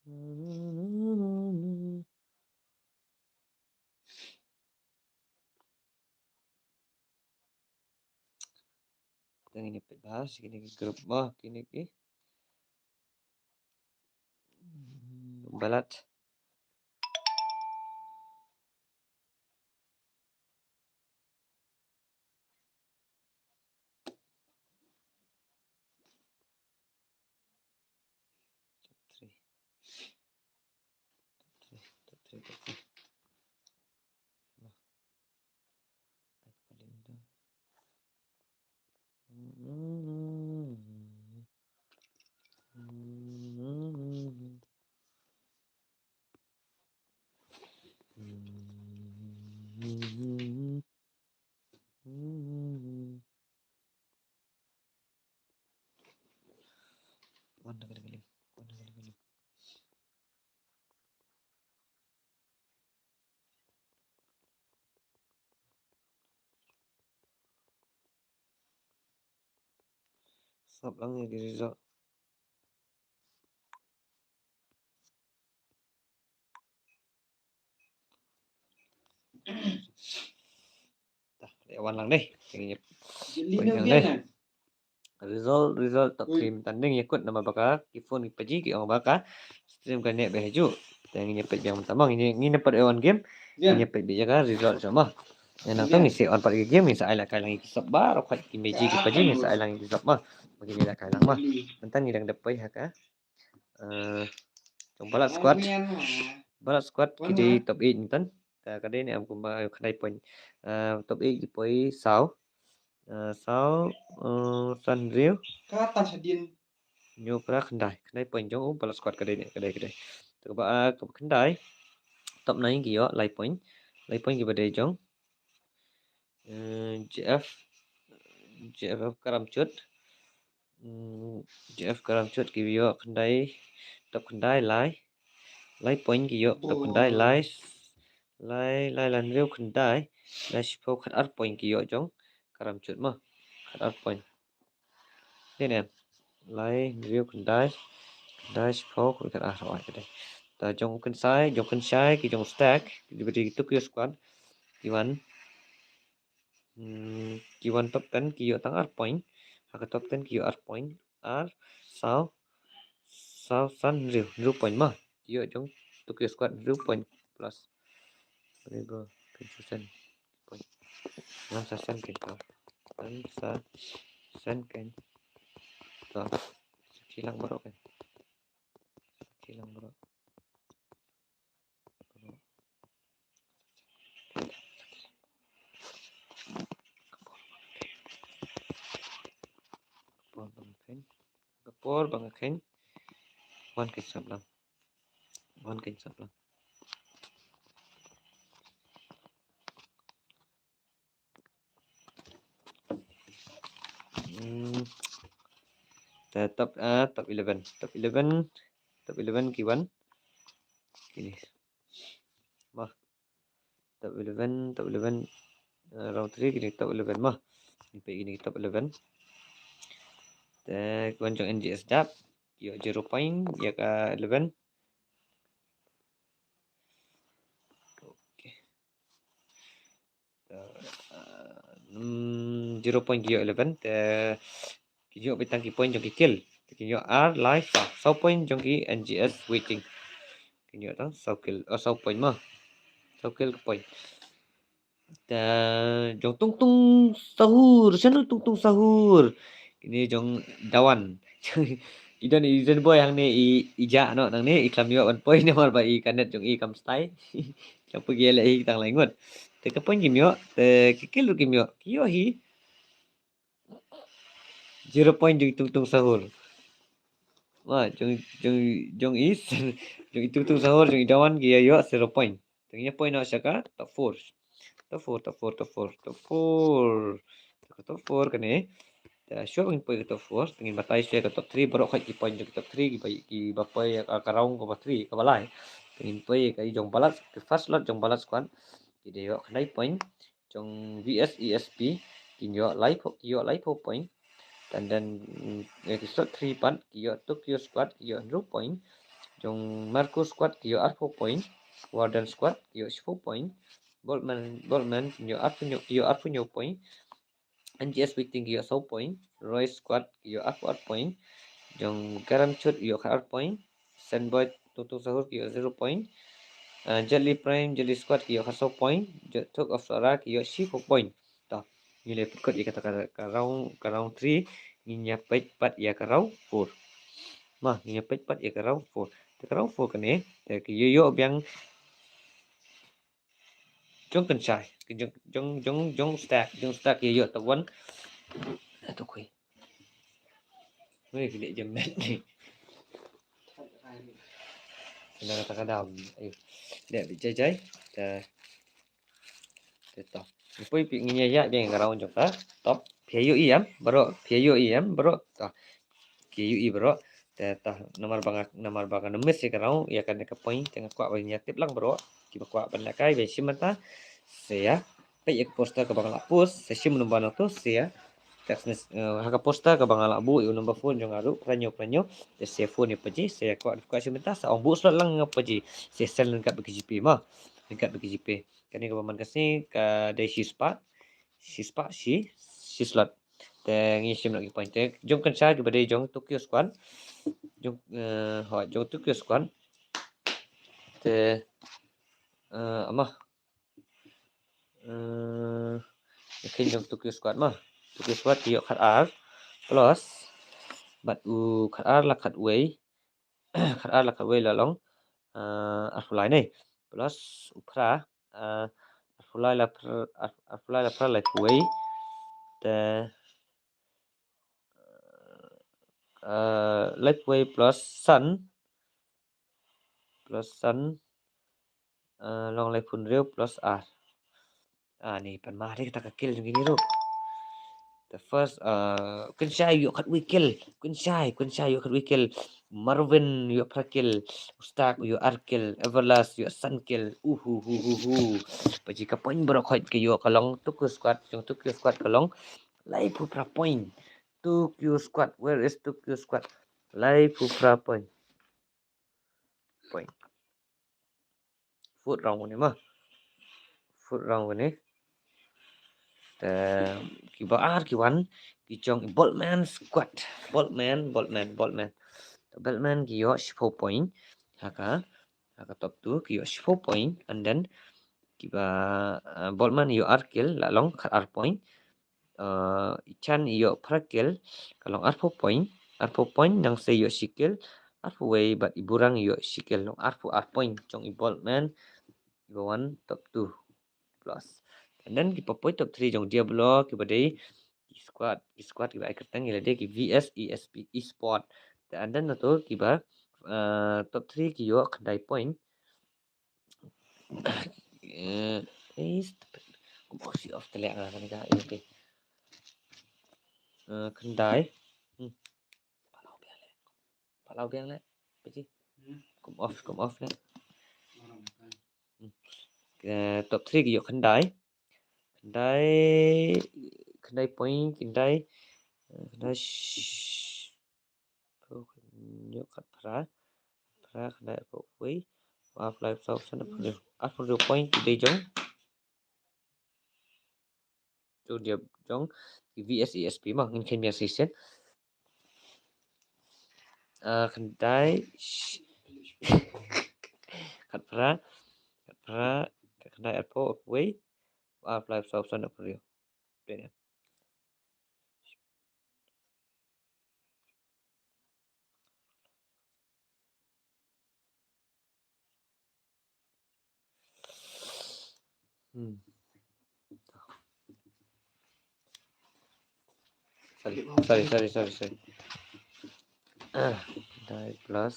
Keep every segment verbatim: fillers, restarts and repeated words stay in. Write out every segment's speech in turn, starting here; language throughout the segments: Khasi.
Tang ini peit bha, sha kine ki group mo, kine ki. Balat. Top three. Top three, top three, top three. Nah. Ai, paling dah. Wan da kali kali. Wan da kali kali. Sap lang ïa ki result. Tah, wan lang dei. Result, result top three mynta dei ïa kut namar ba ka ki phone ki paji ki ong ba ka stream ka neh bha ju. Te ngin ïa peit biang mynta mo, ngin ïa, ngin ïa pat wan game. Ngin ïa peit biang ka result sha mo. Ïa nangta ngin sa on pat ki game, ngin sa ai lehkai lang ïa ki sap baroh khoit ki meji ki paji, ngin sa ai lang ïa ki sap mo. Ngin ïa lehkai lang mo. Mynta ngin dang dep poi ha ka Eh, jong Balat Squad. Balat Squad ki dei top eight mynta. Ka, ka dei ne em kumba khyndai point. Eh, top eight ki poi saw. Eh, saw, eh, san hynriew. Ka tan shadien. Hynñiew phra khyndai. Khyndai point jong u Balat Squad ka dei ne, ka dei, ka dei. Te kaba, eh, kaba khyndai. Top nine ki ïoh lai point. Lai point kiba dei jong. Eh, J F, J F F Karamchut. Hmm, J F Karamchut ki ïoh khyndai, top khyndai lai. Lai point ki ïoh top khyndai lai. Lai, lai, lai hynriew khyndai. Lai shiphew khatar point ki ïoh jong Karamchut mo. Khatar point. Dei ne em? Lai, hynriew, khyndai, khyndai, shiphew, khyndai, ah, rawai ka dei. Ta jong u Khynsai, jong Khynsai, ki jong Stack, ki dei ki Tokyo Squad, ki wan, hmm, ki wan top ten, ki ïoh tang ar point. Ha ka top ten ki ïoh ar point, ar, saw, saw, san, hynriew, hynriew point mo. Ki ïoh jong Tokyo Squad hynriew point plus. Hynriew, hynriew point. Ngan sa send kein to. Ngan sa send kein to. Sakhi lang baroh kein. Sakhi lang baroh. Ka por ba nga kheiñ. Ka por ba nga kheiñ. Wan kein sap lang. Wan kein sap lang. Hmm. Te top, ah, top eleven. Top eleven. Top eleven ki wan. Kine. Mo. Top eleven, top eleven. Eh, round three kine top eleven mo. Ngin peit kine top eleven. Te ki wan jong N G S Dap. Ki ïoh zero point ïa ka eleven. Okay. Eh, mm, zero point ki ïoh eleven, te ki ïoh beit tang ki point jong ki kill. Te ki ïoh ar, lai, saw. Saw point jong ki N G S Waiting. Ki ïoh tang saw kill, oh, saw point mo. Saw kill ka point. Te jong Tung Tung Sahur, shano Tung Tung Sahur? Kine jong Dawan. I don i Zen Boy hangne i, i jah noh nangne, i khlem ïoh ban poi namar ba i ka net jong i kam stai. Khlem poi, ki ïaleh hi tang lai ngut. Te ka point kim ïoh, te ki kill ruh kim ïoh. Ki ïoh hi zero point jong i Tung Tung Sahur. Wa, jong, jong, jong i, jong i Tung Tung Sahur, jong i Dawan ki ïoh zero point. Te ngin ïa poi noh sha ka top four. Top four, top four, top four, top four. Ka top four kane. Te shuwa ba ngin poi ka top four, te ngin batai shuwa ka top three, baroh khoit ki point jong ka top three, kiba, kiba poi ka, ka round kaba three, kaba lai. Te ngin poi ka i jong Balat, ka first lot jong Balat Squad. Ki dei ïoh khyndai point, jong V S E S P, kin ïoh laiphew, ki ïoh laiphew point. And then, mm, eh, ki slot three pat, ki ïoh Tokyo Squad, ki ïoh hynriew point. Jong Marco squad ki ïoh arphew point. Warden squad ki ïoh shiphew point. Boltman, Boltman ki ïoh arphew hynñiew, ki ïoh arphew hynñiew point. N G S Waiting ki ïoh saw point. Roy squad ki ïoh arphew ar point. Jong Garam Chut ki ïoh khat ar point. Sandboy Tung Tung Sahur ki ïoh zero point. Uh, Jelly Prime, Jelly Squad ki ïoh khat saw point. Jot Thuk of Sora ki ïoh shiphew point. To, ngi la pynkut ïa kata ka, ka round, ka round three, ngin ïa peit pat ïa ka round four. Ma, ngin ïa peit pat ïa ka round four. Te ka round four kane, te ki ïoh ïoh biang jong kynshai, ki jong, jong, jong, jong stack, jong stack ïoh ïoh ta wan. Atu kui. Wei, ki dei jam met ni. Kena kata ka dam. Ayo. Dei bi jai jai. Te Te to. Poi phi ngin ïa ïa biang ka round jong ka top. Phi ïohi em baroh, phi ïohi em baroh. To. Phi ïohi baroh. Te to, namar ba nga, namar ba nga miss ïa ka round, ïa kane ka point, te nga kwah ban ïa tip lang baroh. Kiba kwah ban lehkai ban shim mynta. Sa ïa peit ïa ka poster kaba nga la post, sa shim u number nangtu, sa ïa text message, eh, ha ka poster kaba nga la buh ïa u number phone jong nga ruh, phra hynñiew phra hynñiew. Te sa ïa phone ïa phi, sa ïa kwah, kwah shim mynta, sa ong buh slot lang ïa phi. Sa ïa send lyngkot bad ka GPay ma. Lyngkot bad ka GPay. Kane kaba man ka sngi ka dei shi spah, shi spah shi, shi slot. Te ngi shim noh ki point te jong kynshai kiba dei jong Tokyo Squad. Jong, eh, hooid, jong Tokyo Squad. Te, eh, ama, eh, ïa kane jong Tokyo Squad ma. Tokyo Squad ki ïoh khat ar plus bad u khat ar la khat wei. Khat ar la khat wei la long, eh, arphew lai ne. Plus u phra, eh, arphew lai la phra, ar-, arphew lai la phra laiphew wei. Te, eh, laiphew wei plus san. Plus san, eh, long laiphew hynriew plus ar. Ah, ni pan ma dei kata ka kill jong kine ruh. The first, uh, kynshai ïoh khat wei kill. Kynshai, kynshai ïoh khat wei kill. Marvin ïoh phra kill. Ustak ïoh ar kill. Everlast ïoh san kill. Uhu hu hu hu. Paji ka point baroh khoit ka ïoh ka long Tokyo Squad. Jong Tokyo Squad ka long laiphew phra point. Tokyo Squad, where is Tokyo Squad? Laiphew phra point. Point. Fourth round kane ma. Fourth round kane. Te kiba ar ki wan ki jong Boltman Squad. Boltman, Boltman, Boltman. Te Boltman ki ïoh shiphew point. Ha ka, ha ka top two ki ïoh shiphew point. And then kiba, uh, Boltman ïoh ar kill la long khat ar point. Uh, i Chan ïoh phra kill ka long arphew point, arphew point, Nangse ïoh shi kill, arphew wei bad i Burang ïoh shi kill, long arphew ar point jong i Boltman, i ba wan top two plus. And then kiba poi top three jong Diablo kiba dei ki squad, ki squad kiba ai kyrteng ïa lade ki V S E S P Esport. And then nato kiba, uh, top three ki ïoh khyndai point. Eh, eh, stop it. Kum off shi off te leh nga kane ka, eh, okay. Eh, khyndai. Hmm. Palau biang leh. Palau biang leh. Apa ji? Hmm. Kum off, kum off leh. Hmm. Eh, top three ki ïoh khyndai. Khyndai, khyndai point, khyndai. Eh, khyndai, sh-, Phew, hynñiew, khat phra. Phra, khyndai, arphew, wei. Arphew lai, saw, san, arphew hynriew. Arphew hynriew point ki dei jong. Jong dia, jong ki V S E S P ma, ngin kheiñ biang shisien. Ah, khyndai, sh-, khat phra, khat phra, khyndai, arphew, arphew wei. Arphew lai, saw, san, arphew hynriew. Dei ne. Hmm. Sorry, sorry, sorry, sorry, sorry. Ah, khyndai plus,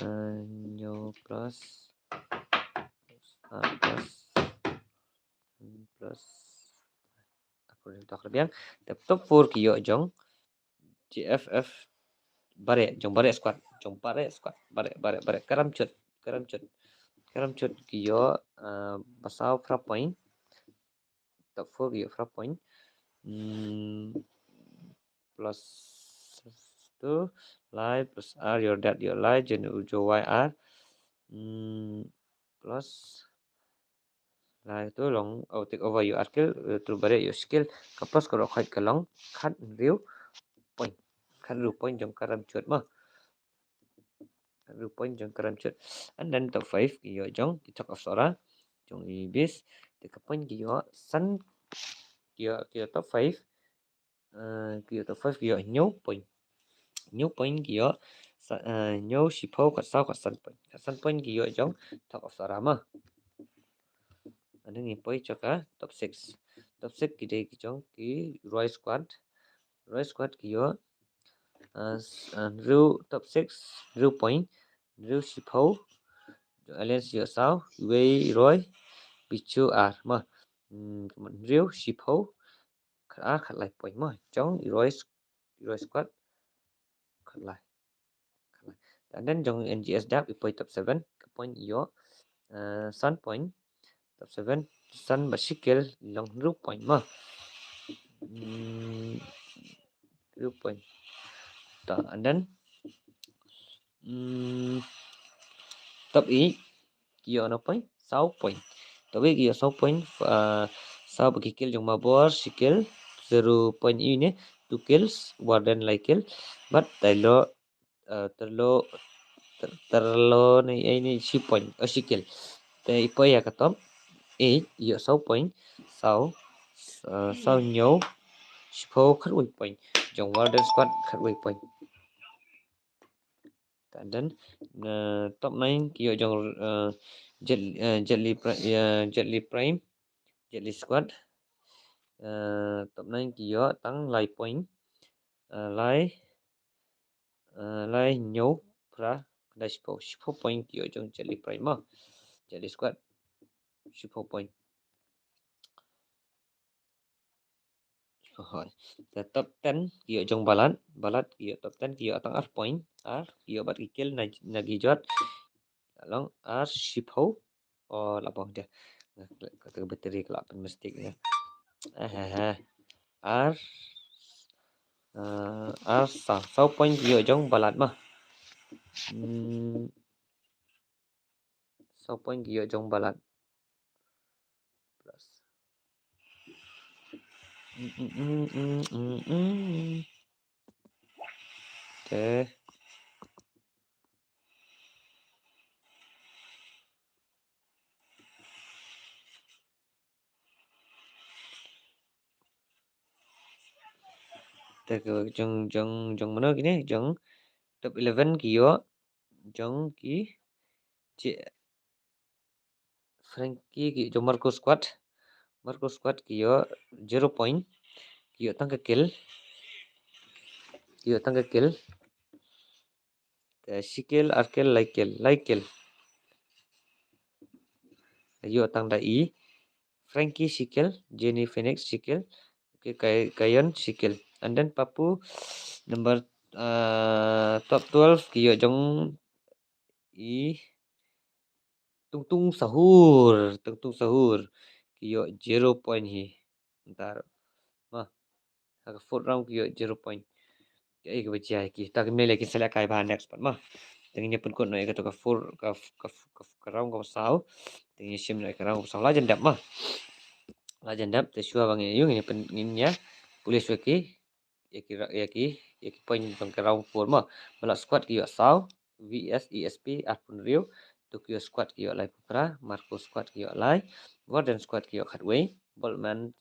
ah, hynñiew plus, ah, plus, plus, aku dah tak biang. Te top four ki ïoh jong J F F Bareh, jong Bareh squad, jong Bareh squad, Bareh, Bareh, Bareh, Karamchut, Karamchut, Karamchut ki ïoh, ah, ba saw phra point. Top four ki ïoh phra point. Hmm, plus two, Lai plus R ïoh dat ïoh lai, jen u jo Y R. Hmm, plus lai tu long, oh, take over ïoh R kill, eh, tu barit ïoh shi kill. Ka plus ka rokhoit ka long khathynriew point. Khathynriew point jong ka Ramchut mo. Khathynriew point jong ka Ramchut. And then top five ki ïoh jong ki Thok of Sohra, jong i Beast. Te ka point ki ïoh san, ki ïoh, ki ïoh top five. Eh, ki ïoh top five ki ïoh hynñiew point. Hynñiew point ki ïoh sa-, eh, hynñiew, shiphew, khatsaw, khatsan point. Khatsan point ki ïoh jong Thok of Sohra mo. Ani ngi poi sha ka top six. Top six ki dei ki jong ki Roy Squad. Roy Squad ki ïoh, eh, s-, eh, hynriew, top six, hynriew point, hynriew, shiphew, jong Alliance ïoh saw, iwei i Roy, Bichu ar mo. Hmm, hynriew, shiphew, khatar, khatlai point mo. Jong i Roy s-, i Roy Squad, khatlai. And then jong N G S dap i poi top seven, ka point ïoh, eh, san point. Top seven, san bad shi kill, long hynriew point mo. Hmm, hynriew point. Ta, and then, hmm, top eight ki ïoh hynñiew point, saw point. Top eight ki ïoh saw point, ah, saw bad ki kill jong Mabor, shi kill, zero point ïa ine, two kills, Warden lai kill. Bad Tailo, ah, Tailo, Tar-, Tailo ne, eh, ne shi point, oh, shi kill. Te i poi ïa ka top eight, ïoh saw point, saw, ah, saw hynñiew, shiphew, khatwei point. Jong Warden Squad, khatwei point. And then, uh, top nine ki ïoh jong, uh, Jet, uh, Jet Li Pri-, uh, Jet Li Prime, Jet Li Squad. Uh, top nine ki ïoh tang lai point. Uh, lai, uh, lai, hynñiew, phra, khyndai, shiphew, shiphew point ki ïoh jong Jet Li Prime mo. Jet Li Squad, shiphew point. Hooid. Te top ten ki ïoh jong Balat, Balat ki ïoh top ten ki ïoh tang ar point, ar ki ïoh bad ki kill na, na ki jot. Long ar shiphew. Oh, la bong dia. Kata ka battery ka la pyn mistake ïa. Eh, eh, eh. Ar, eh, ar saw, saw point ki ïoh jong Balat mo. Hmm. Saw point ki ïoh jong Balat. Plus. Mm, mm, mm, mm, mm, mm. Te. Te ka jong, jong, jong mano kine, jong top eleven ki ïoh jong ki, je, Frankie ki ïoh jong Marco Squad. Marco Squad ki ïoh zero point. Ki ïoh tang ka kill. Ki ïoh tang ka kill. Te shi kill, ar kill, lai kill, lai kill. Ïoh tang da i. Frankie shi kill, Jenny Phoenix shi kill. Okay, Kay-, Kayon shi kill. And then Papu number, uh, top twelve ki ïoh jong i Tung Tung Sahur, Tung Tung Sahur. Ki ïoh zero point hi. Ntar. Mo. Ha ka fourth round ki ïoh zero point. Ïa, ïa kaba jia ki. Ta ki mele ki select kai ba next pat mo. Te ngin ïa pynkut noh ïa kato ka four, ka, ka, ka, ka round kaba saw. Te ngin ïa shim noh ïa ka round kaba saw. La jan dep mo. La jan dep te shuwa ba ngin ïa, ngin ïa pyn, ngin ïa pule shuwa ki. Ïa ki ra-, ïa ki, ïa ki point jong ka round four mo. Balat Squad ki ïoh saw, V S E S P arphew hynriew, Tokyo Squad ki ïoh laiphew phra, Marco Squad ki ïoh lai, Warden Squad ki ïoh khatwei, Boltman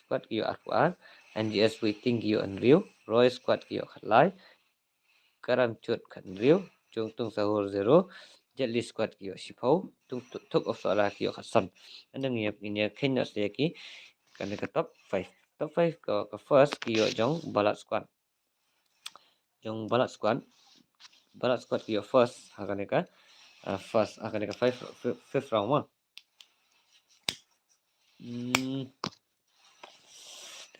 Squad ki ïoh arphew ar, N G S Waiting ki ïoh hynriew, Roy Squad ki ïoh khatlai, Karam Chut khathynriew, Jong Tung Sahur zero, Jet Li Squad ki ïoh shiphew, Tung Tu-, Thok of Sohra ki ïoh khatsan. Ynda ngin ïa, ngin ïa kheiñ noh sa ïa ki, kane ka top five. Top five ka, ka first ki ïoh jong Balat Squad. Jong Balat Squad. Balat Squad ki ïoh first, ha kane ka, ah, first, ha kane ka five, fifth, fifth round mo. Hmm.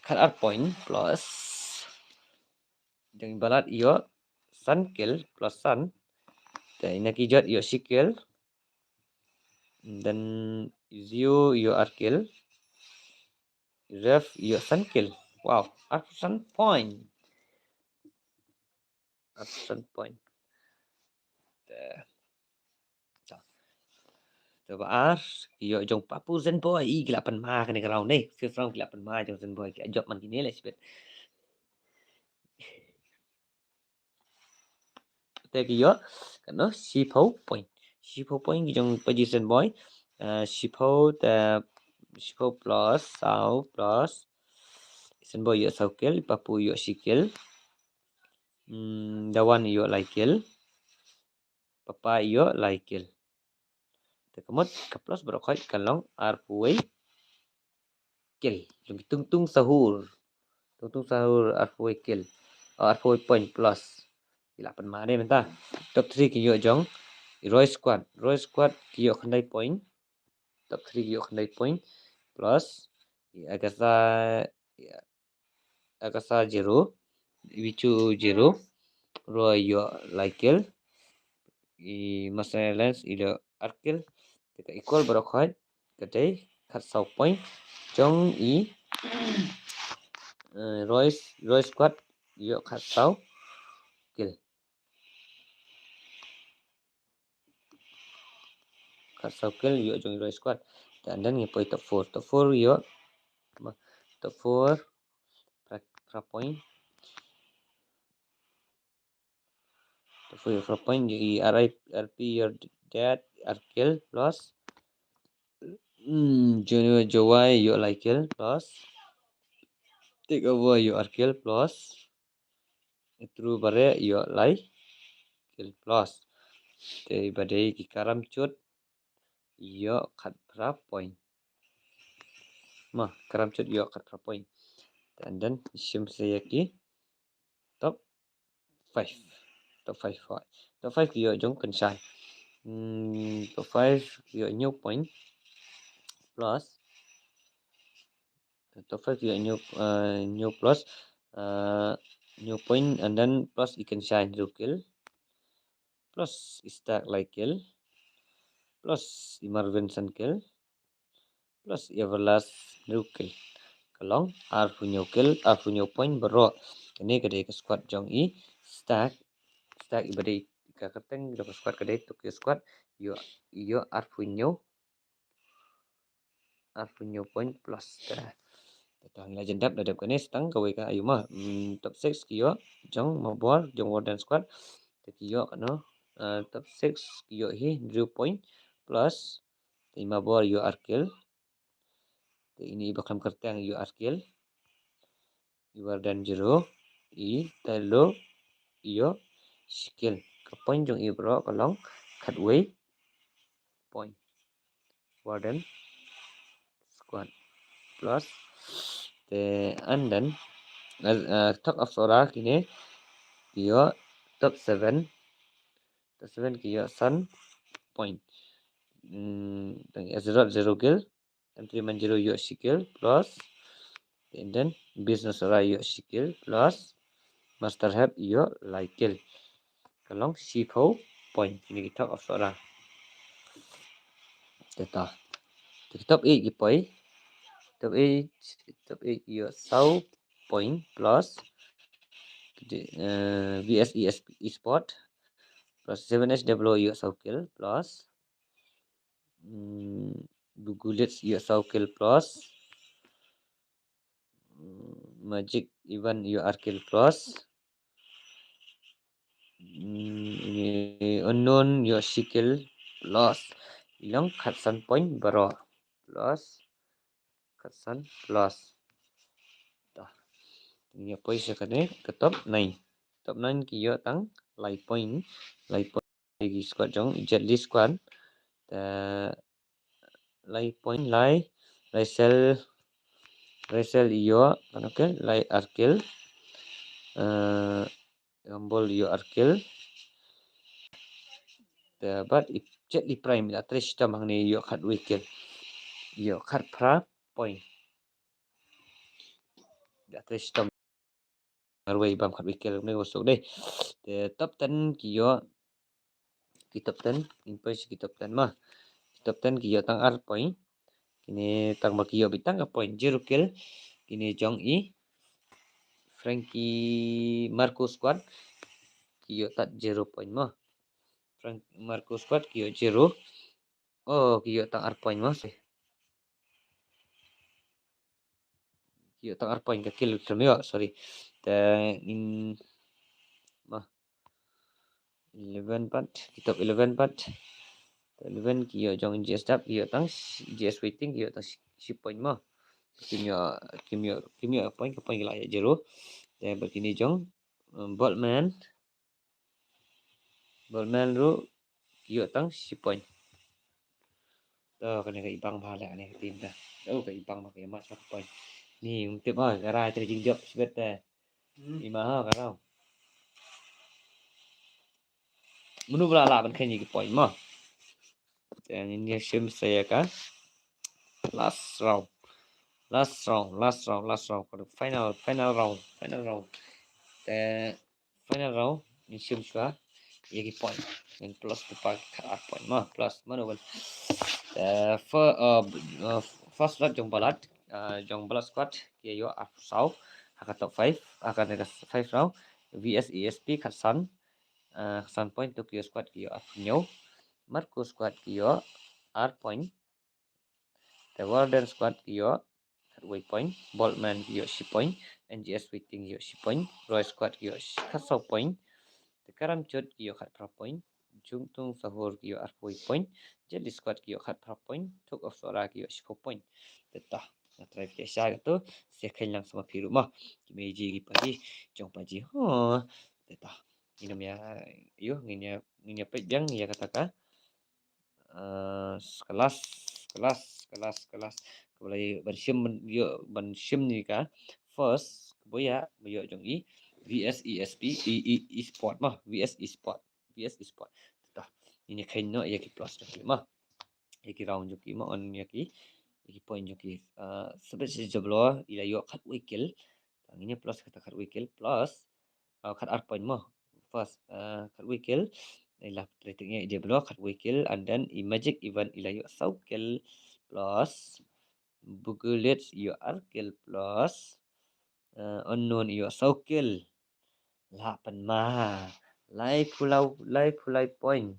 Khatar point plus. Jong Balat ïoh san kill plus san. Te ina ki jot ïoh shi kill. Then Zio ïoh ar kill. Ref ïoh san kill. Wow, arphew san point. Hudson Point. Te, te ba ar, ki ïoh jong Papu Zenboy, i ki la pynma kane ka round ne, fifth round ki la pynma jong Zenboy, ki jop man kine leh shibit. Te ki ïoh, kano, shiphew point. Shiphew point ki jong Paji Zenboy. Uh, shiphew te, shiphew plus, saw plus. Zenboy ïoh saw kill, Papu ïoh shi kill. Hmm, Dawan ïoh lai kill. Papa ïoh lai kill. Te ka mut ka plus baroh khoit kan long arphew wei kill. Jong ki Tungtung Sahur. Tungtung Sahur arphew wei kill. Oh, arphew wei point plus. Ki la pynma ne mynta. Top three ki ïoh jong i Roy Squad. Roy Squad ki ïoh khyndai point. Top three ki ïoh khyndai point. Plus i Agasa, i Agasa zero, Bichu zero, Roy ïoh lai kill, i Master Lens i ïoh ar kill, te ka equal baroh khoit, ka dei khatsaw point, jong i, eh, Roy, Roy Squad ïoh khatsaw kill. Khatsaw kill ïoh jong i Roy Squad. Te and then ngi poi top four. Top four ïoh, top four, phra, phra point. Top four ïoh phra point, i R I, R P You're Dead, ar kill plus. Hmm, Junior Jowai ïoh lai kill plus. Take Over ïoh ar kill plus. True Bare ïoh lai kill plus. Te ba dei ki Karamchut ïoh khatphra point. Ma, Karamchut ïoh khatphra point. And then shim sa ïa ki top five. Top five. Top five ki ïoh jong Kynshai. Hmm, top five ki ïoh hynñiew point plus. Top five ki ïoh hynñiew, uh, hynñiew plus, uh, hynñiew point and then plus i Kynshai hynriew kill. Plus i Stark lai kill. Plus i Marvin san kill. Plus i Everlast hynriew kill. Ka long arphew hynñiew kill, arphew hynñiew point baroh. Kane ka dei ka squad jong i Stark. Stark i ba dei ka kyrteng jong ka squad ka dei Tokyo Squad. Ïoh, ïoh arphew hynñiew. Arphew hynñiew point plus. Te, te tang la jan dep, la dep kane sa tang kawei ka ayu ma. Hmm, top six ki ïoh jong Mabor, jong Warden Squad. Te ki ïoh kano, uh, top six ki ïoh hi hynriew point plus. Te i Mabor ïoh ar kill. Te ini i ba khlem kyrteng ïoh ar kill. I Warden zero, i Tailo ïoh shi kill. Ka point jong i baroh ka long khatwei point. Warden Squad plus. Te and then, uh, uh, Thug of Sora kine ki ïoh top seven. Top seven ki ïoh san point. Hmm, tang Ezra zero kill. Countryman zero ïoh shi kill plus. And then Business Rai ïoh shi kill plus. Master Hep ïoh lai kill. Ka long shiphew point. Kine ki Thug of Sora. Te ta. Te ki top eight ki poi. Top eight, top eight ïoh saw point plus. Uh, V S E S Esport plus seven H W ïoh saw kill plus. Hmm, Bugulits ïoh saw kill plus. Hmm, Magic Ivan ïoh ar kill plus. Hmm, ini Unknown ïoh shi kill plus. I long khatsan point baroh. Plus. Khatsan plus. Dah. Ïa poi sha kane ka top nine. Top nine ki ïoh tang lai point. Lai point. Ki squad jong Jet Li squad. Te lai point lai. Rachel, Rachel ïoh, kan, okay, lai ar kill. Eh, Humble ïoh ar kill. Te bad i Jet Li Prime la trei shitom hangne ïoh khatwei kill. Ïoh khatphra point. La trei shitom. Marwei bam khatwei kill ne wasuk dei. Te top ten ki ïoh. Ki top ten, in poi ki top ten ma. Ki top ten ki ïoh tang ar point. Kine tang ba ki ïoh bit tang ka point, zero kill. Kine jong i Frankie Marco squad. Ki Ki ïoh tang zero point mo. Frank Marco squad ki ïoh zero. Oh, ki ïoh tang ar point mo. Sorry. Ki ïoh tang ar point ka kill khlem ïoh, sorry. Te ngin mo. Eleven pat, ki top eleven pat. Te eleven ki ïoh jong G S dap, ki ïoh tang shi, G S waiting, ki ïoh tang shi, shi point mo. Kim ïoh, kim ïoh, kim ïoh point, ka point ki la ïoh zero. Te bad kine jong, um, Boltman. Boltman ruh ki ïoh tang shi point. To kane ka ibang bha leh kane ka team ta. Oh, ka ibang bha ka ïa match ka point. Ni um tip ha ka rai te jingjop shibit te. Hmm. Ima ha ka rau. Munu bla la ban khen ïa ki point mo. Te ngin ïa shim sa ïa ka last round. Last round, last round, last round. Ka final, final round, final round. Te final round ngin shim shuwa ïa ki point. Ngin plus ki pa ki khat ar point mo, plus mano ban. Te fir-, uh, uh, first lot jong Balat, uh, jong Balat squad ki ïoh arphew saw ha ka top five, ha ka five round. V S E S P khatsan, uh, khatsan point. Tokyo squad ki ïoh arphew hynñiew. Marco squad ki ïoh ar point. Te Warden squad ki ïoh khatwei point, Boltman ki ïoh shi point, N G S waiting ki ïoh shi point, Roy squad ki ïoh shi, khatsaw point. Te Karamchot ki ïoh khatphra point, Jungtung Sahur ki ïoh arphew point, Jelly squad ki ïoh khatphra point, Thuk of Sora ki ïoh shiphew point. Te to, nga try phi sha kato, sa kheiñ lang sa ma phi ruh mo. Ki mei ji ki pa ji, jong pa ji. Ho. Te to. Ngin ym ïa, ïoh, ngin ïa, ngin ïa peit biang ïa kata ka. Uh, kelas, kelas, kelas, kelas. Kaba la ban shim, ïoh, ban shim ni ka first, kaba ïa, ba ïoh jong i, V S E S P, i, i, Esport mo, V S Esport, V S Esport. Te to, ngin ïa kheiñ noh ïa ki plus jong ki mo. Ïa ki round jong ki mo, on ïa ki, ïa ki point jong ki. Uh, sa bad sa jablo, i la ïoh khatwei kill. Ngin ïa plus kata khatwei kill plus, uh, khat ar point mo. First, uh, khatwei kill. I la trei teng ïa i jablo khatwei kill, and then i Magic Event i la ïoh saw kill plus, Bugulit ïoh ar kill plus, uh, Unknown ïoh saw kill. La pan ma. Laiphew lai, laiphew lai point.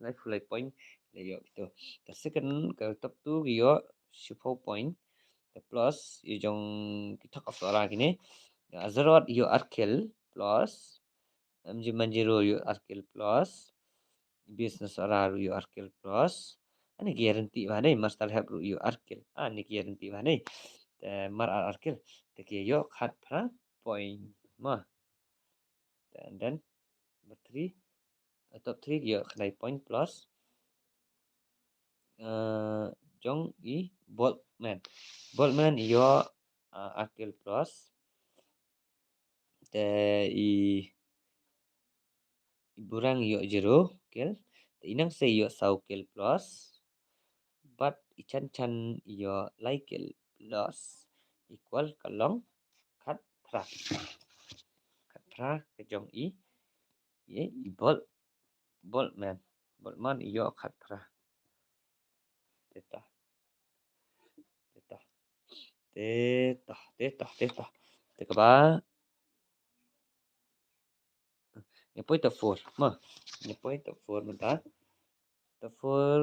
Laiphew lai point la ïoh kito. Te second, ka top two ki ïoh shiphew point. Te plus ïa jong ki Thuk of Sora kine. Azerot ïoh ar kill plus, M G Manjiro ïoh ar kill plus, Business Sora ruh ïoh ar kill plus. Ani ki guarantee bha ne, Master Help ruh ïoh ar kill. Ani ki guarantee bha ne. Te mar ar ar kill. Te ki ïoh khatphra point mo. And then number three, uh, top three ïoh khyndai point plus, uh, jong i Boltman. Boltman ïoh, uh, ar kill plus. Te i, i Burang ïoh zero kill. Te i Nangse ïoh saw kill plus. Bad i Chan Chan ïoh lai kill plus. Equal ka long khatphra. Khatphra ka jong i, i, i Bolt, Boltman. Boltman ïoh khatphra. Te to. Te to. Te to, te to, te to. Te kaba. Ngi poi top four. Ma. Ngi poi top four mynta. Top four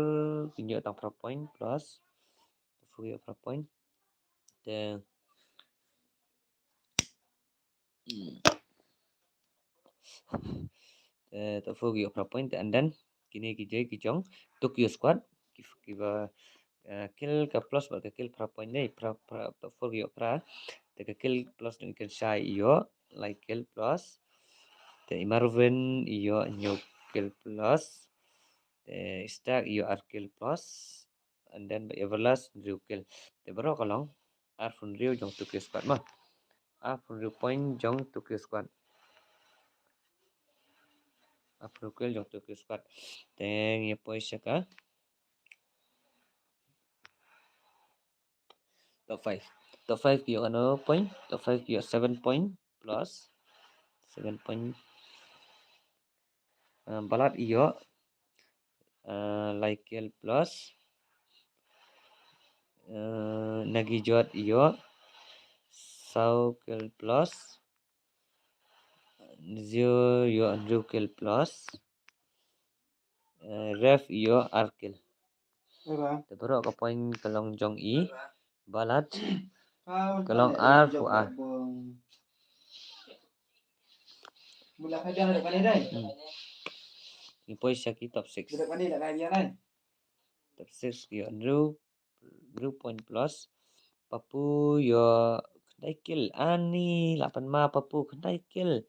ki ïoh tang phra point plus. Top four ki ïoh phra point. Te, hmm. Te top four ki ïoh phra point, and then kine ki jai ki jong Tokyo Squad, ki, kiba, eh, kill ka plus bad ka kill phra point ne, phra, phra, top four ki ïoh phra. Te ka kill plus dang i Kynshai ïoh lai kill plus. Te i Marvin ïoh hynñiew kill plus. Te i Stark ïoh ar kill plus. And then ba Everlast hynriew kill. Te baroh ka long arphew hynriew jong Tokyo Squad ma. Arphew hynriew point jong Tokyo Squad. Arphew hynriew kill jong Tokyo Squad. Te ngi poi sha ka top five. Top five ki ïoh kano point? Top five ki ïoh seven point plus. Seven point. Uh, Balat ïoh, uh, lai kill plus. Uh, Nagijot ïoh Saw kill plus. Zero ïoh hynriew kill plus. Eh, ref ïoh ar kill. Te baroh ka point ka long jong i Balat. Ka long ar phew ar. Hmm. Ngi poi sha ki top six. Top six ïoh hynriew, hynriew point plus. Papu ïoh khyndai kill. Ani lah pan ma Papu khyndai kill.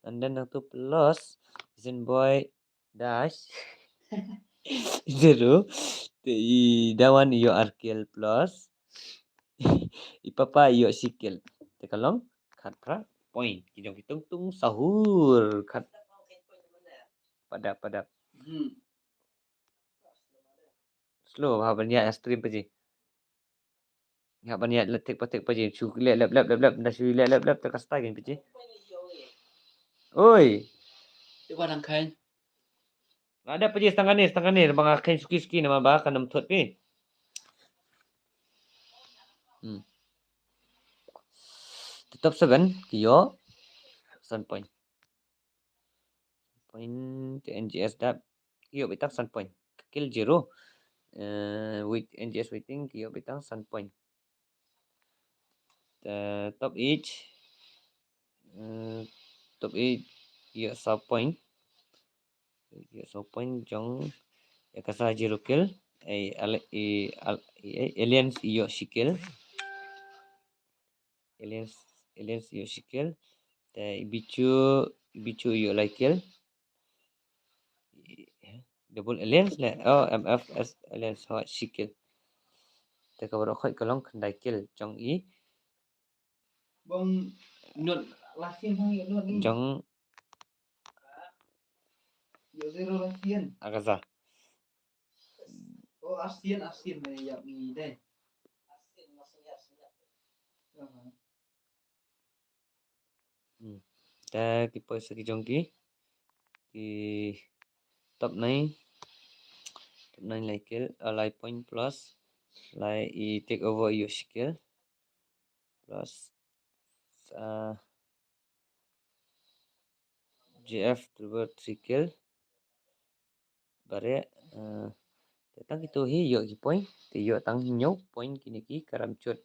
And then nangtu plus Zen Boy dash zero. Te i Dawan ïoh ar kill plus i Papa ïoh shi kill. Te ka long khatphra point. Ki jong ki Tungtung Sahur khat. Padap, padap. Hmm. Slow, ha ban ïa stream pa ji. Hap ban ïa leh tik pa tik pa ji, shu leh lep lep lep lep, nda shu leh lep lep, te ka start kan pa ji. Oi. Te ba nang khein. Lada pa ji stang kane, stang kane, ba nga khein suki suki namar ba kan ym thut pi. Hmm. Te top seven ki ïoh san point. Point te N G S dap ki ïoh beit tang san point. Kill zero. Eh, wait, N G S waiting ki ïoh beit tang san point. Eh, top eight. Eh, top eight ïoh saw point. Ïoh saw point jong ïa ka sa zero kill. Eh, al-, eh, al-, eh, Aliens ïoh shi kill. Aliens, Aliens ïoh shi kill. Te i Bichu, i Bichu ïoh lai kill. Double Aliens le. Oh, M F S Aliens ha shi kill. Te ka baroh khoit ka long khyndai kill jong i. Bang not last year bang not ni. Jong. Yo zero last year. Agaza. Oh, Asian, Asian me yak ni deh. Hmm. Te ki poi sa ki jong ki. Ki top nine. Top nine lai kill, uh, lai point plus. Lai i take over ïoh shi kill. Plus, uh, J F triple three kill. Bare, eh, te tang kito hi ïoh ki point, te ïoh tang hynñiew point kine ki Karamchut.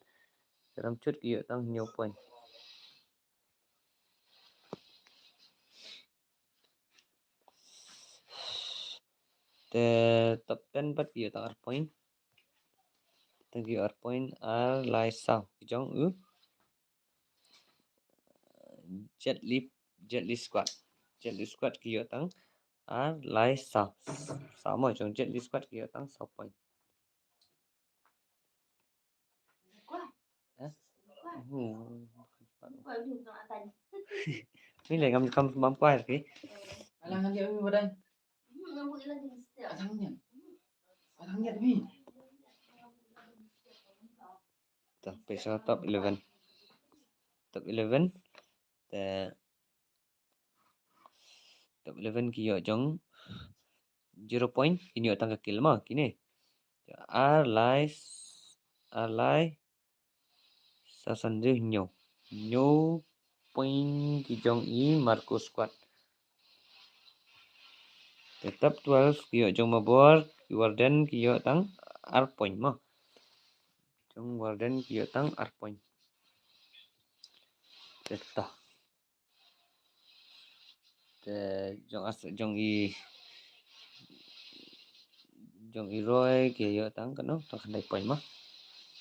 Karamchut ki ïoh tang hynñiew point. Te top ten pat ki ïoh tang ar point. Tang ki ïoh ar point, ar lai saw ki jong u. Jet Li, Jet Li Squad. Jet Li Squad ki ïoh tang ar lai saw. Saw mo jong Jet Li Squad ki ïoh tang saw point. Eh? Hmm. Ni le ngam kam mam kwai ki. Alang dia mi badan. Alang dia. Alang dia mi. Te pisa top eleven. Top eleven. Te top eleven ki ïoh jong zero point, kin ïoh tang ka kill mo kine. Ar lai, ar lai, sa san hynñiew. Hynñiew point ki jong i Marco Squad. Te top twelve ki ïoh jong Mabor, ki Warden ki ïoh tang ar point mo. Jong Warden ki ïoh tang ar point. Te ta. Te jong as, jong i, jong i Roy ki ïoh tang kano, tang khyndai point mo.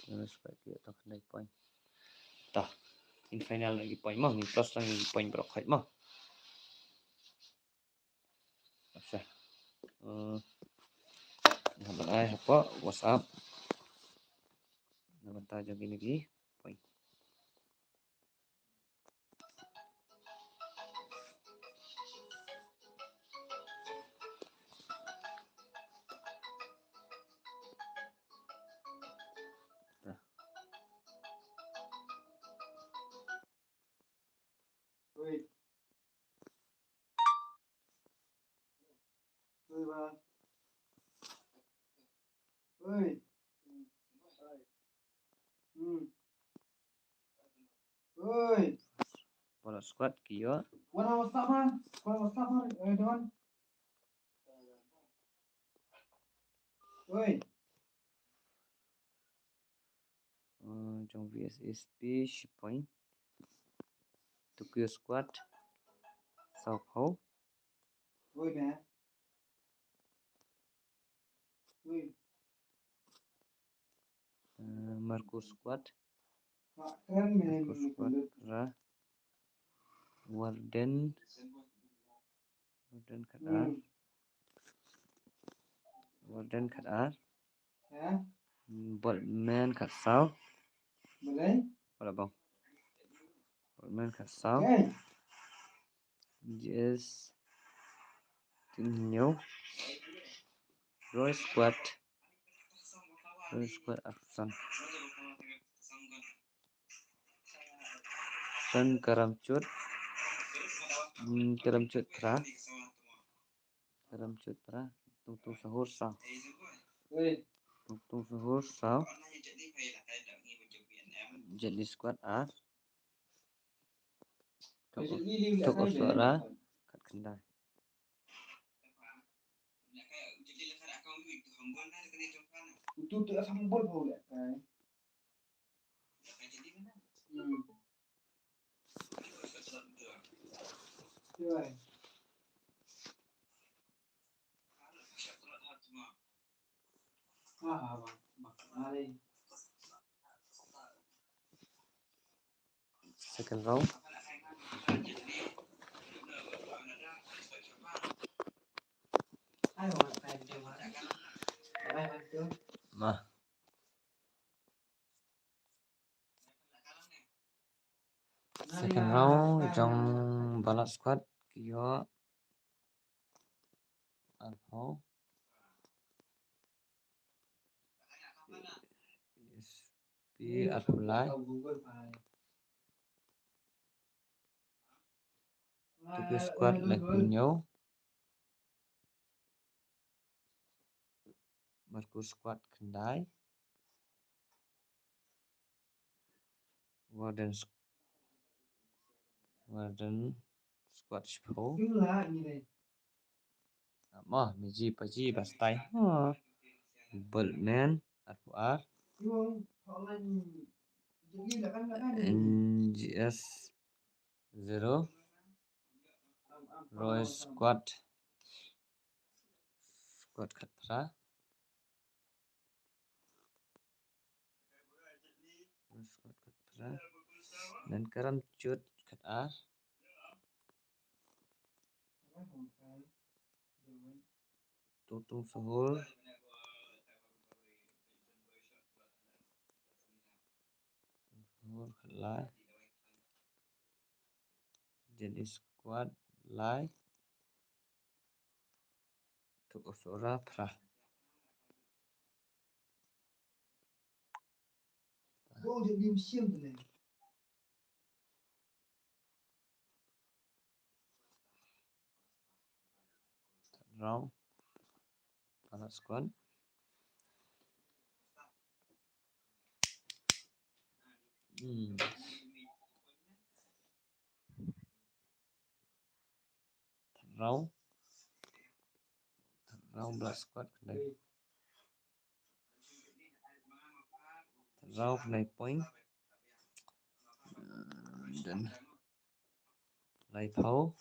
Jong i Roy ki ïoh tang khyndai point. Ta. In final na ki point mo, in plus lang ki point baroh khoit mo. Acha. Hmm. Nga ban ai hapoh WhatsApp. Na bynta jong kine ki point. Oi. Oi, ba. Oi. Hmm. Squad ki ïoh. Wan, wan, stop, man. Wan, wan, stop, man. Eh, Don. Oi. Uh, jong V S S P shi point. Tokyo Squad saw phew. Oi, man. Oi. Uh, Marco Squad. Marco Squad phra. Warden. Warden khat ar. Warden khat ar. Boltman khat saw. Boltman khat saw. G S tin hynñiew. Roy Squad. Roy Squad arphew san. San Karamchut. Hmm, Karamchut phra. Karamchut phra. Tungtung Sahur saw. Tungtung Sahur saw. Jet Li Squad ar. Tok, tok Osora khat khyndai. Second round. Mah. Second round jong Balat Squad ki ïoh arphew. S P arphew lai. Tokyo Squad laiphew hynñiew. Marco Squad khyndai. Warden s-, Warden Squad shiphew. Mah, miji paji bastai. Boltman arphew ar. N G S zero. Roy Squad. Squad khat phra. Roy Squad khat phra. Nan Karamchut khat ar. Tungtung Sahur. Sahur khat lai. Jet Li Squad lai. Tok Osora phra. Round. Balat Squad. Hmm. Round. Round Balat Squad kane. Round kane point. Uh, then laiphew.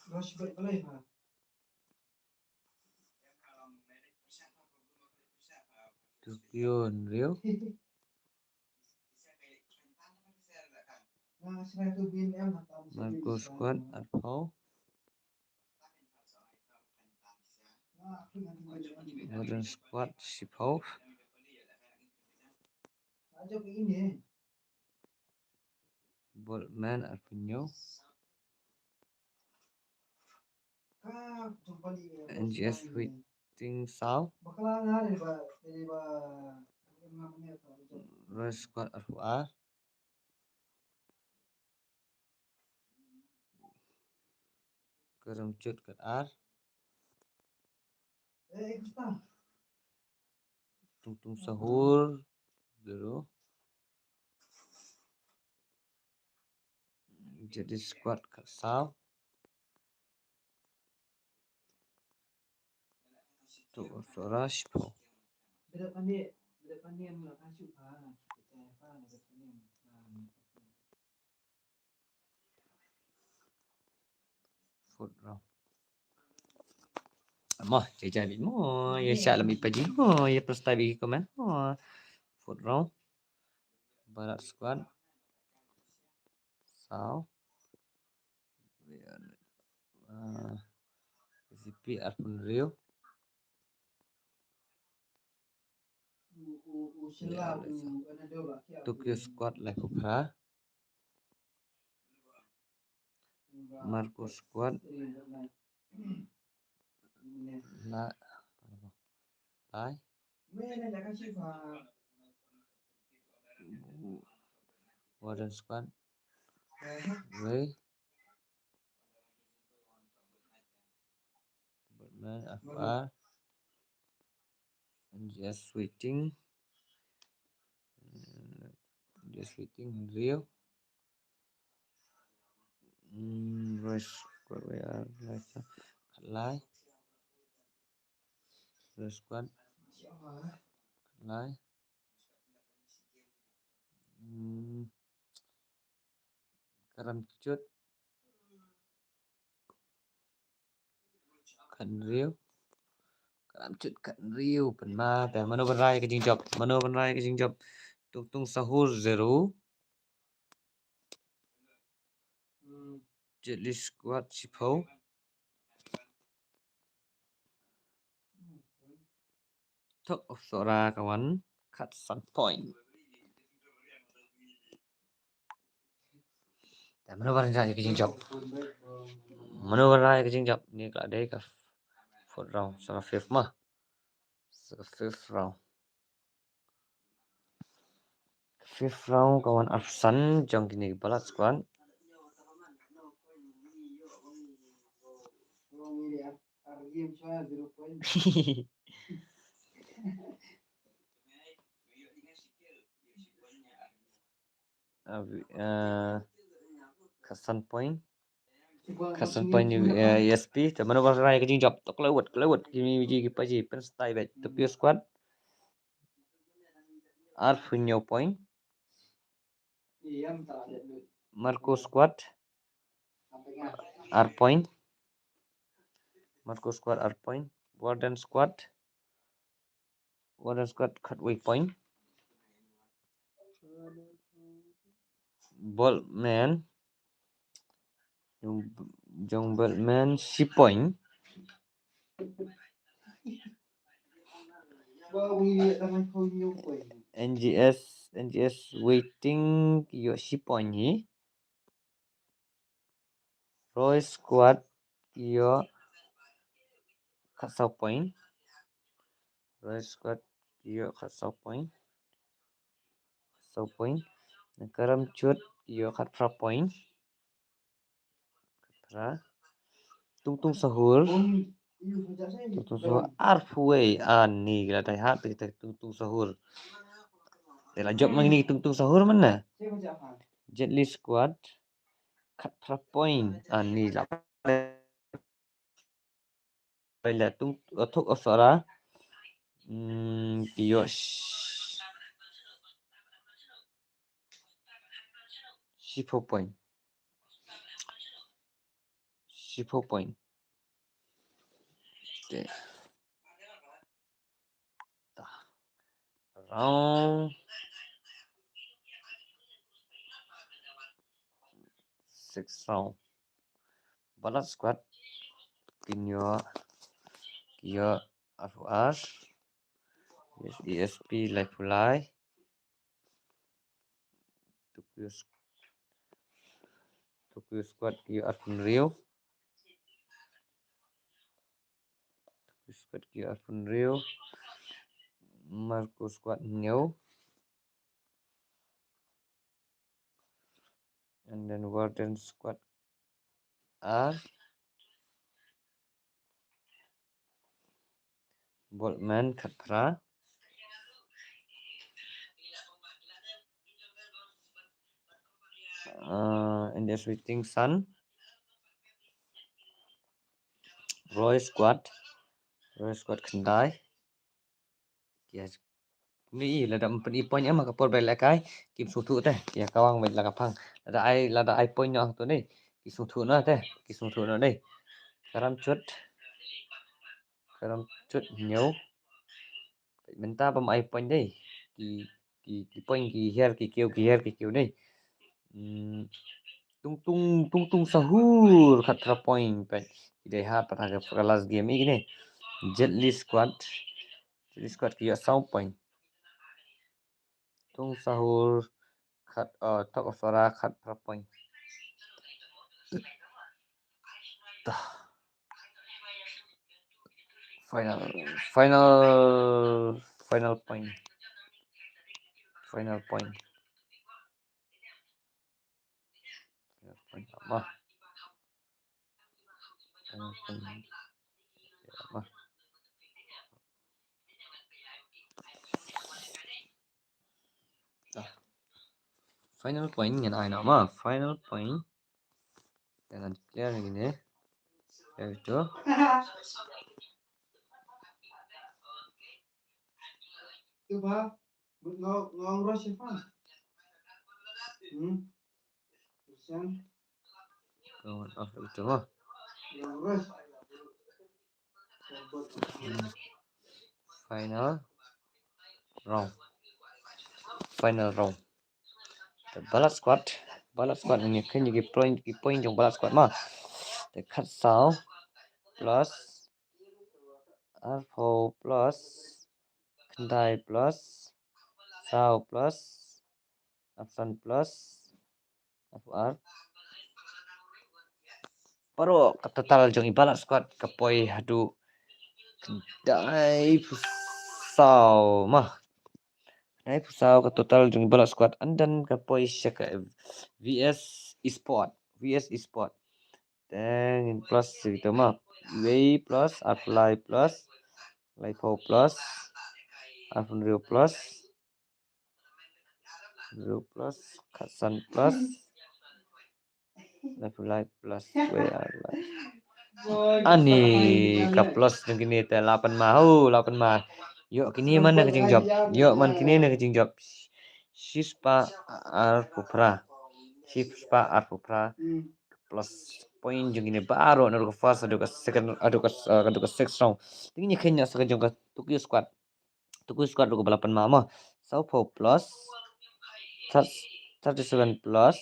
Tokyo hynriew. Marco Squad arphew. Warden Squad shiphew. Boltman arphew hynñiew. N G S Waiting saw. Roy Squad arphew ar. Karamchut khat ar. Tungtung Sahur zero. Jet Li squad khatsaw. Tuk Sora shiphew. Fourth round. Mo, jai jai beit mo, ïa shah lem beit pa ji mo, ïa pynshai beit comment mo. Fourth round. Balat squad. Saw. Ah, K C P arphew hynriew. Tokyo squad laiphew phra. Marco squad. La. Lai. Warden squad. Wei. Batman F R. N G S waiting. N G S waiting. Rio. Hmm, Roy squad, where are Roy squad? Khatlai. Roy squad. Khatlai. Hmm. Karamchut. Khathynriew. Karamchut khathynriew. Pynma, pynma. Mano ban rai ka jingjop? Mano ban rai ka jingjop? Tungtung Sahur zero. Jet Li squad shiphew. Tuk Sora ka wan khatsan point. Te mano ban rai ka jingjop? Mano ban rai ka jingjop? Ni ka dei ka fourth round, sa ka fifth ma. Sa ka fifth round. Fifth round ka wan arphew san jong kine ki Balat squad. Abi, eh, khatsan point. Khatsan point, eh, E S P. Te mano ban rai ka jingjop? Tuk lewat, lewat. Kine ki pa ji pynshai beit. Tokyo squad. Arphew hynñiew point. Marco squad. Ar point. Marco squad ar point. Warden squad. Warden squad khatwei point. Boltman. Jong, jong Boltman shi point. N G S, N G S waiting, ïoh shi point hi. Roy squad ïoh khatsaw point. Roy squad ïoh khatsaw point. Khatsaw point. Karamchut ïoh khatphra point. Khatphra. Tungtung Sahur. Tungtung Sahur arphew wei. Ani ki la dei ha te Tungtung Sahur. Te la jop ma kine Tungtung Sahur mynne. Jet Li squad. Khatphra point. Ani la pynlong tung, eh, Tuk Sora. Hmm, ki ïoh sh-, shiphew point. Shiphew point. Okay. Round six round. Balat squad kin ïoh, ïoh arphew ar. E S P laiphew lai. Tokyo s-, Tokyo squad ïoh arphew hynriew. Tokyo squad ïoh arphew hynriew. Marco squad hynñiew. And then Warden squad ar. Boltman khatphra. Uh, N G S Waiting Sun. Roy Squad. Roy Squad khyndai. Ki ni i lada ym pyn-i point em ha ka por ba lehkai kim sngewthuh te. Ki ïa kawang ba la ka phang. Lada ai, lada ai point noh hangto ne ki sngewthuh noh te. Ki sngewthuh noh ne. Karam chut. Karam chut hynñiew. Mynta bym ai point dei. Ki, ki, ki point ki hiar ki kiew, ki hiar ki kiew dei. Hmm. Tung tung, tung tung sahur khatphra point peit. Ki dei ha pat ha ka last game i kine. Jet Li Squad. Jet Li Squad ki ïoh saw point. Tung sahur khat, uh, Thok Apsara khatphra point. Tah. Final, final, final point. Final point. Final point. Mah. Final point. Mah. Final point ngan ai noh mah. Final point. Jangan clear lagi ni. Clear itu. Coba. Ngong, ngong rush ya, Pak? Hmm? Rush ya? Turn off itu, ha? Ngong rush. Hmm. Final round. Final round. Te Balat Squad. Balat Squad ngin ïa kheiñ ki point, ki point jong Balat Squad ma. Te khatsaw plus arphew plus khyndai plus saw plus arphew san plus arphew ar. Baroh ka total jong i Balat Squad ka poi haduh khyndai phew saw ma. Khyndai phew saw ka total jong i Balat Squad, and then ka poi sha ka V S Esport, V S Esport. Te ngin plus sha kita ma. Wei plus, arphew lai plus, laiphew plus, arphew hynriew plus, hynriew plus, khatsan plus, laiphew lai plus, wei, arphew lai. Ani ka plus jong kine te la pynma, ho, la pynma. Ïoh kine man na ka jingjop. Ïoh man kine na ka jingjop. Shispah arphew phra. Shispah arphew phra. Plus point jong kine baroh naduh ka first, haduh ka second, haduh ka, uh, haduh ka sixth round. Te ngin ïa kheiñ noh sa ka jong ka Tokyo Squad. Tokyo Squad ruh kaba la pynma mo. Sawphew plus, thir-, thirty-seven plus,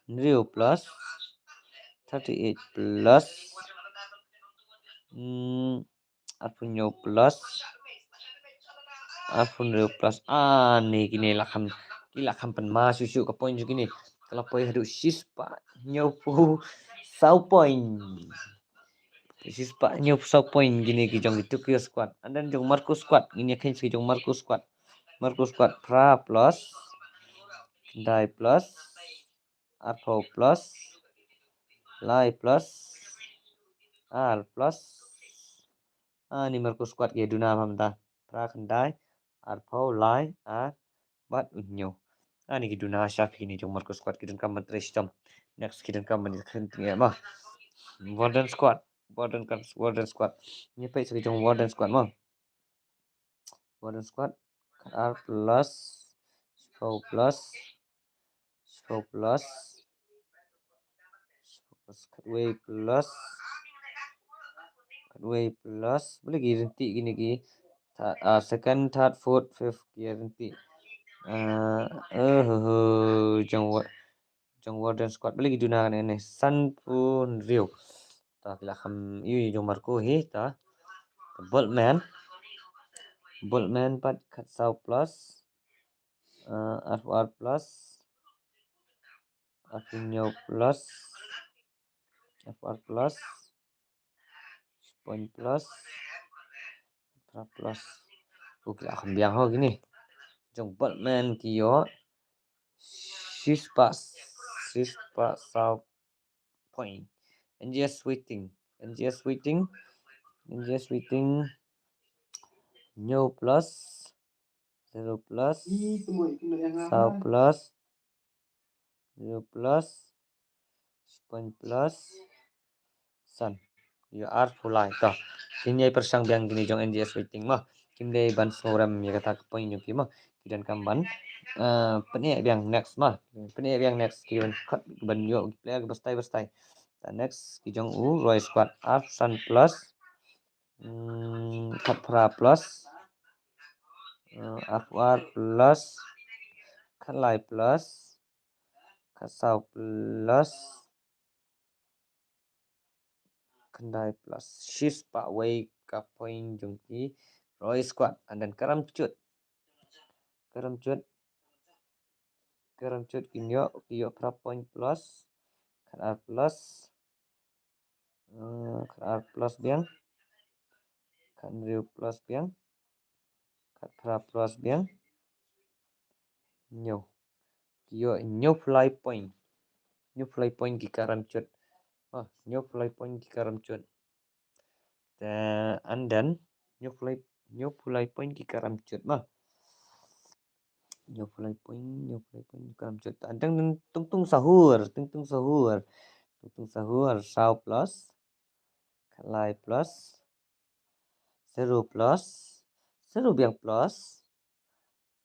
hynriew plus, thirty-eight plus, hmm, arphew hynñiew plus, arphew hynriew plus. Ani kine la kham, ki la kham pynma shuh shuh ka point jong kine. Ka la poi haduh shispah hynñiewphew saw point. Shispah hynñiewphew saw point kine ki jong ki Tokyo Squad. And then jong Marco Squad, ngin ïa kheiñ sa ki jong Marco Squad. Marco Squad phra plus, khyndai plus, arphew plus, lai plus, ar plus. Ani Marco Squad ki ïa duna bha mynta. Phra, khyndai, arphew, lai, ar bad hynñiew. Ani ki duna sha phi kine jong Marco Squad, ki donkam ban trei shitom. Next ki donkam ban ïa kheiñ ïa ma. Warden Squad, Warden Squad, Warden Squad. Ngin peit sa ki jong Warden Squad ma. Warden Squad, ar plus, shiphew plus, shiphew plus, shiphew plus, khatwei plus, khatwei plus. Balei ki ryntih kine ki? Tha-, ah, second, third, fourth, fifth ki ryntih. Ah, eh, eh, eh, jong wa-, jong Warden Squad. Balei ki duna kane ne? Sanphew hynriew. Ta ki la kham ïoh jong Marco hi ta. Boltman. Boltman pat khatsaw plus. Uh, arphew ar plus. Arphew hynñiew plus. Arphew ar plus. Point plus. Phra plus. Oh, ki la kham biang ho kine. Jong Boltman ki ïoh shispah, shispah saw point. N G S Waiting. N G S Waiting. N G S Waiting. Hynñiew plus, zero plus, saw plus, Zero plus, point plus san. Ïoh arphew lai. To, kin ïai pyrshang biang kine jong N G S waiting mo. Kim dei ban sngewrem ïa kata ka point jong ki mo. Ki donkam ban, eh, pynïaid biang next mo. Pynïaid biang next, ki ban cut, ban ïoh ki player kiba stai ba stai. Ta next ki jong u Roy Squad, arphew san plus, hmm, khatphra plus, eh, arphew ar plus, khatlai plus, khatsaw plus, khyndai plus. Shispah wei ka point jong ki Roy Squad. And then Karamchut. Karamchut. Karamchut ki ïoh, ki ïoh phra point plus, khatar plus, eh, khatar plus biang, khathynriew plus biang, khatphra plus biang. Hynñiew. Ki ïoh hynñiewphew lai point. Hynñiewphew lai point ki Karamchut. Ah, hynñiewphew lai point ki Karamchut. Te, and then, hynñiewphew lai, hynñiewphew lai point ki Karamchut mo. Hynñiewphew lai point, hynñiewphew lai point ki Karamchut. And then, Tungtung Sahur, Tungtung Sahur. Tungtung Sahur, saw plus, khatlai plus, zero plus, zero biang plus,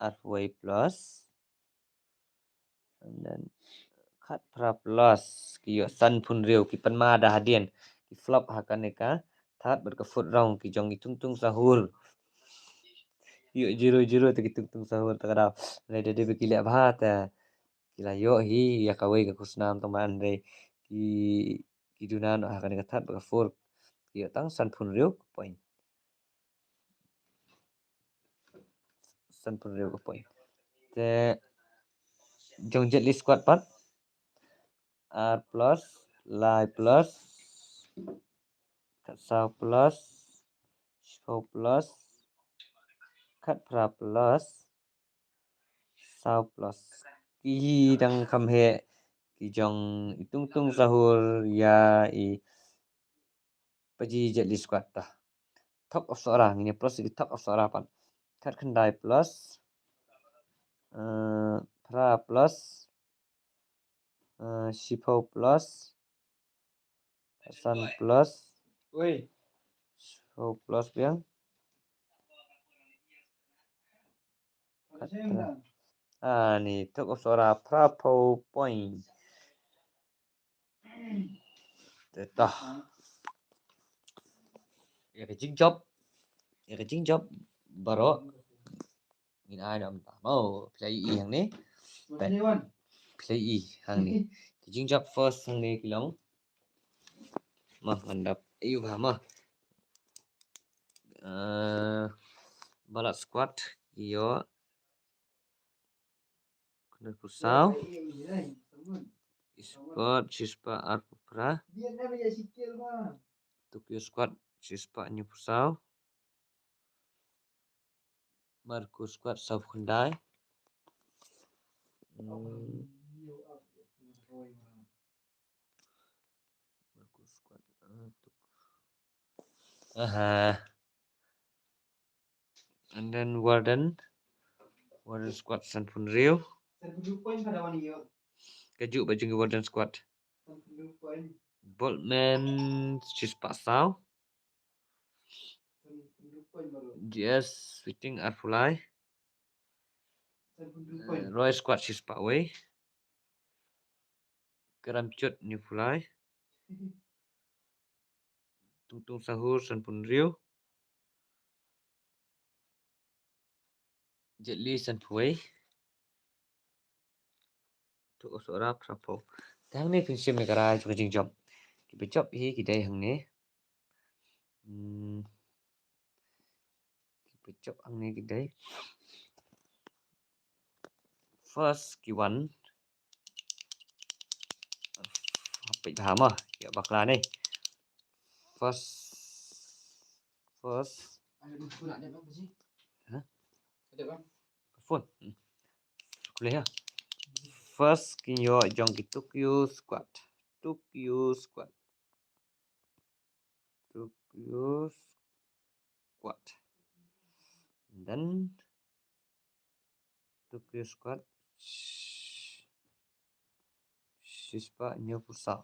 arphew wei plus, and then khatphra plus, ki ïoh sanphew hynriew, ki pynmada hadien, ki flop ha kane ka third bad ka fourth round, ki jong i Tungtung Sahur. Ïoh zero zero te ki Tungtung Sahur ta ka daw. Hynrei da dei ba ki leh bha te ki la ïoh hi ïa kawei ka khusnam tang ba hynrei ki, ki duna noh ha kane ka third bad ka fourth. Ki ïoh tang sanphew hynriew ka point. Sanphew hynriew ka point. Te jong Jet Li Squad pat, ar plus, lai plus, khatsaw plus, shiphew plus, khatphra plus, saw plus. Ki dang kham heh ki jong i Tungtung Sahur ïa i Paji Jet Li Squad ta. Thok of Sohra, ngin ïa plus ïa ki Thok of Sohra pat. Khatkhyndai plus, eh, phra plus, eh, shiphew plus, san plus, wei, shiphew plus biang. Ani, Thok of Sohra, phraphew point. Te to. Ïa ka jingjop, ïa ka jingjop baroh ngin ai na mynta. Mo, phi la ïohi hangne. Phi la ïohi hangne. Ka jingjop first hangne ki long. Mo, ngan dap ïa u ha mo. Eh, Balat Squad, ïoh. Khyndai phew saw. Squad, shispah arphew phra. Tokyo Squad, shispah hynñiew phew saw. Marco Squad, saw phew khyndai. Hmm. Marco Squad, ah, tuk. Aha. And then Warden. Warden Squad, sanphew hynriew. Kajuh ba jong Warden Squad. Boltman, shispah saw. G S Waiting, arphew lai. Eh, Roy Squad, shispah wei. Karamchut, hynñiew phew lai. Tungtung Sahur, sanphew hynriew. Jet Li, sanphew wei. Thok of Sohra, phraphew. Te hangne phin shim ïa ka rai jong ka jingjop. Kiba jop hi ki dei hangne. Hmm. Kiba jop hangne ki dei. First ki wan. Peit bha mo, ïa bakla ne. First, first. Ha? Phone. Hmm. Khublei ha. First kin ïoh jong ki Tokyo Squad. Tokyo Squad. Tokyo Squad. And then Tokyo Squad. shispah hynñiewphew saw.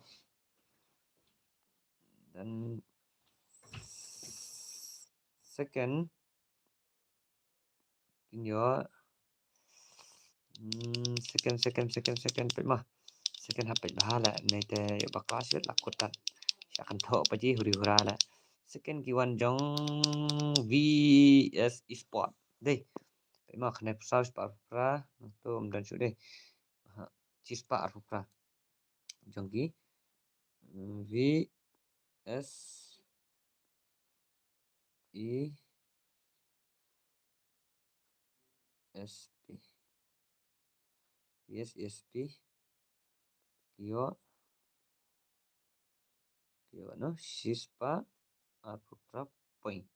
Then second, kin ïoh, hmm, second, second, second, second, peit ma. Second hap peit bha la, nai te ïoh bakla shuh la kut tat. Sha kan thoh pa ji huri hura la. Second ki wan jong V S Esport. Dei. Peit ma, khyndai phew saw, shispah arphew phra, nangta ym don shuh dei. Ha, shispah arphew phra. Jong ki, mm, V S E S P. V S E S P. Ki ïoh, ki ïoh, no, shispah arphew phra point.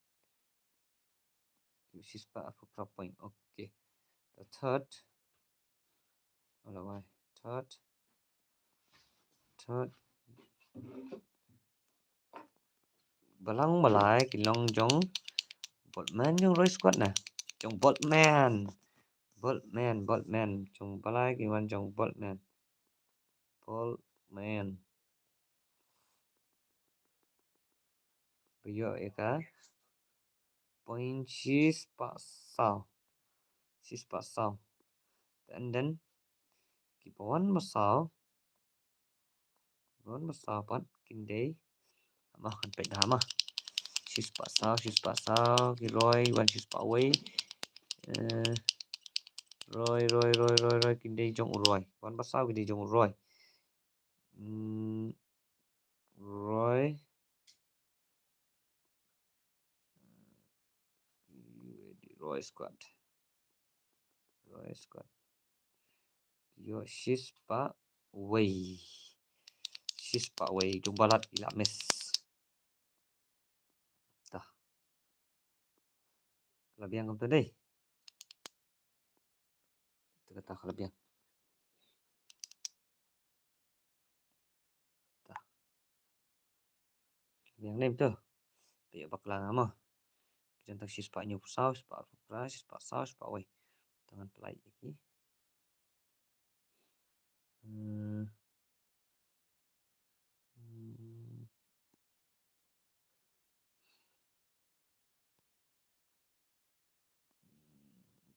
Shispah arphew phra point. Okay. The third. Ala wai. Third. Third. Balang balai ki long jong Boltman jong Roy Squad na. Jong Boltman. Boltman, Boltman. Jong balai ki wan jong Boltman. Boltman. Ba ïoh ïa ka point shispah saw. Shispah saw. And then kiba wan ba saw. Wan ba saw pat kin dei. Hama kan peit hama. Shispah saw, shispah saw, ki Roy wan shispah wei. Eh, Roy, Roy, Roy, Roy, Roy, kin dei jong u Roy. Wan ba saw kin dei jong u Roy. Hmm, Roy. Roy Squad. Roy Squad. Ïoh shispah wei. Shispah wei. Jong balat ila miss. Tah. La biang kumta dei. Te kata ka la biang. Tah. Biang nem tu. Pia bakla nga mo. Kita tang shispah hynñiewphew saw, shispah arphew phra, shispah saw, shispah wei. Tang ngan pynlait ïa ki. Hmm. Hmm.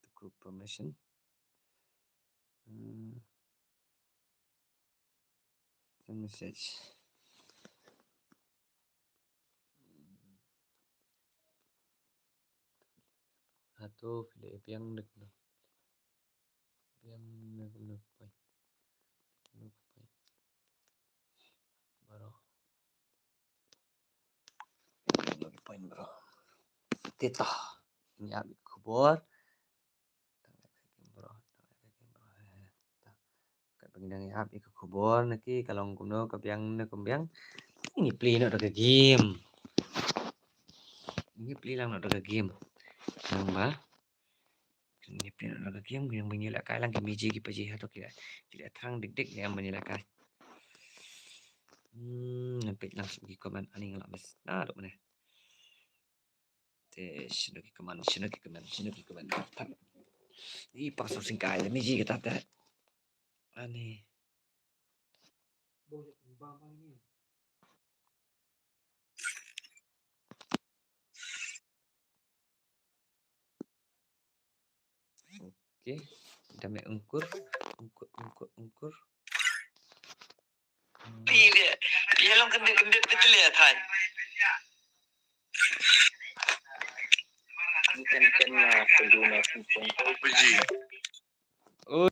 The group permission. Hmm. Send message. Hato phi la biang ne kumno? Biang ne kumno, point? Kumno, point? Baroh. Point baroh. Te to. Ngi ap ïa ka khubor. Tang ïa ka game baroh, tang ïa ka game baroh. Katba ngi dang ïa ap ïa ka khubor na ki, ka long kumno, ka biang ne kum biang. Ngi plie noh da ka game. Ngi plie lang noh da ka game. Nang ba. Ngi plie noh da ka game, ngi nang ba ngi lehkai lang ki miji ki paji hato ki la, ki la thrang dik dik ngi nang ba ngi lehkai. Hmm, ngan peit lang sha ki comment ani nga la miss. Naduh mynne. Te shano ki comment, shano ki comment, shano ki comment. I pa song sing kai le miji kita te. Ani. Okay. Dame ungkur, ungkur, ungkur, ungkur. Hmm. Pile, pile long kendit, kendit, kendit, kendit, Than. Kan, kan, ah, penduna singkong. Oh.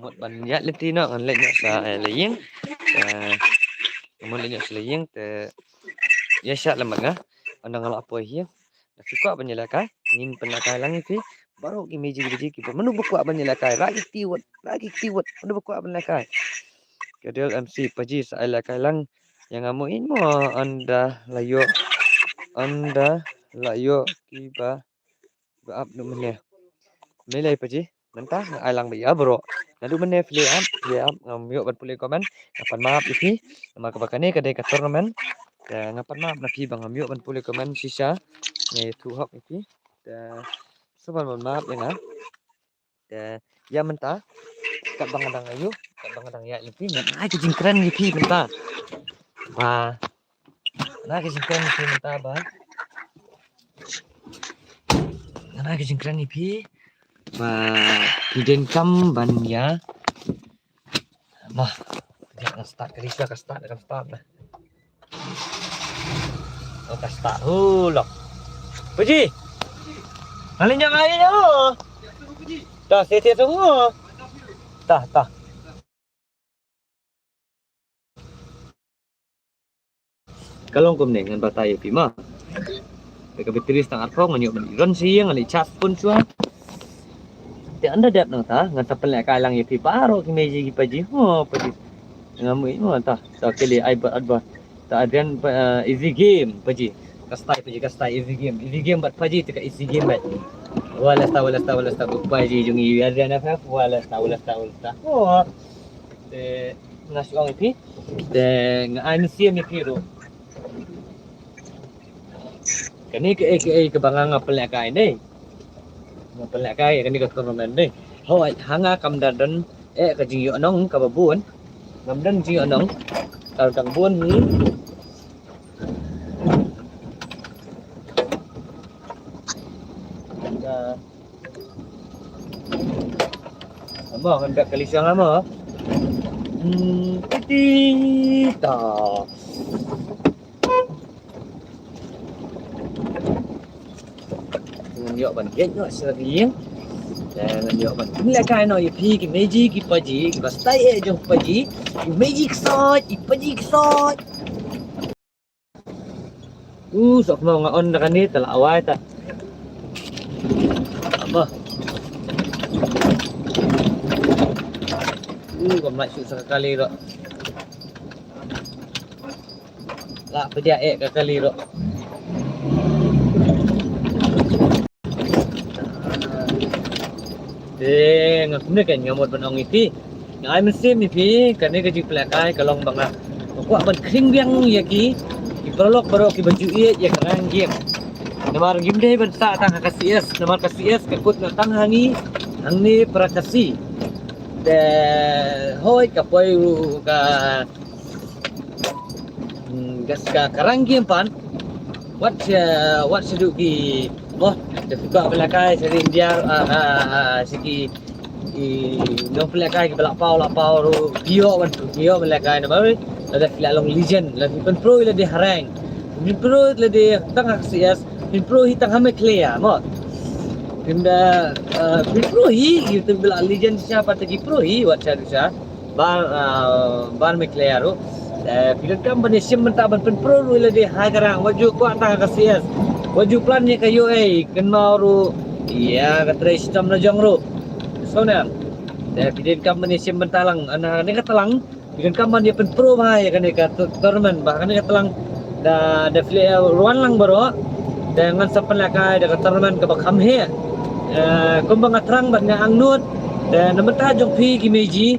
Mut ban ïaid lynti noh, ngan leit noh sha la ïing. Mut leit noh sha la ïing te ïa sha la mat nga. Ynda nga la poi hi, da phi kwah ban ïalehkai, ngin pynlehkai lang ïa phi. Baroh ki meji ki baji ki ba mano ba kwah ban ïalehkai, rah ki kti wut, rah ki kti wut, mano ba kwah ban lehkai. Ka dei M C Paji sa ai lehkai lang ïa nga mo, in mo, ynda la ïoh, ynda la ïoh ki ba ba ap nu mene. Me lei Paji, mynta nga ai lang ba ïa baroh. Naduh mynne phi leh ap, phi leh ap, ngam ïoh ban pule comment, nga pan map ïa phi. Namar kaba kane ka dei ka tournament. Te nga pan map na phi ba ngam ïoh ban pule comment shisha. Nga ïathuh hok ïa phi. Te sngewbha ban map ïa nga. Te ïa mynta, katba nga dang ïa, katba nga dang ïa ïa phi, ngan ai ka jingkren ïa phi mynta. Ba, ngan ai ka jingkren ïa phi mynta ba, ngan ai ka jingkren ïa phi ba phi donkam ban ïa. Mah, ka start, ka start, ka start, ka start. Oh, ka start. Hu, lok. Paji. Ngali nyang ai nya. Tah, sete tu. Tah, tah. Ka long kumne, ngan batai ïa phi ma. Te ka battery tang arphew, ngan ïoh ban run sha ïing, ngan leit charge phone shuwa. Te ynda dep nangta ngan sa pynlehkai lang ïa phi baroh ki meji ki paji. Ho paji. Ngam mut mo ta. Ta kili ai bad adba. Ta Adrian, eh, easy game paji. Ka style paji, ka style easy game. Easy game bad paji te ka easy game bad. Wala sta, wala sta, wala sta. Paji jong i Adrian F F. Wala sta, wala sta, wala sta. Ho. Te nga shu ong ïa phi. Te nga ai mynsiem ïa phi ruh. Kane kaei kaei kaba nga nga pynlehkai ne. Nga pynlehkai kane ka tournament ne. Hooid, ha nga kam da don eh ka jingïohnong kaba bun. Ngam don jingïohnong. Ka dang bun hi. Nga Amo, ngan bek kali siang amo. Hmm, titi ta. Ngan ïoh ban gate noh sha la ka ïing. Ngan ïoh ban pynlehkai noh ïa phi ki meji ki paji, ki ba style eh jong paji, ki meji ki soj, ki paji ki soj. U sok mo nga on da kane ta la awai ta. Apa? U kam lai shu sa ka kali ro. La pejah eh ka kali ro. Te nga kumne kan nga mut ban ong ïa phi. Nga ai mynsiem ïa phi kane ka jingpynlehkai ka long ba nga kwah ban khring biang ïa ki ki paralok baroh ki ba ju ïeit ïa ka rank game. Namar ngim dei ban sah tang ha ka C S, namar ka C S ka kut na tang ha ngi hangne para Khasi. Te hoi ka poi u ka Hmm, gas ka karang ki empan. Wat, eh, wat sedu ki, oh, da phi kwah pynlehkai sha India, ah, ah, ah, sha ki, ki nongpynlehkai kiba la paw, la paw ruh, ki ïoh ban, ki ïoh pynlehkai namar lada phi la long legend, lada phi pynpro lada ha rank. Pynpro lada tang ha C S, pynpro hi tang ha Meghalaya, mo. Pynda, eh, pynpro hi, ki tang ba la legend sha pat ki pro hi, wat sha du sha. Bar, ah, bar Meghalaya ruh. Eh, phi donkam ban ïashim bynta ban pynpro ruh ïa lade ha ka rank, wat ju kwah tang ha ka C S. Wat ju plan ïa ka U A, kynmaw ruh ïa ka trei shitom la jong ruh. Sngewbha. Eh, phi donkam ban ïashim bynta lang, ana kane ka tlang. Phi donkam ban ïa pynpro bha ïa kane ka tu-, tournament, bad kane ka tlang da, da phi leh ruan lang baroh. Te ngan sa pynlehkai da ka tournament kaba kham heh. Eh, kumba nga thrang bad nga angnud. Te na bynta jong phi ki meiji.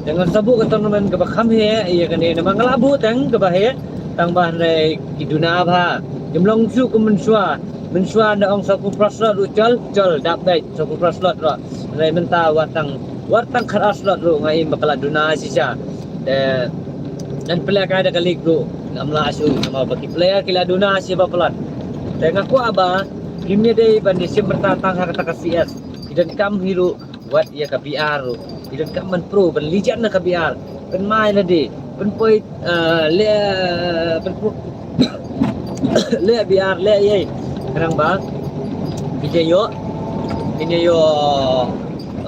Te ngan sa buh ka tournament kaba kham heh ïa kane namar nga la buh tang kaba heh. Tang ba hynrei ki duna bha. Kim long shuh kum mynshuwa. Mynshuwa da ong sawphew phra slot ruh chol, chol dap beit sawphew phra slot ruh. Hynrei mynta wat tang, wat tang khatar slot ruh nga im ba ka la duna shisha. Te ngan pynlehkai da ka league ruh ngam lah shuh namar ba ki player ki la duna shisha ba palat. Te nga kwah ba kim ïadei ban ïashim bynta tang ha kata ka C S. Ki donkam hi ruh wat ïa ka B R ruh. Ki donkam ban pro, ban legend na ka B R. Pynmai lade, pynpoi, eh, leh, pynpro, leh B R, leh ïa. Khnang ba phin ïoh, phin ïoh,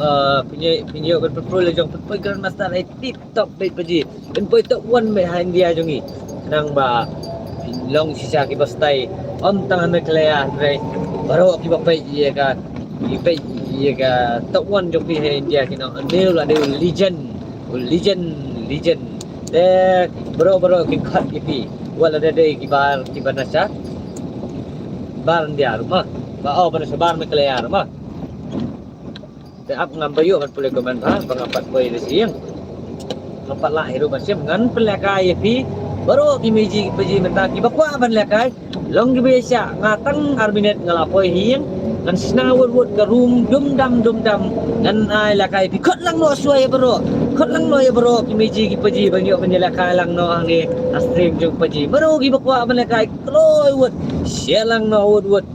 eh, phin ïoh, phin ïoh ban pynpro la jong, pynpoi Grandmaster ai tip top beit paji. Pynpoi top one beit ha India jong ngi. Khnang ba phin long shisha kiba style. Ym tang ha Meghalaya hynrei baroh kiba peit ïa ka, ki peit ïa ka top one jong phi ha India kin ong une u la dei u legend. U legend, legend. Te baroh baroh kin khot ïa phi. Wat la dei ki bar kiba na sha bar India ruh ma. Ba oh ba na sha bar Meghalaya ruh ma. Te ap ngam ba ïoh ban pule comment ba, ba ngam pat poi da shi ïing. Ngam pat lah hi ruh ban shim, ngan pynlehkai ïa phi baroh ki meiji ki paji mynta kiba kwah ban lehkai. Long kiba ïa shah, nga tang ar minit nga la poi ha ïing. Ngan shna wut wut ka room dum dam dum dam. Ngan ai lehkai ïa phi, khot lang noh shuwa ïa baroh. Khot lang noh ïa baroh ki meiji ki paji ban ïoh ban ïalehkai lang noh hangne ha stream jong paji. Baroh kiba kwah ban lehkai, kloi wut. Share lang noh wut wut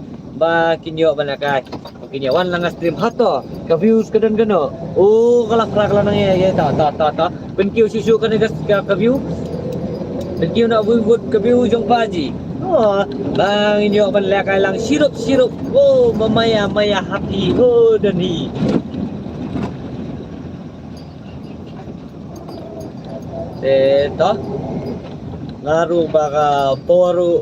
ba kin ïoh ban lehkai. Kin ïa wan lang ha stream hato. Ka views ka don kano. Oh, ka la kra ka la nang ïa, ïa, ta, ta, ta, ta. Pynkiew shuh shuh kane ka, ka, ka view. Pynkiew na view, view, ka view jong paji. Oh, ba ngin ïoh ban lehkai lang shirup, shirup. Oh, ma maya, maya happy. Oh, don hi. Te to. Nga ruh ba ka por ruh.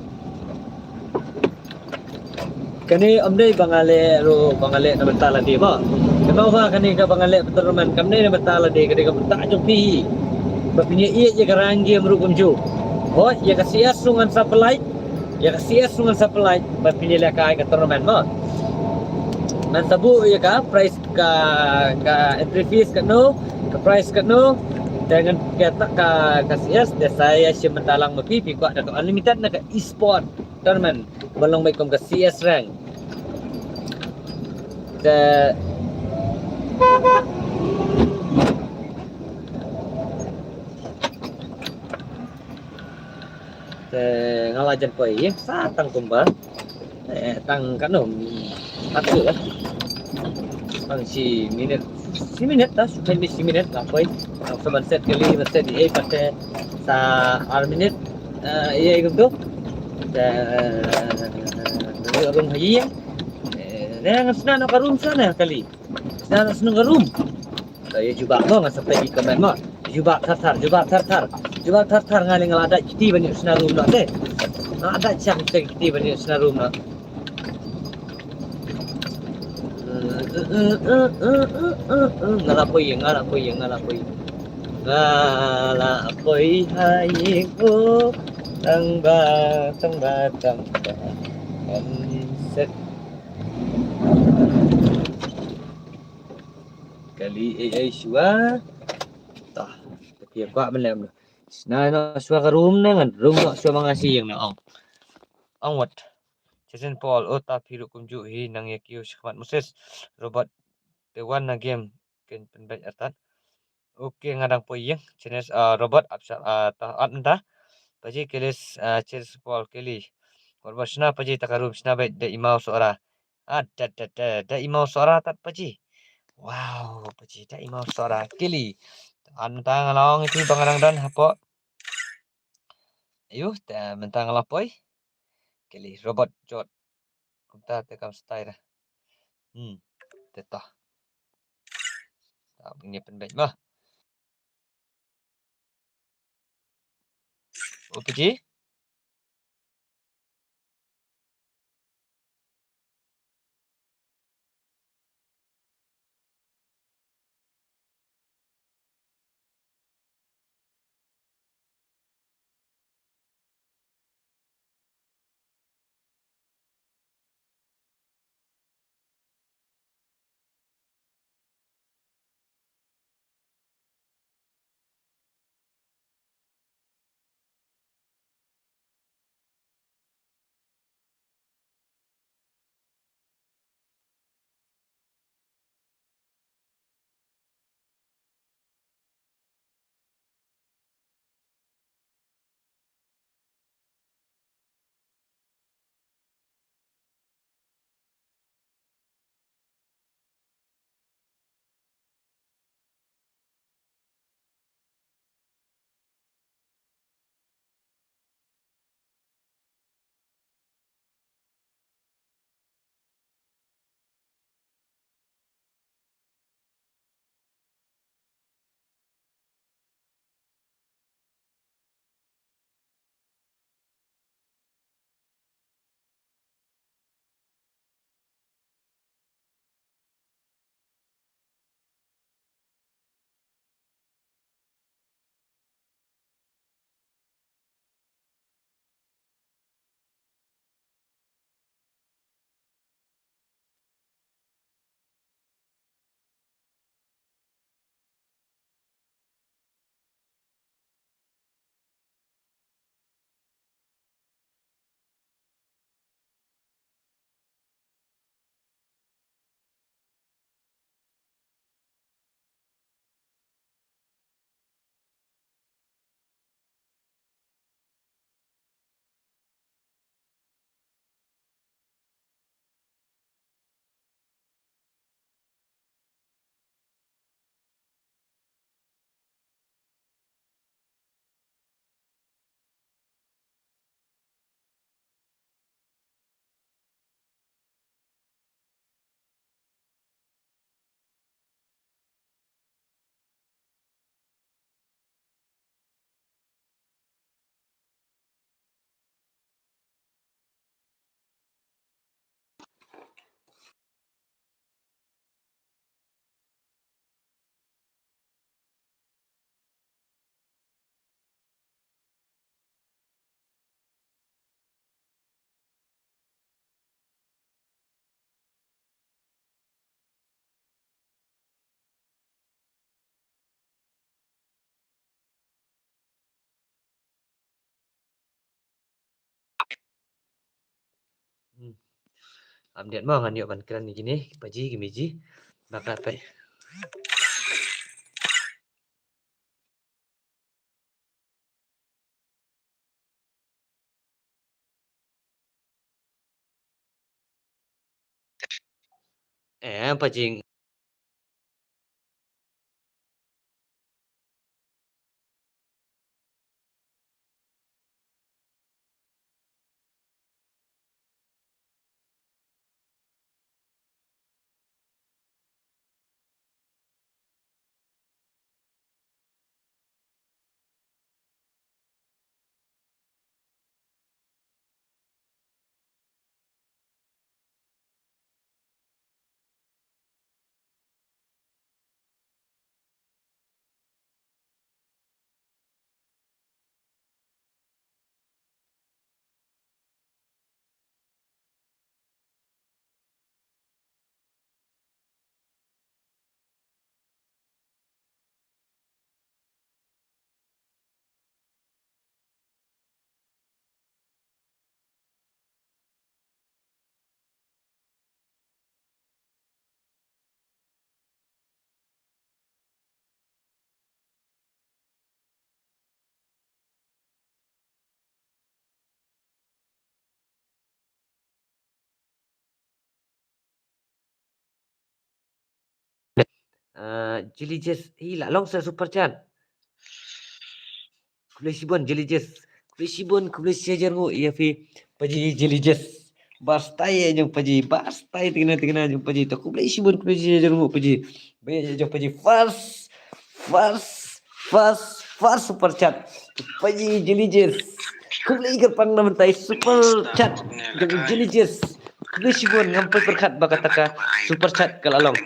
Kane ym dei ba nga leh ruh, ba nga leh na bynta lade ba. Kane ba kane kaba nga leh tournament kam dei na bynta lade, ka dei ka bynta jong phi. Ba phin ïa ïeit ïa ka rank game ruh kumjuh. Hooid, ïa ka C S ruh ngan sa pynlait. Ïa ka C S ruh ngan sa pynlait ba phin ïa lehkai ka tournament mo. Ngan sa buh ïa ka prize, ka, ka entry fees katno, ka prize katno. Te ngan, kata ka, ka C S te sa ïa shim bynta lang ma phi, phi kwah da ka unlimited ne ka esport tournament. Ba long beit kum ka C S rank. Te, te nga la jan poi ïing sa tang kumba. Eh, tang katno. Satu lah. Tang shi minit. Shi minit dah, shi minit, shi minit la poi. Tang sa ban set kali, ban set di, eh, pat te sa ar minit. Eh, ïa, ïa, kumto. Te, eh, room ha ïing. Eh, ngan shna noh ka room shane kali. Shna noh shnong ka room. Te ïa jubab mo, ngan sa peit ki comment mo. Jubab thar thar, jubab thar thar. Jubab thar thar, nga leh nga la dait kti ban ïoh shna room noh te. Nga la dait shang te kti ban ïoh shna room noh. Nga la poi, nga la poi, nga la poi. Nga la poi ha ïing ko. Tang ba, tang ba, tang ba. Em, set. Kali ei ei shuwa. Tah, tapi aku ak belem. Shna noh shuwa ka room ne ngan room noh shuwa ma nga sha ïing noh ong. Ong wat. Jason Paul, oh ta phi ruh kumjuh hi nang ïa kiew shakhmat Moses. Robot, te wan na game kin pynbeit artat. Ok, nga dang poi ïing. Chines, ah, Robot, ap sha, ah, ta, ap nta. Paji Kelis, ah, Chines Paul, Keli. Wat ba shna paji ta ka room shna beit da i Mau Sora. Ah, da, da, da, da i Mau Sora tat paji. Wow, paji da i Mau Sora. Keli. Ap nta nga la ong iti ba nga dang don hapoh. Ayu, te mynta nga la poi. Keli, Robot jot. Kumta te kam stai dah. Hmm, te tah. Ta ngin pynbeit ma. O paji. Hmm. Am diat mo ngan ïoh ban kren ïa kine, ki paji, ki miji. Baka pei. Eh, paji. Ah, Jilly Jess, hi la long sa super chat. Khublei shibun Jilly Jess. Khublei shibun, khublei shihajar nguh ïa phi paji Jilly Jess. Ba stai ïa jong paji, ba stai tikna tikna jong paji. To khublei shibun, khublei shihajar nguh paji. Ba ïa jong paji first, first, first, first super chat. Paji Jilly Jess. Khublei kyrpang na mynta super chat jong Jilly Jess. Khublei shibun, ngam poi pyrkhat ba kata ka super chat ka la long.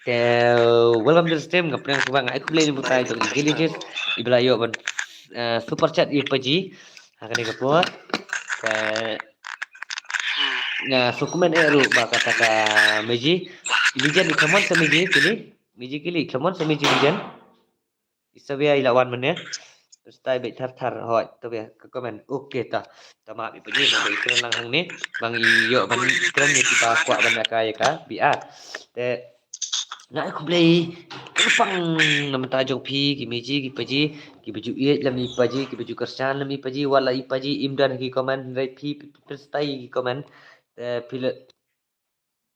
Te welcome to the stream, nga pyrshang shuwa, nga ai khublei lyngba ïa i Jilly Jess, i ba la ïoh ban, eh, super chat ïa paji ha kane ka por. Te nga shu comment eh ruh ba kata ka miji, i Legend i kham wan sa miji kili, miji kili kham wan sa miji Legend. I Sabia i la wan mynne. Stai beit thar thar hoi, to bia ka comment. Okay ta. Ta map i paji, ba i kren lang hangne. Ba ngi ïoh ban kren ïa kiba kwah ban ïa ka ïa ka B R. Te Nga ai khublei kyrpang na bynta jong phi ki Meji ki Paji, kiba ju ïeit lem i Paji, kiba ju kyrshan lem i Paji, wat la i Paji im don ha ki comment, hynrei phi phi pynstad ïa ki comment. Te phi la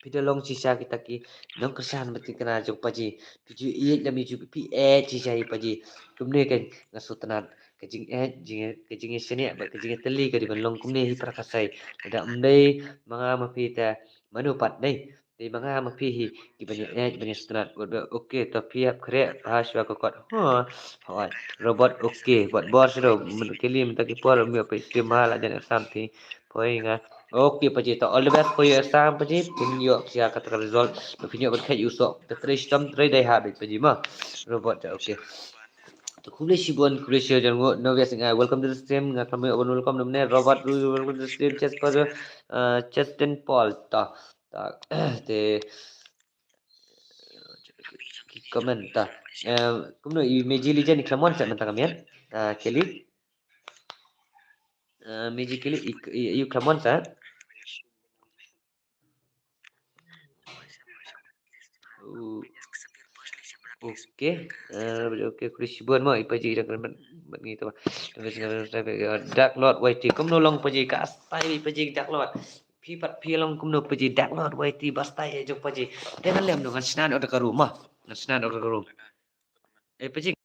phi da long shisha kita ki nongkyrshan bad ki khynnah jong Paji. Phi ju ïeit lem i ju phi ïeit shisha i Paji. Kumne kan nga sngewtynnat ka jingïeit, jing ka jingïeit shaniah bad ka jingïeit tylli ka dei ban long kumne hi para Khasi. Lada ym dei ma nga ma phi te mano pat dei. Dei ma nga ma phi hi ki ban ïeit ban ïeit sngewtynnat. Bad ba, okay, to phi hap khreh bha shuwa ka kot. Ha, hooid. Robot, okay. Bad bor shuwa, men kylli mynta ki por, ym ïoh phi stream ha la jan exam phi. Poi nga. Okay, Paji, to all the best for your exam, Paji. Phin ïoh shisha kata ka result. Ba phin ïoh ban kheit ïa u soh. Te trei shitom, trei dei ha beit, Paji, ma. Robot, te okay. To khublei shibun, khublei shibun jong u Novia Singh. Welcome to the stream. Nga khlem ïoh ban welcome namne. Robot, welcome to the stream. Chester, uh, Chesten Paul. To, to, te comment ta. Eh, kumno i Meji Legend i khlem wan sa mynta ka miet. Ah, Kelly. Eh, Meji Kelly i, i, i khlem wan sa. Uh, okay. Eh, okay, khublei shibun mo i Paji i dang kren bad, bad ngi ta. Dark Lord Y T. Kumno long Paji, ka stai i Paji Dark Lord. Phi pat phi long kumno Paji, Dark Lord Y T ba stai ïa jong Paji. Te ngan lem noh, ngan shna noh da ka room ma. Ngan shna noh da ka room. Eh, Paji.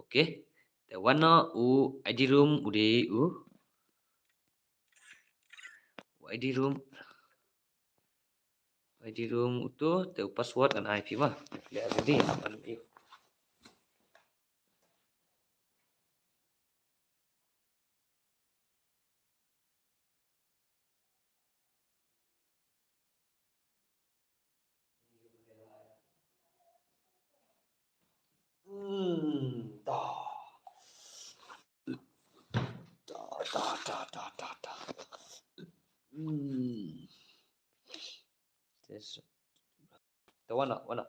Okay. Te wan u I D room u dei u. U I D room. U I D room uto te u password ngan ai phi ma. Te phi leh ready. Hmm, da. Da, da, da, da, da, da. Hmm. Tes. Te wan noh, wan noh.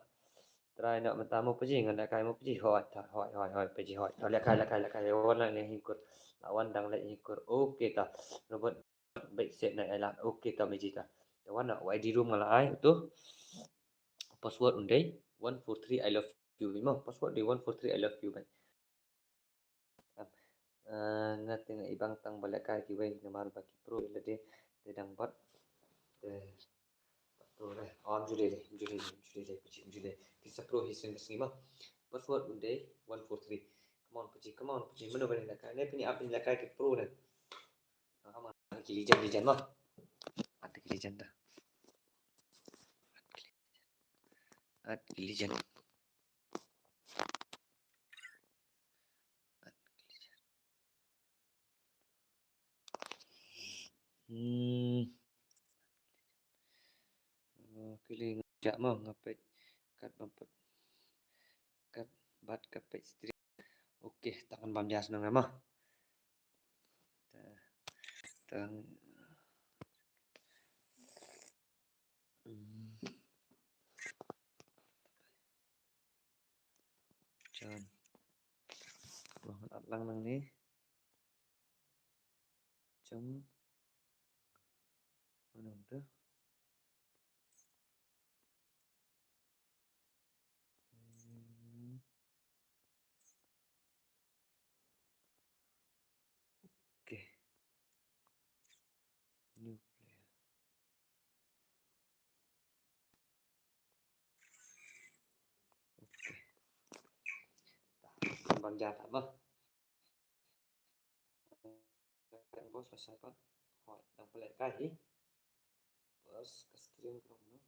Try noh mynta mo paji, ngan lehkai mo paji. Hoi, ta, hoi, hoi, hoi, paji, hoi. Ta, lehkai, lehkai, lehkai. Wan noh ne hi kur. La wan dang leh hi kur. Okay, ta. Robot. Bad set na ai la. Okay, ta, meji ta. Te wan noh, Y D room nga la ai uto. Password un dei one four three I love you mo. Password dei one four three I love you bad. Eh, nga te nga i bang tang ba lehkai kiwei namar ba ki pro lade te dang bad. Te pro re. Om ju dei, ju dei, ju dei, paji, ju dei. Ki sa pro hi sien ka sngi mo. Password un dei one four three. Come on, paji, come on, paji. Mano ba lehkai? Ne pini ap lehkai ki pro ne. Ah, ma, ki legend, legend mo. At ki legend ta. At ki legend. Hmm. Oh, ki li ngajak mo, nga peit kat bam peit. Kat bad ka peit stream. Okay, tang ban bam jas nang mo. Ta, tang. Hmm. Jan. Wah, at lang nang ni. Jong. Mana tu? Hmm. Okay. New player. Okay. Tah, bang ja tah bah. Bos la saipan. Hoi, nang pelet kai hi. Bos ka stream belum no.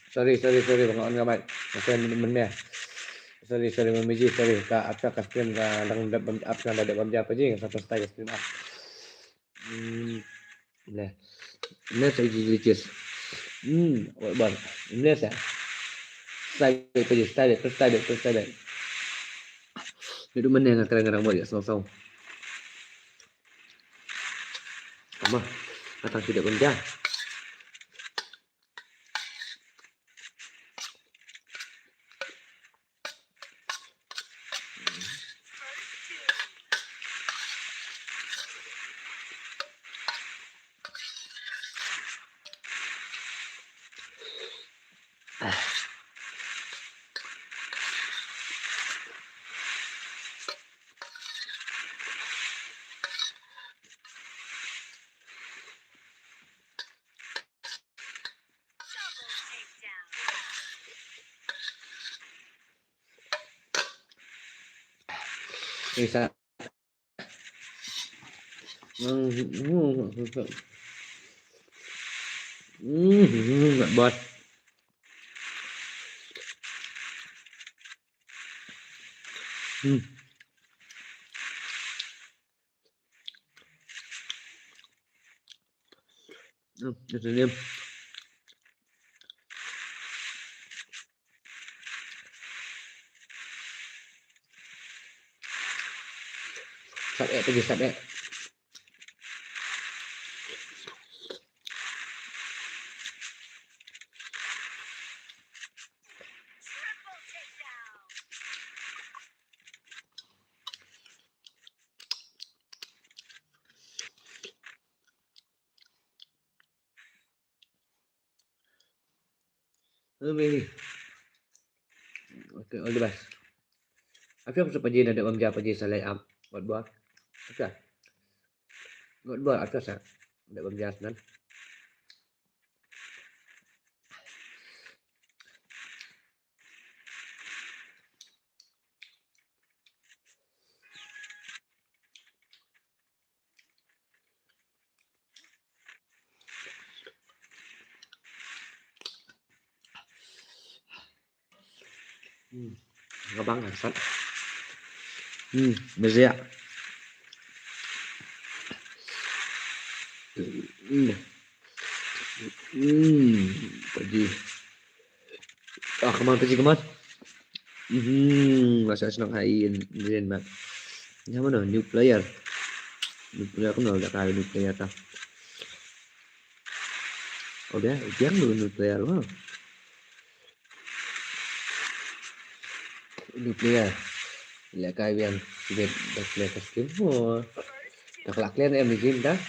Sorry, sorry, sorry, ba nga on ka mic. Nga send mynne. Sorry, sorry, Mami G, sorry. Ka app ka stream ka dang dep bam, app ka dang dep bam ja pa ji, nga sa first time ka stream app. Hmm. Ble. Ble sa ji ji. Hmm, wat ban. Ble sa. Style pa ji, style, style, style. Ni tu mynne nga kren ngan rang boi, song song. Ama, ka tang shu dep bam ja. Isa. Hmm, hmm, hmm, hmm, hmm, hmm, hmm, hmm, hmm. Hmm. Hmm, ito din. Sat eh, pergi sat eh. Hello, baby. Okay, all the best. Afiang sa paji na da bam ja paji sa lay am. Ngot bor. Afiang. Ngot bor afiang sa. Da bam ja nan. Hmm. Ngabang kan sat. Hmm, mezia. Hmm. Hmm, paji. Ah, come on, paji, come on. Hmm, masa senang hai in, in mat. Yang mana? New player. New player, aku nak dah kali new player tah. Oh, dia, dia dulu new player, wah. New player. Leh kai biang sibit dah clear ka stream. Oh. Dah kelak clear ni M D G dah.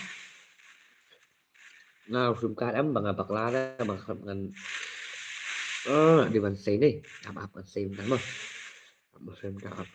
Nga sim card em ba nga bakla da ba nga ngan. Oh, di ban sei ni. Ap ap ngan sei dah mah. Ap ap sei dah ap.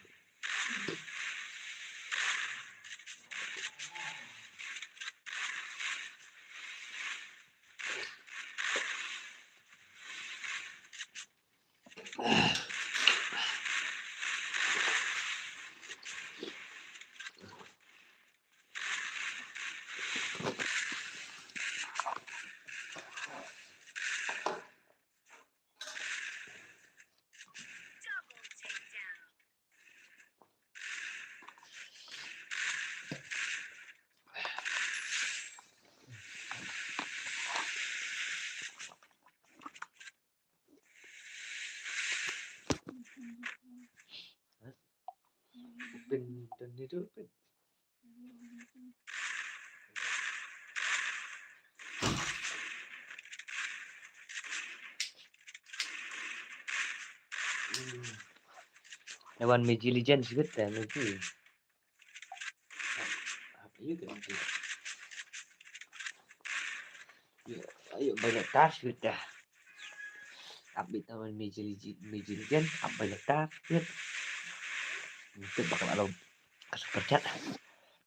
Pin, pin itu, pin. Lawan Mobile Legends gitu ya, Mobile. Apa ya, kan? Ya, ayo, banyak tas gitu ya. Update lawan Mobile Legends, Mobile Legends, apa banyak tas gitu. Mungkin bakal ada super chat.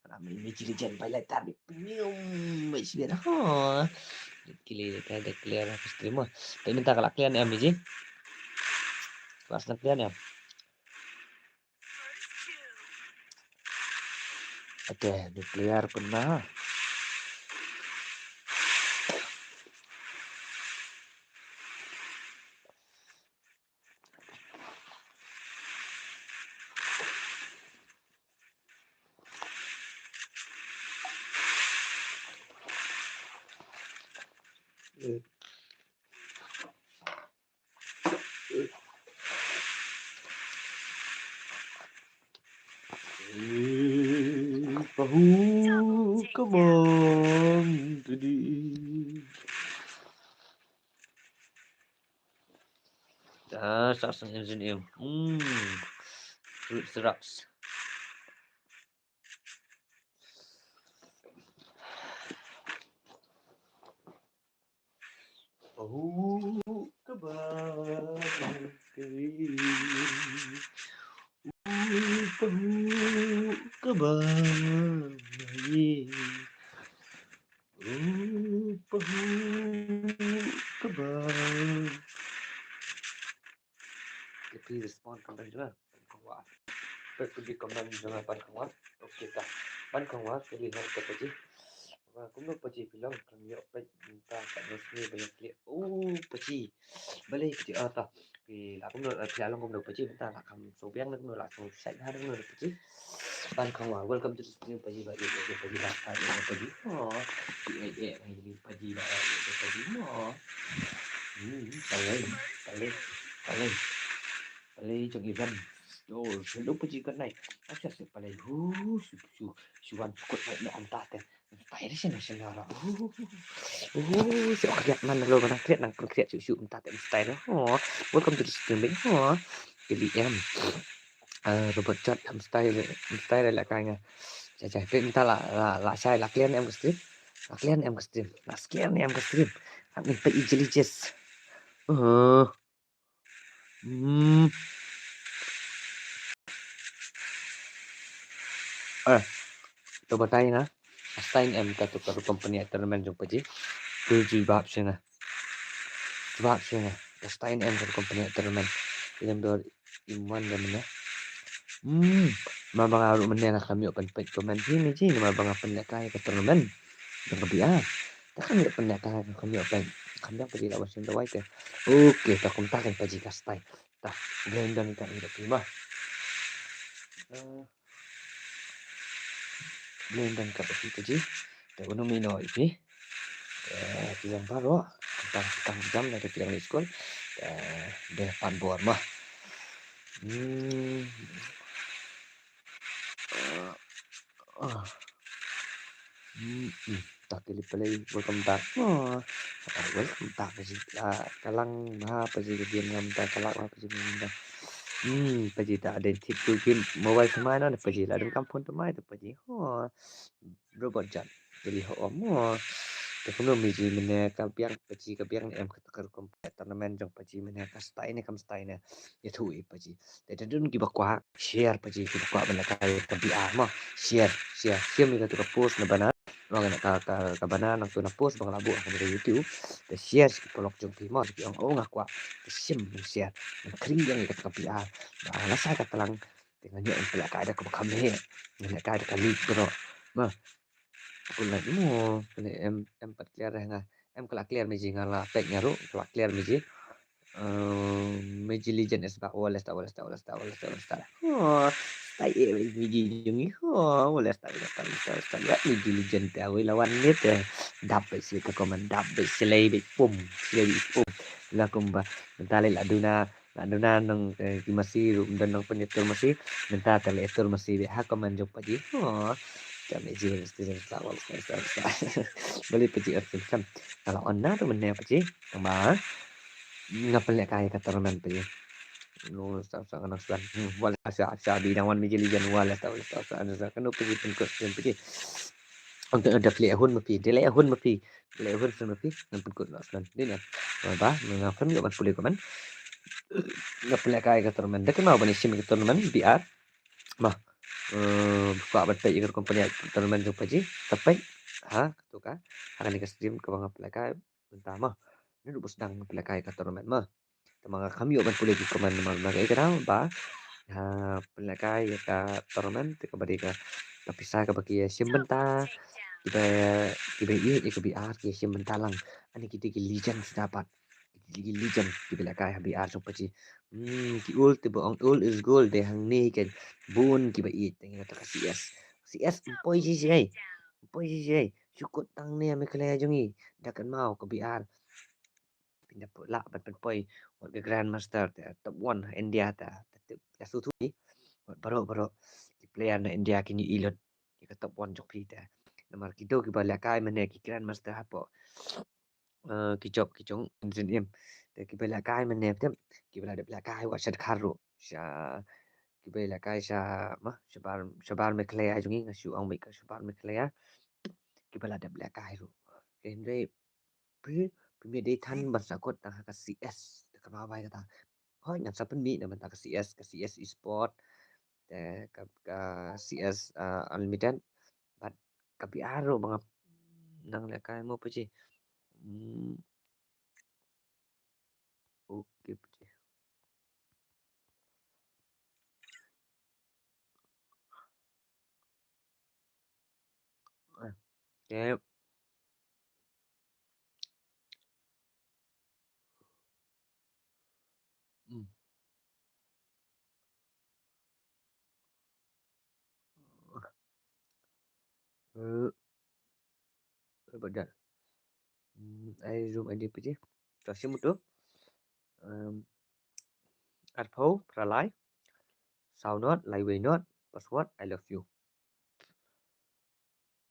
Karena Mobile Legends banyak tas di premium, baik sih dah. Ha. Kili dah ada clear aku stream ah. Tapi minta kalau clear ni, M B G. Kelas nak clear ni. Ate, nuclear pynah. Pahu, come on, ready. Ah, sa sang engine em. Hmm. Fruit syrups. Pahu, come on, ready. Ooh, pahu, come on, ready. Ooh, pahu, come on. Te phi respond comment jong nga, Ban Khongwar. Peit phi comment jong nga, Ban Khongwar. Okay ta. Ban Khongwar, te phi hap ka paji. Wa kumno paji phi long, kam ïoh peit mynta ka nusni ba ïoh click. Oh, paji. Balei paji, ah, ta. Phi la kumno, phi la long kumno paji mynta, la kham sngewbiang kumno, la sngewshait ha kumno paji. Ban Khongwar, welcome to the stream paji, ba ïoh paji, ba ïoh paji. Oh, phi eh eh paji, ba ïoh paji. Oh. Hmm, ta lei, ta lei, ta lei. Balei jong i wan. Oh, shu paji ka nai. Asha se balei. Hu, shu, shu, shu wan kut nai na anta te. Stai de shen shen ra. Hu, hu, shu kriat man lo, mana kriat nang pun kriat shu shu anta te stai de. Oh, welcome to the stream, baby. Oh, L E M. Ah, Robot Chat, ham stai, ham stai la kai nga. Cha cha, pe mynta la, la, la shai, la clear ne em ka stream. La clear ne em ka stream. La clear ne em ka stream. Hap ni pe i Jelly Jess. Oh. Hmm. Eh, to batai nga. Stai ne em katu ka company tournament jong paji. Tu jubab sha nga. Jubab sha nga. Stai ne em katu company tournament. Inyam dor iman da mena. Hmm. Ma ba nga ruh mena nga kham ïoh pynpeit comment hi ni ji, ma ba nga pynlehkai ka tournament. Jong ka B R. Ta kham ïoh pynlehkai, kham ïoh pyn, kham ïoh paji la wan shen dawai te. Okay, ta kumta kan paji ka stai. Ta, blame don ka ïa phi ma. Eh, blame don ka ïa phi paji. Te uno mino ïa phi. Eh, phi ïa baroh. Tang tang jam na te phi ïa leit skul. Eh, de pan bor ma. Hmm. Eh, ah. Hmm, hmm. Ta kili play, welcome back. Oh, ah, welcome back paji. Ah, ka lang bha paji ka game ngam ta, ka lang bha paji ngam ta. Hmm, paji ta identity game mobile thymmai no paji, la donkam phone thymmai ta paji. Oh, Robot Chat. Kili ho mo. Te kumno miji mynne ka biang paji, ka biang ne em kata ka rukom tournament jong paji mynne, ka stai ne kam stai ne. Ïathuh ïa paji. Te don kiba kwah share paji, kiba kwah ban lehkai ka B R mo. Share, share, share ïa katu ka post na bana. Ong na ka, ka, ka bana nangtu na post ba nga la buh ha ka YouTube. Te share sha ki paralok jong phi mo, sha ki ong, oh, nga kwah. Te shim ban share. Ban khring ïa katu ka B R. Ba lashai ka tlang. Te nga ïoh ban pynlehkai da kaba kham heh. Nga lehkai da ka league baroh. Mo. Pynlehkai mo. Pynlehkai em, em pat clear eh nga. Em ka la clear miji, nga la peit nga ruh, ka la clear miji. Eh, Miji Legend is back. Wala sta, wala sta, wala sta, wala sta, wala sta. Oh, sta eh, Miji jong ngi. Oh, wala sta, wala sta, wala sta, wala sta. Miji Legend te wei lawan ni te. Dap beit sha ka comment, dap beit sha lei beit pum, sha lei beit pum. La kumba, mynta lei la duna, la duna nang, eh, ki masi, ruh don nang pynïatur masi. Mynta te lei atur masi beit ha comment jong paji. Oh, ka Miji Legend is back. Wala sta, wala sta, wala sta. Balei paji ar sim sam. Ka la on na ruh mynne paji. Tang ba nga pynlehkai ka tournament paji. No, sa, sa, nang suan. Hmm, wala sa, sa, bi dang wan Miji Legend, wala sa, wala sa, sa, sa, sa, kano paji pynkut stream paji. Ong te da pynleh hun ma phi, da leh hun ma phi, da leh hun ma phi, ngan pynkut noh suan. Dei ne. Ba, ba, nga pynleh ban pule comment. Nga pynlehkai ka tournament. Da kano ban ïashim ka tournament, B R. Ba. Eh, kwah ban peit ïa ka company tournament jong paji. Ta peit. Ha, katu ka. Ha kane ka stream kaba nga pynlehkai. Mynta mo. Ni ruh ba sdang pynlehkai ka tournament mo. Te ma nga kham ïoh ban pule ki comment namar ba nga ïa kynmaw ba, ha, pynlehkai ïa ka tournament te kaba dei ka, ka pisa kaba ki ïashim bynta. Kiba, kiba ïeit ïa ka B R ki ïashim bynta lang. Ani ki dei ki legend shisha pat. Ki dei ki legend kiba lehkai ha B R jong paji. Hmm, ki old te ba ong old is gold, dei hangne ka bun kiba ïeit. Te ngi kata ka C S. C S ym poi shisha. Ym poi shisha. Shu kut tang ne Meghalaya jong ngi. Da kynmaw ka B R. phin da lah ban pynpoi wat ka Grandmaster te top one India te, te tip ïa shu thu ni. Wat baroh baroh ki player na India kin ïohi lut ïa ka top one jong phi te. Namar ki dei kiba lehkai mane ki Grandmaster hapoh, eh, ki jop ki jong Indian im. Te kiba lehkai mane te kiba la dep lehkai wat sha dkhar ruh. Sha kiba lehkai sha ma shabar shabar Meghalaya jong ngi, nga shu ong beit ka shabar Meghalaya. Kiba la dep lehkai ruh. Te hynrei phi, phi mih dei than ban sa kut tang ha ka C S, te ka ma bai kata. Hoi ngan sa pynmih na bynta ka C S, ka C S Esport, te ka, ka C S, ah, Unlimited. Bad ka B R ruh ba nga nang lehkai mo Paji. Hmm. Okay, Paji. Okay. Hmm. Eh, eh, ba dah. Hmm, ai zoom ai dei Paji. To shim tu. Em, arphew, phra lai, saw not, lai wei not, password, I love you.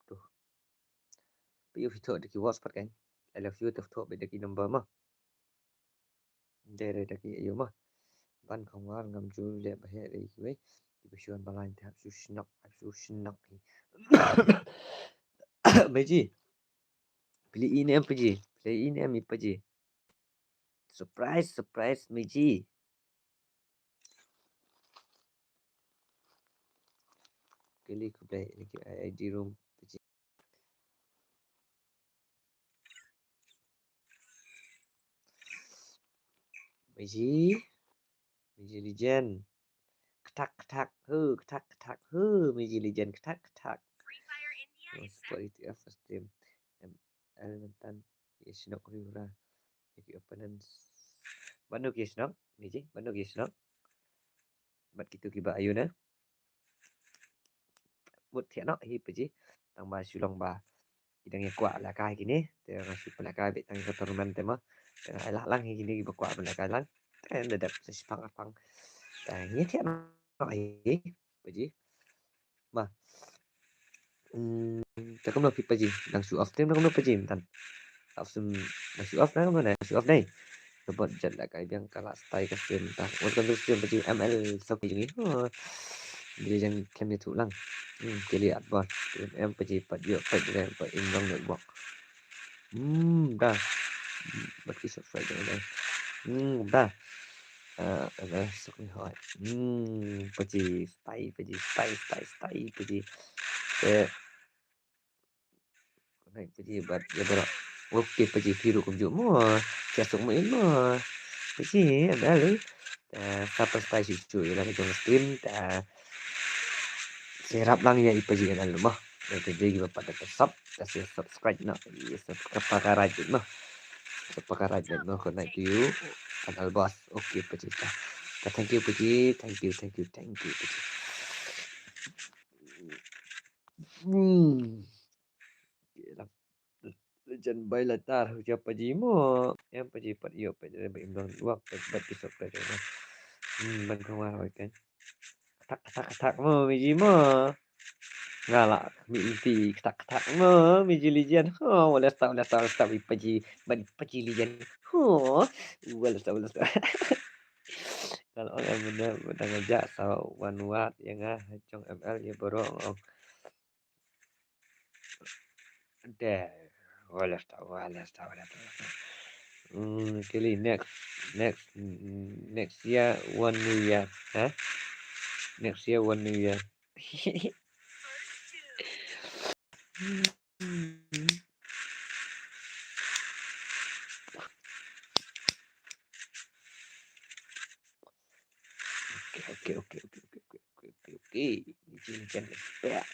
Tu. Phi ïoh phi thoh da ki words pat kan. I love you te thoh beit da ki number ma. Dei re da ki ïoh ma. Ban khong war ngam ju leh ba heh re kiwei. Kiba shu wan ba lain te hap shu shnok, hap shu shnok hi. Meji. Phi leh ïa ne em Paji. Phi leh ïa ne em i Paji. Surprise, surprise, Meji. Kali ku play ini ki I I D room. Meji. Meji Legend. Kthak, kthak. Hu, kthak, kthak. Hu, Meji Legend. Kthak, kthak. Oh, support E T F first team. Em, Kalimantan. Ïa shnok riura. Ïa ki opponents. Bad no ki shnok. Meji. Bad no ki shnok. Bad kitu kiba ayu ne. Mut thiah noh hi Paji. Tang ba shu long ba ki dang ïa kwah lehkai kine. Te nga shu pynlehkai beit tang ïa ka tournament te mo. Te nga ai lah lang hi kine kiba kwah pynlehkai lang. Te da dep sa shipang arpang. Te ngi thiah noh hi Paji. Ma. Hmm, te kumno phi Paji, nang show off te kumno Paji mynta. Off sim, nang show off, nang kumno, nang show off dei. Ka bot jet lehkai biang ka la style ka stream ta. Welcome to stream Paji, M L sok jong ngi. Oh. Dia jang kem ïathuh lang. Hmm, kali at bot. M Paji pat ïoh pat ren pat im long network. Hmm, da. Bad ki subscribe dang dang. Hmm, da. Ah, da sok ni hoi. Hmm, Paji style, Paji style, style, style, Paji. Eh. Connect Paji bad ïa baroh. Okay Paji, phi ruh kumjuh mo. Ïa suk mo in mo. Paji, ada lei. Eh, sa pynstyle shuh shuh ïa la ka jong stream ta. Sa ïarap lang ïa i Paji Anal mo. Ïa te dei kiba pat da sub, ta sa subscribe noh. Ïa subscribe, pakarai beit mo. Pakarai beit mo, connect to you. Anal boss. Okay Paji ta. Ta, thank you Paji. Thank you, thank you, thank you Paji. Hmm. Jan bai latar huja Paji mo. Em Paji pat ïoh pat ïoh ba im long network pat, pat ki subscribe mo. Hmm, ban khong war hoi kan. Kthak, kthak, kthak mo Meji mo. Nga la mi inti kthak, kthak mo Meji Legend. Ho, wala sta, wala sta, wala sta i Paji. Ban Paji Legend. Ho. Wala sta, wala sta. Kalau orang benda benda ngajak sa wan wat ïa nga ha jong M L ïa baroh. There. Wala sta, wala sta, wala sta. Hmm, kali next, next, mm, next year, one new year. Huh? Next year, one new year. Okay, okay, okay, okay. Ni jin jan expert.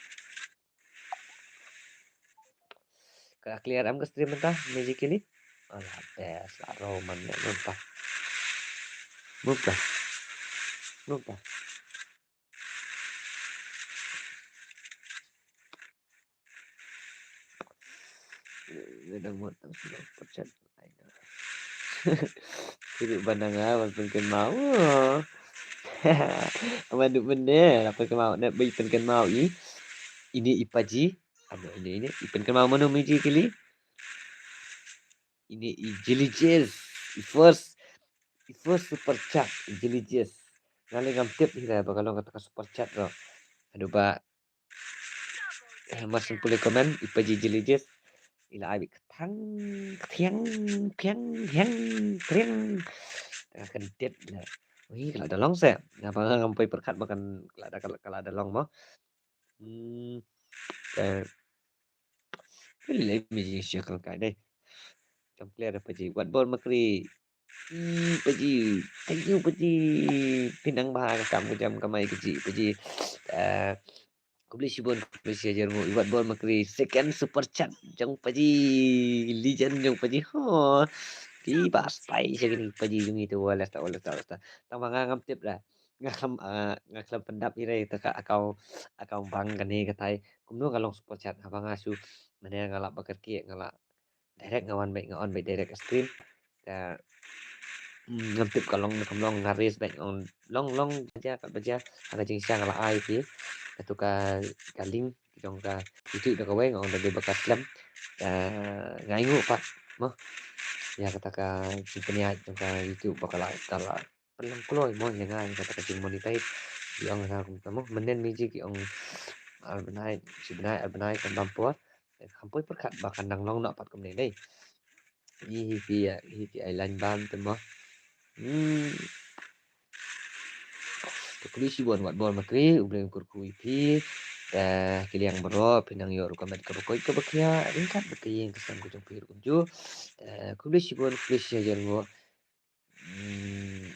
Ka clear am ka stream mynta, Meji Kili. Alah, best lah, Roman ne mynta. Mynta. Mynta. Nga dang mut tang shu percent. Ki ruh ban nang, ah, ban pynkynmaw. Oh. Ban du mynne la pynkynmaw, ne bai pynkynmaw i. Ini i Paji. Ano ini, ini i pynkynmaw mano miji kili. Ini i Jilly Jess. I first, i first super chat i Jilly Jess. Nga leh ngam tip hi ra ba ka long kata ka super chat ro. Aduh ba. Eh, mar syn pule comment i Paji Jilly Jess. I la ai beit ka thang, ka thiang, thiang, hiang, thiang. Ka kyntit la. Ui, ka la da long se. Nga ba ngam poi pyrkhat ba kan ka la da, ka la, ka la da long mo. Hmm. Ka Lei lei miji shia kren kai dei. Kam clear Paji. Wat bor makri. Hmm, Paji. Thank you Paji. Pynang bha ka kam ka jam kamai ka ji Paji. Eh, khublei shibun, khublei shi hajar nguh. Wat bor makri. Second super chat jong Paji. Legend jong Paji. Ho. Ki ba stai sha kini Paji jong i tu wala sta, wala sta, wala sta. Tang ba nga ngam tip da. Nga khlem, ah, nga khlem pyndap hi re ta ka account, account bank kane katai. Kumno ka long super chat, haba nga shu, mane nga lah ba kyrkieh, nga lah direct nga wan beit, nga on beit direct stream. Ka, mm, ngam tip ka long ne kam long, nga raise beit, nga on long, long, ba jia, kat ba jia, ha ka jingshisha nga lah ai phi. Katu ka, ka link jong ka YouTube da kawei, nga on da dei ba ka slem. Ka, nga ainguh pat mo. Ïa kata ka jingpynïaid jong ka YouTube ba ka la, ka la pynlong kloi mo ïa nga ïa kata ka jingmonetize. Ki ong ha kumta mo, mynnin miji ki ong ar bnai, shi bnai, ar bnai kan bam por. Kham poi pyrkhat ba kan nang long noh pat kumne dei. Hi hi ki, hi ki ai line bam te mo. Hmm. To khublei shibun wat bor makri, U Blei un kyrkhu ïa phi. Eh, ki liang baroh, phi nang ïoh ruh ka met kaba koit kaba khiah, ryngkat bad ka ïing ka sem ka jong phi ruh kumjuh. Eh, khublei shibun, khublei shi hajar nguh. Hmm.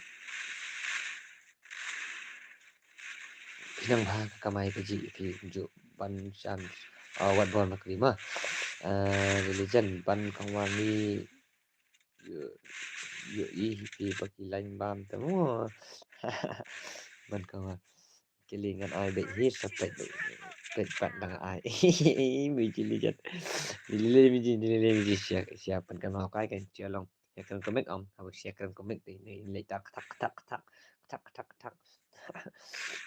Phi nang bha ka kamai ka jih phi kumjuh ban shan, ah, wat bor makri mo. Ah, religion ban kongwan ni ïoh, ïoh i hi phi ba ki line bam te mo. Ban kongwan. Kili ngan ai beit hi sa peit beit. Peit pat dang ai. Miji religion. Miji, miji, miji, miji shia, shia pynkynmaw kai kan shia long. Shia kren comic ong. Haba shia kren comic te ne leit ta kthak, kthak, kthak. Kthak, kthak, kthak.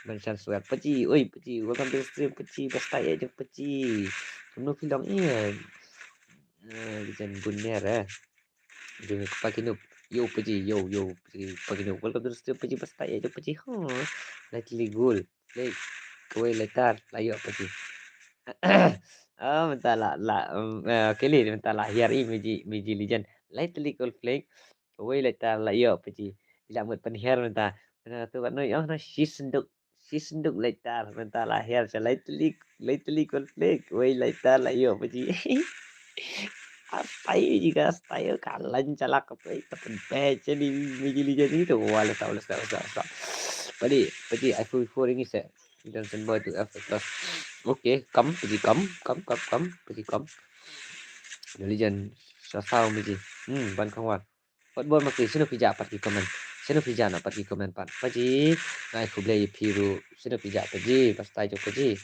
Ban shan swag Paji. Oi Paji. Welcome to the stream Paji. Ba stai eh jong Paji. Kumno phi long eh. Eh, jan bun ner eh. Jong Pakinuk. Yo Paji, yo, yo, Paji, Pakinuk. Welcome to the stream Paji, ba stai eh jong Paji. Ho. Lai tylli gold. Lai kawei lai tar la ïoh Paji. Ah, mynta la, la, um, eh, kili mynta la hiar i miji, miji legend. Lai tylli gold flake. Kawei lai tar la ïoh Paji. I la mut pynhiar mynta. Mynta tu kat noi, oh, na shi synduk. Shi synduk lai tar mynta la hiar sha lai tylli, lai tylli gold flake. Kawei lai tar la ïoh Paji. Astai ji ka astai ka lan chalak ka pei ka pynpei chali miji legend ni tu. Wala sa, wala sa, wala sa, wala sa. Paji, Paji, ai phu phu ringi se. Johnson boy tu F plus. Okay, kam, Paji kam, kam, kam, kam, Paji kam. Legend sa sa miji. Hmm, ban kongwan. Wat bor makri, shano phi jah pat ki comment. Shano phi jah na pat ki comment pat. Paji, ngai khublei phi ruh. Shano phi jah Paji, ba stai jong Paji.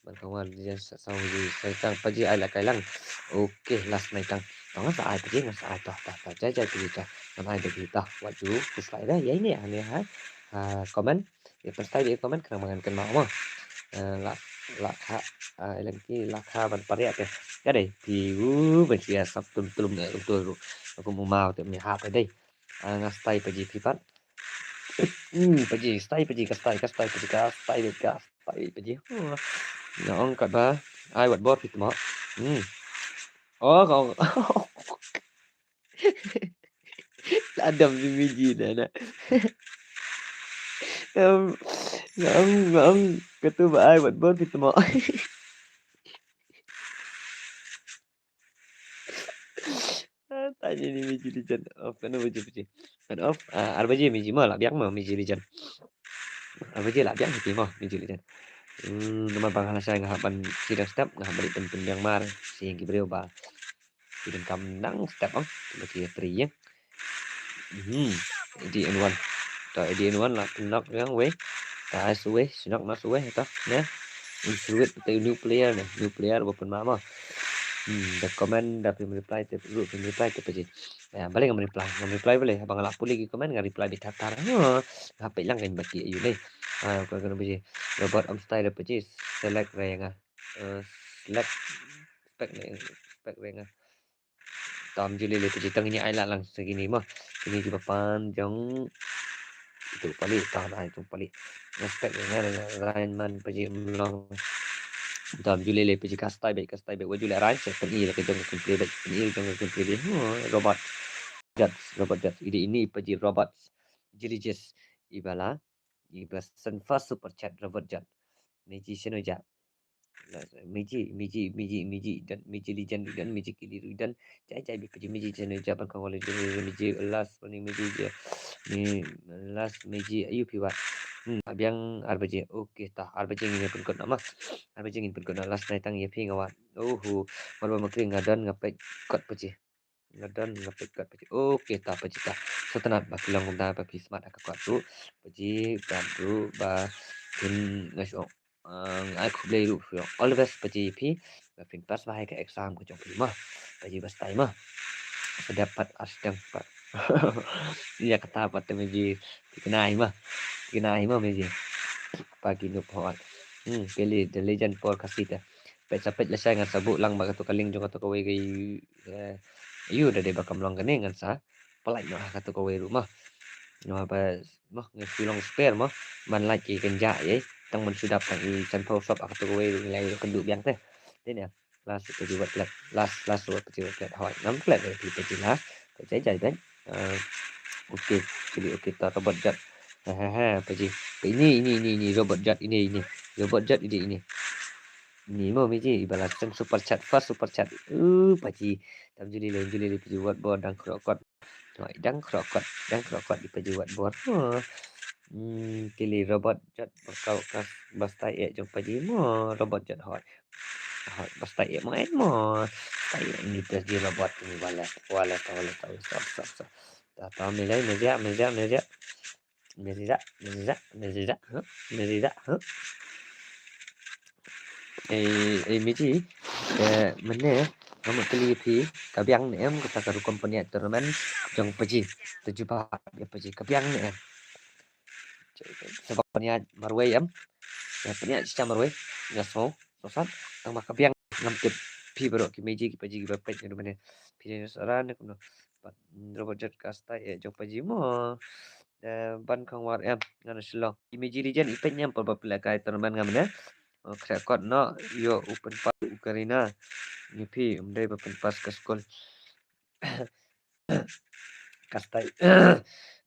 Ban kongwan Legend sa sa miji. Sai tang Paji ai la kai lang. Okay, last night tang. Tang ngan sa ai Paji, ngan sa ai toh, toh, toh. Jai, jai Paji toh. Ngan ai Paji toh. Wat ju, ku slai da. Ïa ine, ane ha. Ha, comment. Ïa pynshai ïa comment khnang ba ngan kynmaw mo. Eh, la, la kha, ah, lem ki la kha ban pariah te. Ka dei phi u ban sia sap tum tum eh, tum tum. Kum u maw te mi hap dei. Ah, nga stai Paji phi pat. Hmm, Paji stai, Paji ka stai, ka stai, Paji ka stai, ka stai Paji. Oh. Nga ong kat ba ai wat bor phi tmo. Hmm. Oh, ka ong. La dam ni miji na na. Em, ngam, ngam, katu ba ai wat bor phi tmo. Ah, tanya ni miji Legend. Off, kano baje, baje? Kan off, ah, ar baje miji mo, la biang mo miji Legend. Ar baje la biang hi mo miji Legend. Hmm, namar ba nga la shai nga hap ban shidang step, nga hap ban pynbiang mar, shi ïing ki briew ba. Ki donkam nang step ang, ba ki tri ïa. Hmm. Edi en wan. Ta edi en wan la knock yang wei. Ta ai su wei, su knock na su wei ta. Ne. Un suit ta new player ne, new player ba pynma ma. Hmm, da comment da phim reply te, ruh phim reply te paji. Ya, balei ngam reply, ngam reply balei, haba nga lah pule ki comment nga reply beit thar thar. Ha, nga peit lang kein ba ki aïu lei. Ha, ka kane paji. Robot Amstai da paji. Select re nga. Eh, select spec re, spec re nga. Tam ju lei lei paji tang ini ai lah lang sa kine mo. Kine kiba pan jong itu pali, ta na itu pali. Respect ne ne rain man paji mlong. Tam ju lei lei paji ka style beit, ka style beit. Wa ju leh rain se pyn-i la ka jong ka kynthei beit, pyn-i la ka jong ka kynthei beit. Hmm, robot. Judge, robot judge. Ide ini paji robot. Jili judge. Iba la. Iba send first super chat robot judge. Meji seno ja. Meji, Meji, Meji, Meji, dan Meji Legend, dan Meji Kili, dan jai jai bi paji Meji channel jaban ka wala jai Meji last morning Meji je. Ni last Meji aïu phi wat. Hmm, abiang ar baje. Okay ta, ar baje ngin pynkut na ma. Ar baje ngin pynkut na last night tang ïa phi nga wat. Oho, mar ba ma kring nga don nga peit kot paji. Nga don nga peit kot paji. Okay ta paji ta. Sngewtynnat ba ki long kumta ba phi smat ha ka kot ruh. Paji, pat ruh ba kin nga shu ong, ah, nga ai khublei ruh phi ong all the best paji phi. Ba phin pass bha ha ka exam ka jong phi mo. Paji ba stai mo. Sa dep pat ar sdang pat. Ïa kata pat te Meji. Thikna hi mo. Thikna hi mo Meji. Pagi nup hot. Hmm, Kili the legend por Khasi te. Peit sa peit lashai ngan sa buh lang ba kato ka link jong kato kawei ka, eh, aïu da dei ba kam long kane ngan sa pynlait noh ha kato kawei ruh mo. Noh ba mo ngan shu long spare mo. Ban lait ki kynjah ïa. Tang ban shu dap tang i san phew sop ha kato kawei ruh ngi la ïa kynduh biang te. Te ne. Last paji wat klet. Last, last wat paji wat klet. Hoi, ngam klet ïa paji last. Ka jai jai ben. Ah, okay, Kili okay ta robot judge. Ha ha ha, paji. Ini, ini, ini, ini robot judge ini, ini. Robot judge ini, ini. Ni mo Meji, iba la send super chat, first super chat. Uh, paji. Tam ju lei lei, ju lei lei paji wat bor dang khrok kot. Hoi, dang khrok kot, dang khrok kot i paji wat bor. Huh. Hmm, Kili robot judge ba kau kas ba stai eh jong paji mo robot judge hoi. Hoi, ba stai eh mo eh mo. Stai eh ni paji robot ni wala, wala, wala, wala, wala. Ta ta me lai, me zia, me zia, me zia. Me zia, me zia, me zia, huh? Me zia, huh? Ei, ei, Meji, eh, mynne, nga mut kylli phi, ka biang ne em, kata ka rukom pynïaid tournament, jong paji, te jubab ïa paji, ka biang ne em. Sa ba pynïaid marwei em, ïa pynïaid sha marwei, nga sngew, sngew sat, tang ba ka biang ngam tip, phi baroh ki Meji, ki paji, kiba peit, nga du mynne, phi ne sara ne kumno, pat, mm, robot judge ka stai, eh, jong paji mo, eh, ban khang war em, ngan shlong. I Meji Legend i peit ne em, pat ba pynlehkai tournament ngam ne. Oh, khreh kot noh, ïoh u pynpass u Karina. Ngi phi, um dei ba pynpass ka skul. Ka stai.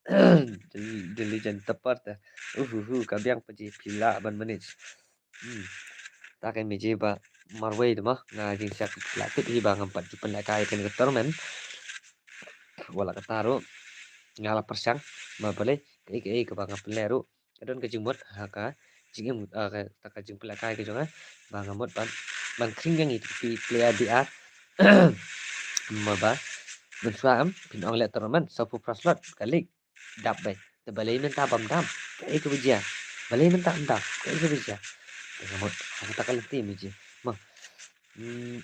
The, the Legend topper te. Uhuhu, ka biang paji phi lah ban manage. Hmm. Ta ka Meji ba marwei te mo, nga jingshitom la tip hi ba ngam pat ju pynlehkai kane ka tournament. Wala kata ruh. Nga la pyrshang, ma balei, kaei kaei kaba nga pynleh ruh. Ka don ka jingmut, ha ka jingim, ah, ka, ta ka jingpynlehkai ka jong nga, ba nga mut ban, ban khring ïa ngi ki player B R. Ma ba, mynshuwa em, phin ong leh tournament, sawphew phra slot, ka league. Dap beit. Te balei mynta bym dap? Kaei kaba jia? Balei mynta ym dap? Kaei kaba jia? Te nga mut, ha kata ka lynti Meji. Mo. Hmm.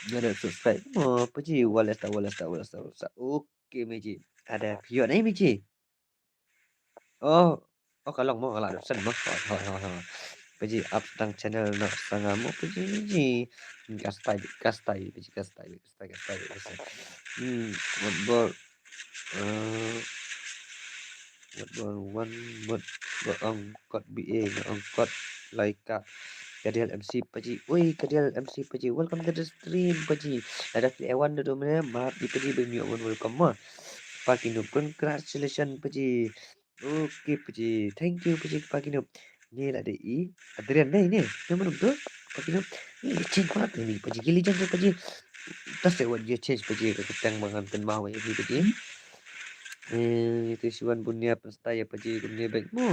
Nga da subscribe. Mo, paji, wala sta, wala sta, wala sta, wala sta. Okay, Meji. Ada phi ïoh ne Meji? Oh, oh, ka long mo, ka la dep send mo. Hoi, hoi, hoi, hoi. Paji up tang channel noh sa nga mo, paji, paji. Ka stai, ka stai, paji, ka stai, ka stai, ka stai, ka stai. Hmm, wat bor. Eh, wat bor wan, wat bor ong kot B A, ong kot like ka. Kadial M C paji. Oi, Kadial M C paji. Welcome to the stream paji. Lada phi wan da dum ne, map di paji, bym ïoh wan welcome mo. Pakino, congratulations paji. Okay paji. Thank you paji Pakino. Ni la dei i Adrian dei ni. Ni mano tu? Pakino. Ni change pala tu ni paji. Gili change paji. Ta se wat ye change paji ka kyrteng ba ngan kynmaw ïa ni paji. Eh, te shu wan bun ïa pynstad ïa paji kumne bad mo.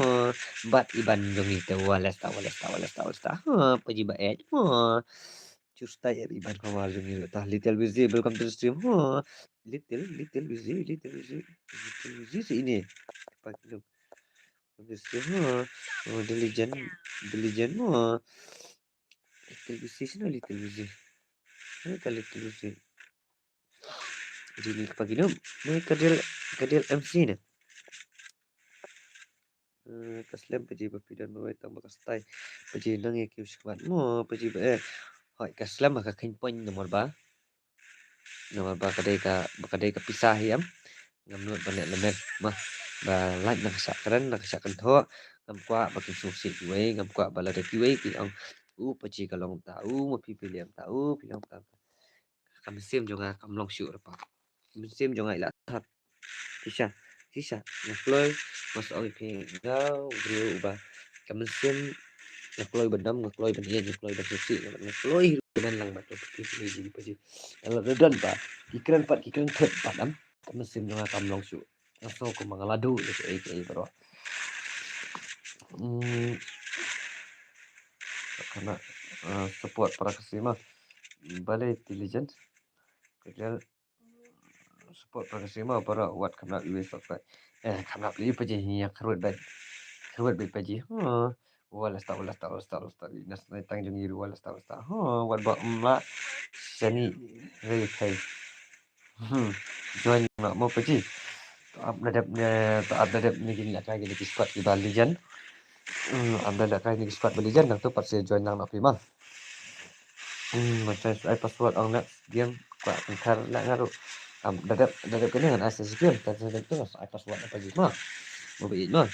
Bad i ban jong i te wala sta, wala sta, wala sta, wala sta. Ha, paji ba eh mo. Chu stad ïa i ban khawar jong i ta. Little Busy, welcome to the stream. Ha, Little, Little Busy, Little Busy. Little Busy si ini. Pakino. Obviously, ha. Oh, diligent, diligent, ha. Little busy, sino little busy. Ano ka little busy? Di ni ka pagi no. Ni ka Dil, ka Dil M C ne. Eh, ka slem paji ba pidon ba wai tang ba ka stai. Paji nang ya kiu shikmat mo, paji ba, eh. Hoi, ka slem ka khein point nomor ba. Namar ba ka dei ka, ba ka dei ka pisa hi em. Ngam nud ban leh lamet, ma. Ba lait na ka shah kren, na ka shah kynthoh. Ngam kwah ba kin sngewsih kiwei, ngam kwah ba lada kiwei ki ong, u paji ka long ta, u ma phi phi leh ta, u phi long ta. Ka mynsiem jong nga kam long shuh re pa. Ka mynsiem jong nga i la thot. Shisha, shisha, nga kloi, nga sa ong ïa phi, nga u briew uba. Ka mynsiem, nga kloi ban dom, nga kloi ban ïeit, nga kloi ban sngewsih, nga kloi ruh ban lang bad phi, phi, phi, phi. Nga la don pat, ki kren pat, ki kren thot pat, em. Ka mynsiem jong nga kam long shuh. Nga sngew kumba nga la duh ïa kaei kaei baroh. Hmm. Kane, eh, support para ka sima. Balei diligent? Ka support para ka sima para wat kham nap iwei subscribe. Eh, kham nap lei paji hi ya kharwet bai. Kharwet bai paji. Ha. Wala sta, wala sta, wala sta, wala sta. Nas nai tang jong iru wala sta, wala sta. Ha, wat ba umla. Sani. Rei kai. Hmm. Join na mo paji. To ap nadep ne, to ap nadep ne gini akai gini ki squad ki ba legend. Hmm, ap nadep kai gini ki squad ba legend nang to pat se join lang na phi ma. Hmm, macam ai password ong next game kwah kengkar lah ngaru. Am dadap dadap kene ngan ai si game, tan sen tu ai password apa ji ma. Mo ba it ma.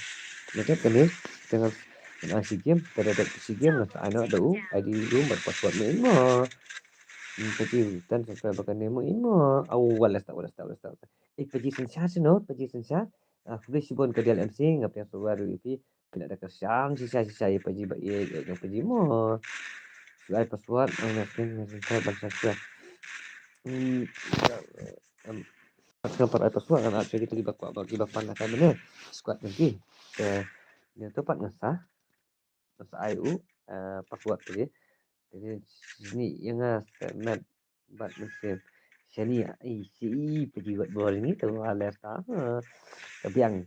Dadap kene dengan ngan ai si game, dadap si game ngan ai no da u, I D room bad password me in ma. Hmm, paji tan sen ba kene mo in ma. Au wala sta wala sta wala sta. Eh paji sensa sino, paji sensa. Ah, khublei shibun ka D L M C, nga pdiang suba ruh ïa phi. Phi la da kyrshan shisha shisha ïa paji ba ïeit ïa paji mo. Shu ai password ang na skin na skin ban sha sha. Hmm. Em, pat ngan pat ai password ngan ai sha kita kiba kwah ba kiba pan na kai mane. Squad ngan ki. Te ïa tu pat ngan sa. Ngan sa ai u, eh, password paji. Jadi sini ïa nga sa met bad mynsiem. Shani ai shi paji wat bor ni tu alerta. Ha. Ka biang.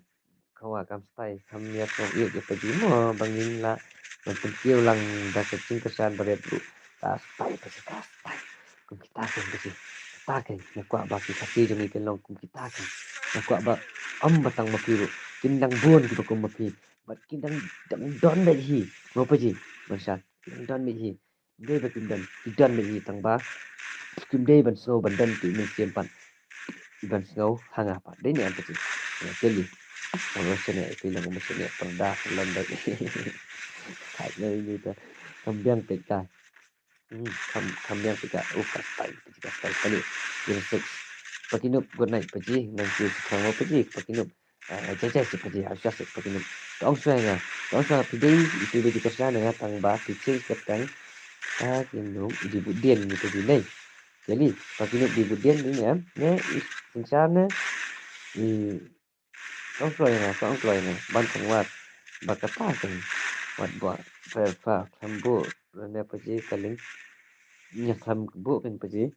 Khawa kam stai kam ïa kam ïa paji mo bangin la. Ban pynkiew lang da ka jingkyrshan baret ruh. Ka stai paji ka stai. Kum kita kan paji. Kita kan nga kwah ba ki Khasi jong ngi kin long kum kita kan. Nga kwah ba ym ba tang ma phi ruh. Kin dang bun kiba kum ma phi. Bad kin dang dang don beit hi. Mo paji. Ban sha. Kin dang don beit hi. Dei ba kim don, ki don beit hi tang ba kim dei ban sngew ban don ki mynsiem pat. Ban sngew ha nga pat. Dei ne em pat ki. Keli. Emotion ne, ki long emotion ne, pyrda lon dei. Thait ne ini ta. Kam biang peit ka. Hmm, kam kam biang peit ka. Oh, ka style, ka style kali. Game six. Pakinup, good night paji. Nang ki sekarang mo paji, pakinup. Ah, jai jai seh paji, ah, shuwa seh pakinup. Ka ong shuwa nga, ka ong shuwa phi dei, phi dei ki kyrshan nga tang ba phi change ka tang. Pakinup i dei bud dien ni paji nei. Keli, pakinup dei bud dien ni em, ne i synshar ne. I ka ong shuwa nga, ka ong shuwa nga, ban tang wat. Ba kata kan wat ba pha pha khlem buh ne paji ka link. Nya khlem buh kan paji.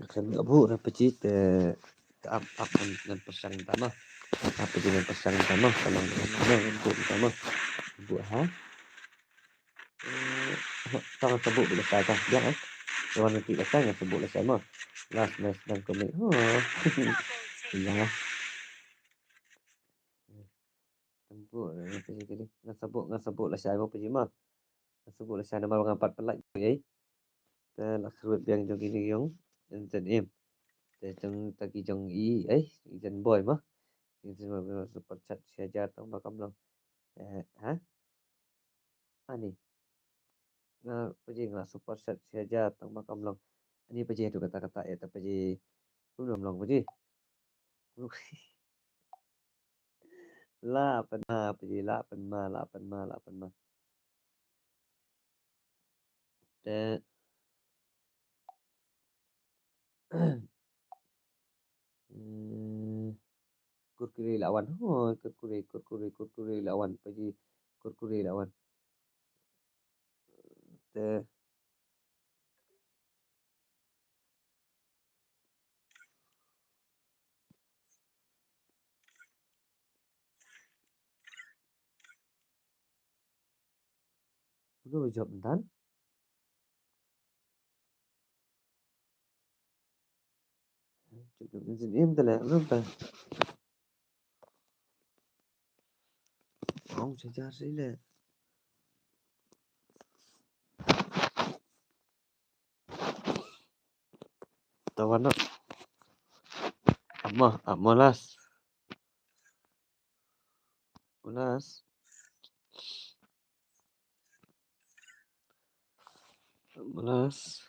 Kan abu na paji te ap ap ngan ngan pasang tama. Ap paji ngan pasang tama. Tama ngan ngan bu tama. Bu ha. Eh, tama sabu bila saya tah biar eh. Wan nanti lah saya ngan sabu lah saya mo. Last match dan kami. Oh. Iya. Sabu ngan paji tadi. Ngan sabu ngan sabu lah saya mo paji mo. Ngan sabu lah saya nama ngan pat pelak. Te la kyrwet biang jong kine jong. Jan jan im. Te jong ta ki jong i, eh, i jan boy ma. I jan boy ma super chat shi hajar tang ba kam long. Eh, ha? Ani. Nga paji nga super chat shi hajar tang ba kam long. Ani paji tu kata kata ya ta paji. Kum long long paji. La pan ma paji, la pan ma, la pan ma, la pan ma. Te. Hmm. Kurkure la wan. Oh, kurkure, kurkure, kurkure la wan. Paji kurkure la wan. Te. Lu jop dan. Jop dan zin im tale lu ta. Ong sejar sile. Tawana. Ama, ama las. Ulas. Ulas.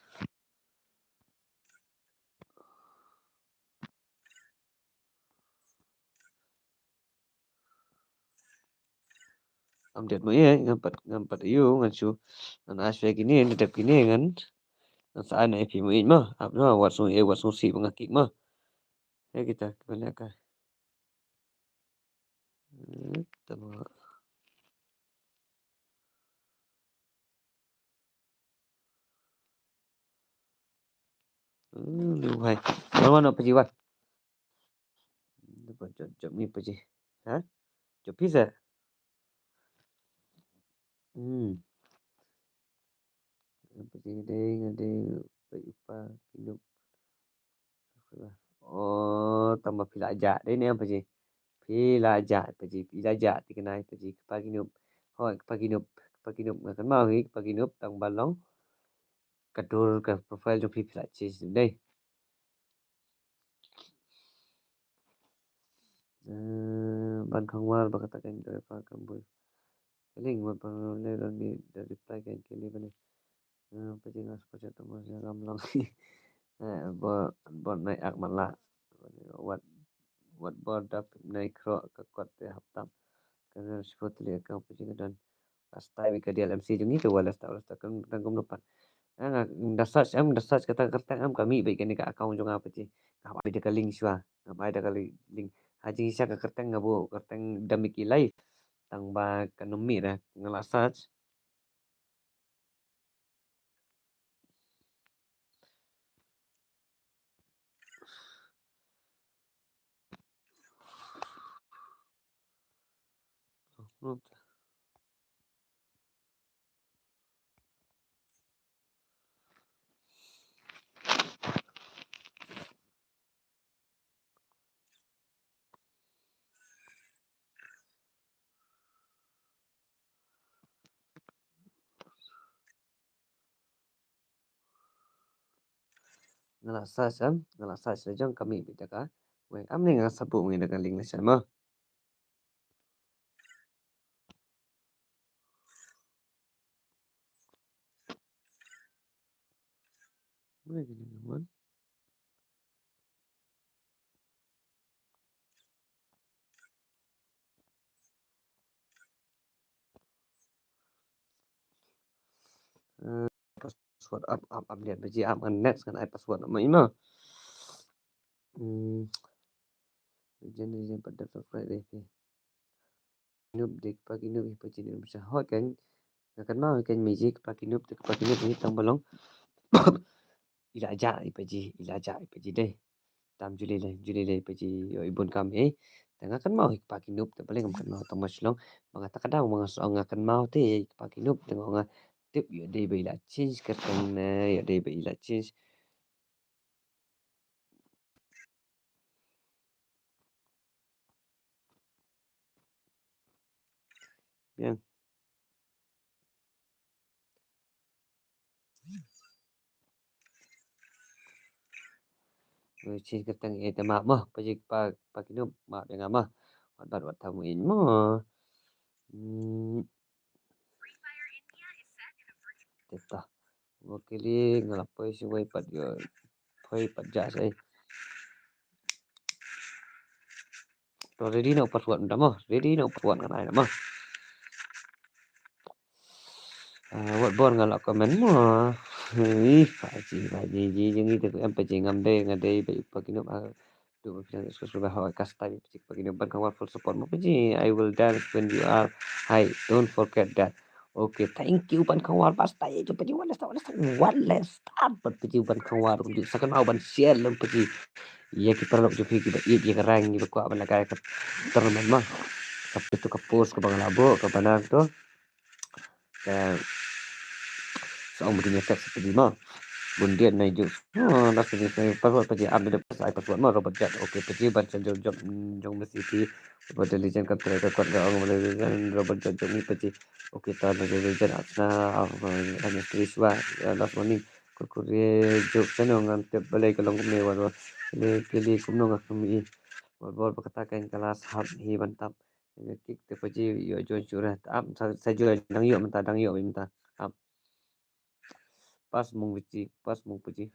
Am det mo ye, ngam pat, ngam pat yu, ngan shu, ngan as we kini, ngan dep kini, ngan, ngan sa an ai phi mo ye ma, ap no, wat sung ye, wat sung si, ba nga kik ma. He kita, kibane ka. Hmm, tama. Hmm, lu hai. Wan, wan, apa jiwa? Jop, jop, jop ni paji. Ha? Jop pisa. Hmm. Paji dei, dei, paji pa, kinup. Oh, tama phi la ja dei ne paji. Phi la ja paji, phi la ja ti kenai paji, kpa kinup. Hoi, kpa kinup, kpa kinup nga kan mau hi, kpa kinup, tang balong. Ka dur ka profile jong phi phi la change dei. Eh, ban khangwar ba kata kan driver kan bul. Keling wat ban le dan di da reply kan kili bane. Eh, paji nga sepaja tama ngam long. Eh, ba, ba nai ak mala. Wat, wat ba dap nai kro ka kot te haptam. Kan sipot le ka paji nga dan. Last time ka D L M C jong ngi tu wa last time, last time kan tang kum lupa. Nga da search em, da search kata ka kyrteng em ka mih bad kane ka account jong nga paji. Nga bai da ka link shuwa, nga bai da ka li-, link. Ha jingshisha ka kyrteng nga buh kyrteng da Mickey Live. Tang ba kan ym mih da nga la search. Nga la search em, nga la search la jong ka mih beit da ka weng. Am ne nga sa buh ngi da ka link la sha mo. Where did it go? Eh, password up, up, up, lihat biji up, ngan next, ngan ai password ma email. Hmm. Jen, jen, pada subscribe deh, okay. Nup dei kpa ki nup, hi pa ji nup sa hot kan. Nga kynmaw kan, mi ji kpa ki nup, dei kpa ki nup hi tang ba long. I la jah hi pa ji, i la jah hi pa ji dei. Tam ju lei lei, ju lei lei pa ji, ïoh i bun kam hi. Te nga kynmaw hi kpa ki nup, te balei ngam kynmaw tang ba shlong. Ba nga ta ka daw, ba nga shu ong nga kynmaw te hi kpa ki nup, te nga ong nga tip ïoh dei ba i la change kyrteng ne, ïoh dei ba i la change. Biang. Oi, change kyrteng ïa te map mo, pa ji pa, pa ki nup map ïa nga mo. Wat bat wat thaw mo ïa mo. Hmm. Te ta. Mo kili nga la poi shi wei pat ïoh. Poi pat ja sai. To ready na u password mynta mo. Ready na u password ngan ai na mo. Ah, wat bor nga la comment mo. Ih, pa ji, pa ji, ji, ji, ngi te em pa ji ngam dei, nga dei ba pa ki nup, ah, tu ba phi subscribe ha ka style pa ji pa ki nup ban khawar full support mo pa ji. I will dance when you are high. Don't forget that. Okay, thank you ban khawar ba style ju pa ji, one last, one last, one last, ba pa ji ban khawar ju sa kan au ban share lem pa ji. Ïa ki paralok jong phi kiba ïeit ïa ka rank, kiba kwah ban lehkai ka tournament mo. Ka phi tu ka post kaba nga la buh, ka banner tu. Ka, Ong mungkin ya kat seperti ma. Bundiat nai juk. Oh, last minute nai password paji am de pas ai password ma Robert Jat. Okay, paji ban sa jom jom jong mesti pi. Robert Legend kam try ka kuat ka ong Robert Legend, Robert Jat jong ni paji. Okay, ta Legend asna hanya Krishwa last morning. Kurkure juk seno ngan tep balai ka long kumne wan wan. Kili kili kumno nga kumi. Wan wan bakata kan kelas hap hi ban tap. Kick te paji yo join sure. Ap sa sa join dang yo mynta dang yo mynta. Ap. Pas mung paji, pas mung paji.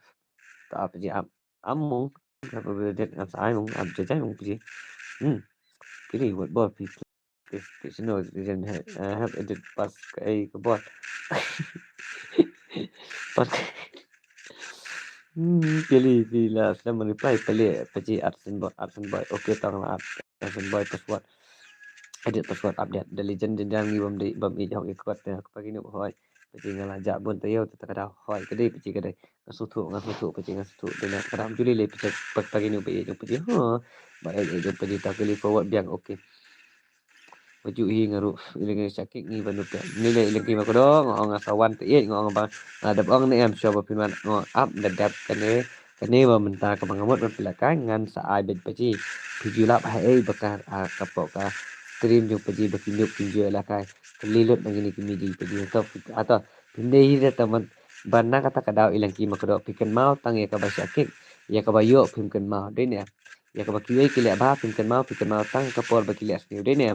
Ta ap paji ap. Am mung. Apa bela det ap sa ai mung ap jajai mung paji. Hmm. Kini wat bol pi. Pi pi sino jen have edit pas ka ai ka bol. Pas. Hmm, kili pi la slam reply pale paji absent boy absent boy. Okay tang la absent boy password. Edit password update. The legend jen jan ngi bam di bam i jong i kuat te pagi nuk hoi. Paji nga la ja bun te yo te ta ka dau hoi ka dei paji ka dei. Nga suthu nga suthu paji nga suthu de na ka dau juli le paji pagi nuk ba i jong paji. Ha. Ba i jong paji ta kili forward biang okay. Waju hi nga ruh ileng ki sakit ngi ba nup ni le ileng ki ma kodo nga ong nga sawan te i nga ong ba nga dap ong ne em sho ba phin wan nga ap da dap kane kane ba mynta ka ba nga mut ban pila kai ngan sa ai bet paji. Phi ju lap ha ei ba ka ka po ka stream jong paji ba ki nup kin ju la kai. Kali lut na kini ki miji paji to ato phin dei hi da ta man ban na kata ka dau ileng ki ma kodo phi kynmaw tang ya ka ba sakit ya ka ba yo phim kynmaw dei ne. Ya kaba kiwei ki leh ba phin kynmaw phin kynmaw tang ka por ba ki leh sniew dei ne.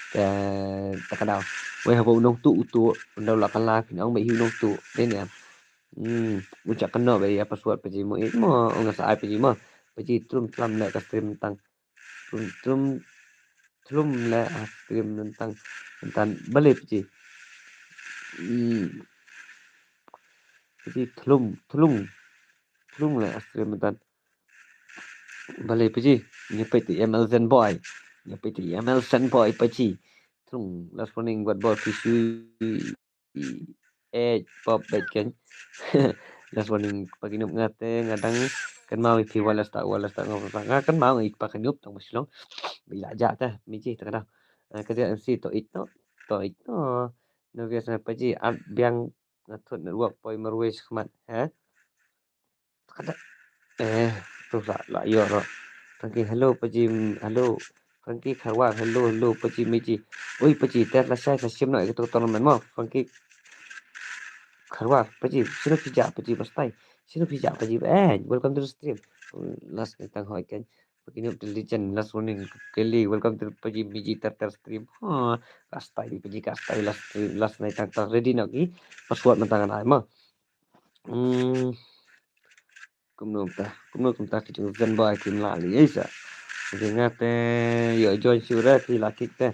Te ta ka daw. Wei haba u nongtuh u tuh u daw la ka la phin ong ba hi u nongtuh dei ne. Hmm, u chak kano ba ya password paji mo it mo ong sa ai paji mo. Paji trum tlam leh ka stream tang. Trum trum trum leh ka stream tang. Tang bale paji. Hmm. Paji thlum thlum thlum leh ka stream tang. Bale paji, nya peit ti M L Zen Boy. Nya peit ti M L Zen Boy paji. Tung last morning wat bol phi shu eh pop bet ken. Last morning pagi nup nga te nga dang kynmaw ïa phi wala sta wala sta nga kynmaw ïa pagi nup tang ba shlong. Bila ja te miji te ka dau. Ka dia M C to it to to it to. No biasa paji ap biang nga thut network poi marwei shkhmat he. Kada eh tu la la yo ro. Frankie hello paji hello. Frankie Kharwar hello hello paji meji. Oi paji ter la shai sa shim no ito tournament mo Frankie Kharwar paji sino pija paji pastai sino pija paji eh welcome to the stream. Last ni tang hoi kan. Pakinuk the legend last warning keli welcome to paji meji ter ter stream. Ha kastai paji kastai last stream last night tang tang ready no ki password mentang anai mo. Hmm. Kumno ta kumno kumta ki jong zen ba ki mla li ai sa. Ki nga te yo join sure ki la kik te.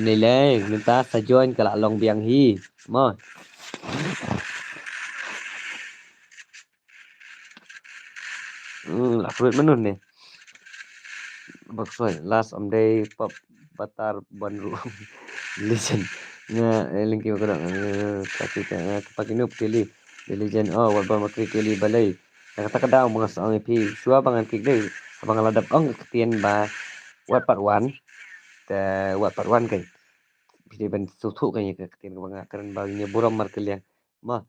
Ni le mynta sa join ka la long biang hi. Mo. Hmm, la fruit manu ne. Baksoi last om day pop batar ban ru. Listen. Nga eh, lingki ba kadang eh, kaki ka eh, kepaki nup kili. Diligent oh wat ba makri kili balai. Kata ka daw mengas ong pi sua bangan kik dei. Abang la dap ong ktien ba wat pat wan. Te wat pat wan kai. Pi dei ban suthu kai ka ktien ka banga kren ba nya burom mar keliang. Ma.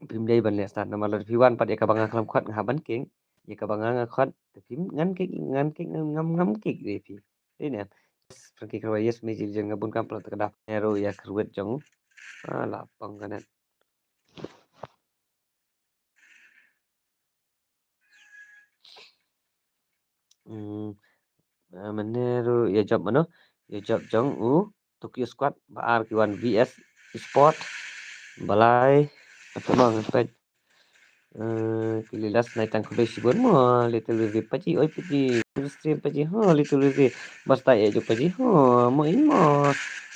Phim dei ban leh start namar lada phi wan pat ïa kaba nga khlem khot nga hap ban king ïa kaba nga nga khot te phim ngan king ngan king ngam ngam king dei phi. Dei ne Frankie Kharwar yes me jil jong nga bun kam pla ta ka dap ne ro ïa kharwet jong. Ah la pang ka net. Hmm. Mane ru ïa jop mano ïa jop jong u Tokyo Squad ba ar ki wan V S Esport balai. Apa mang pet. Kili last night tang khublei shibun mo little review paji oi paji stream paji ho little review basta ïa jop paji ho mo imo.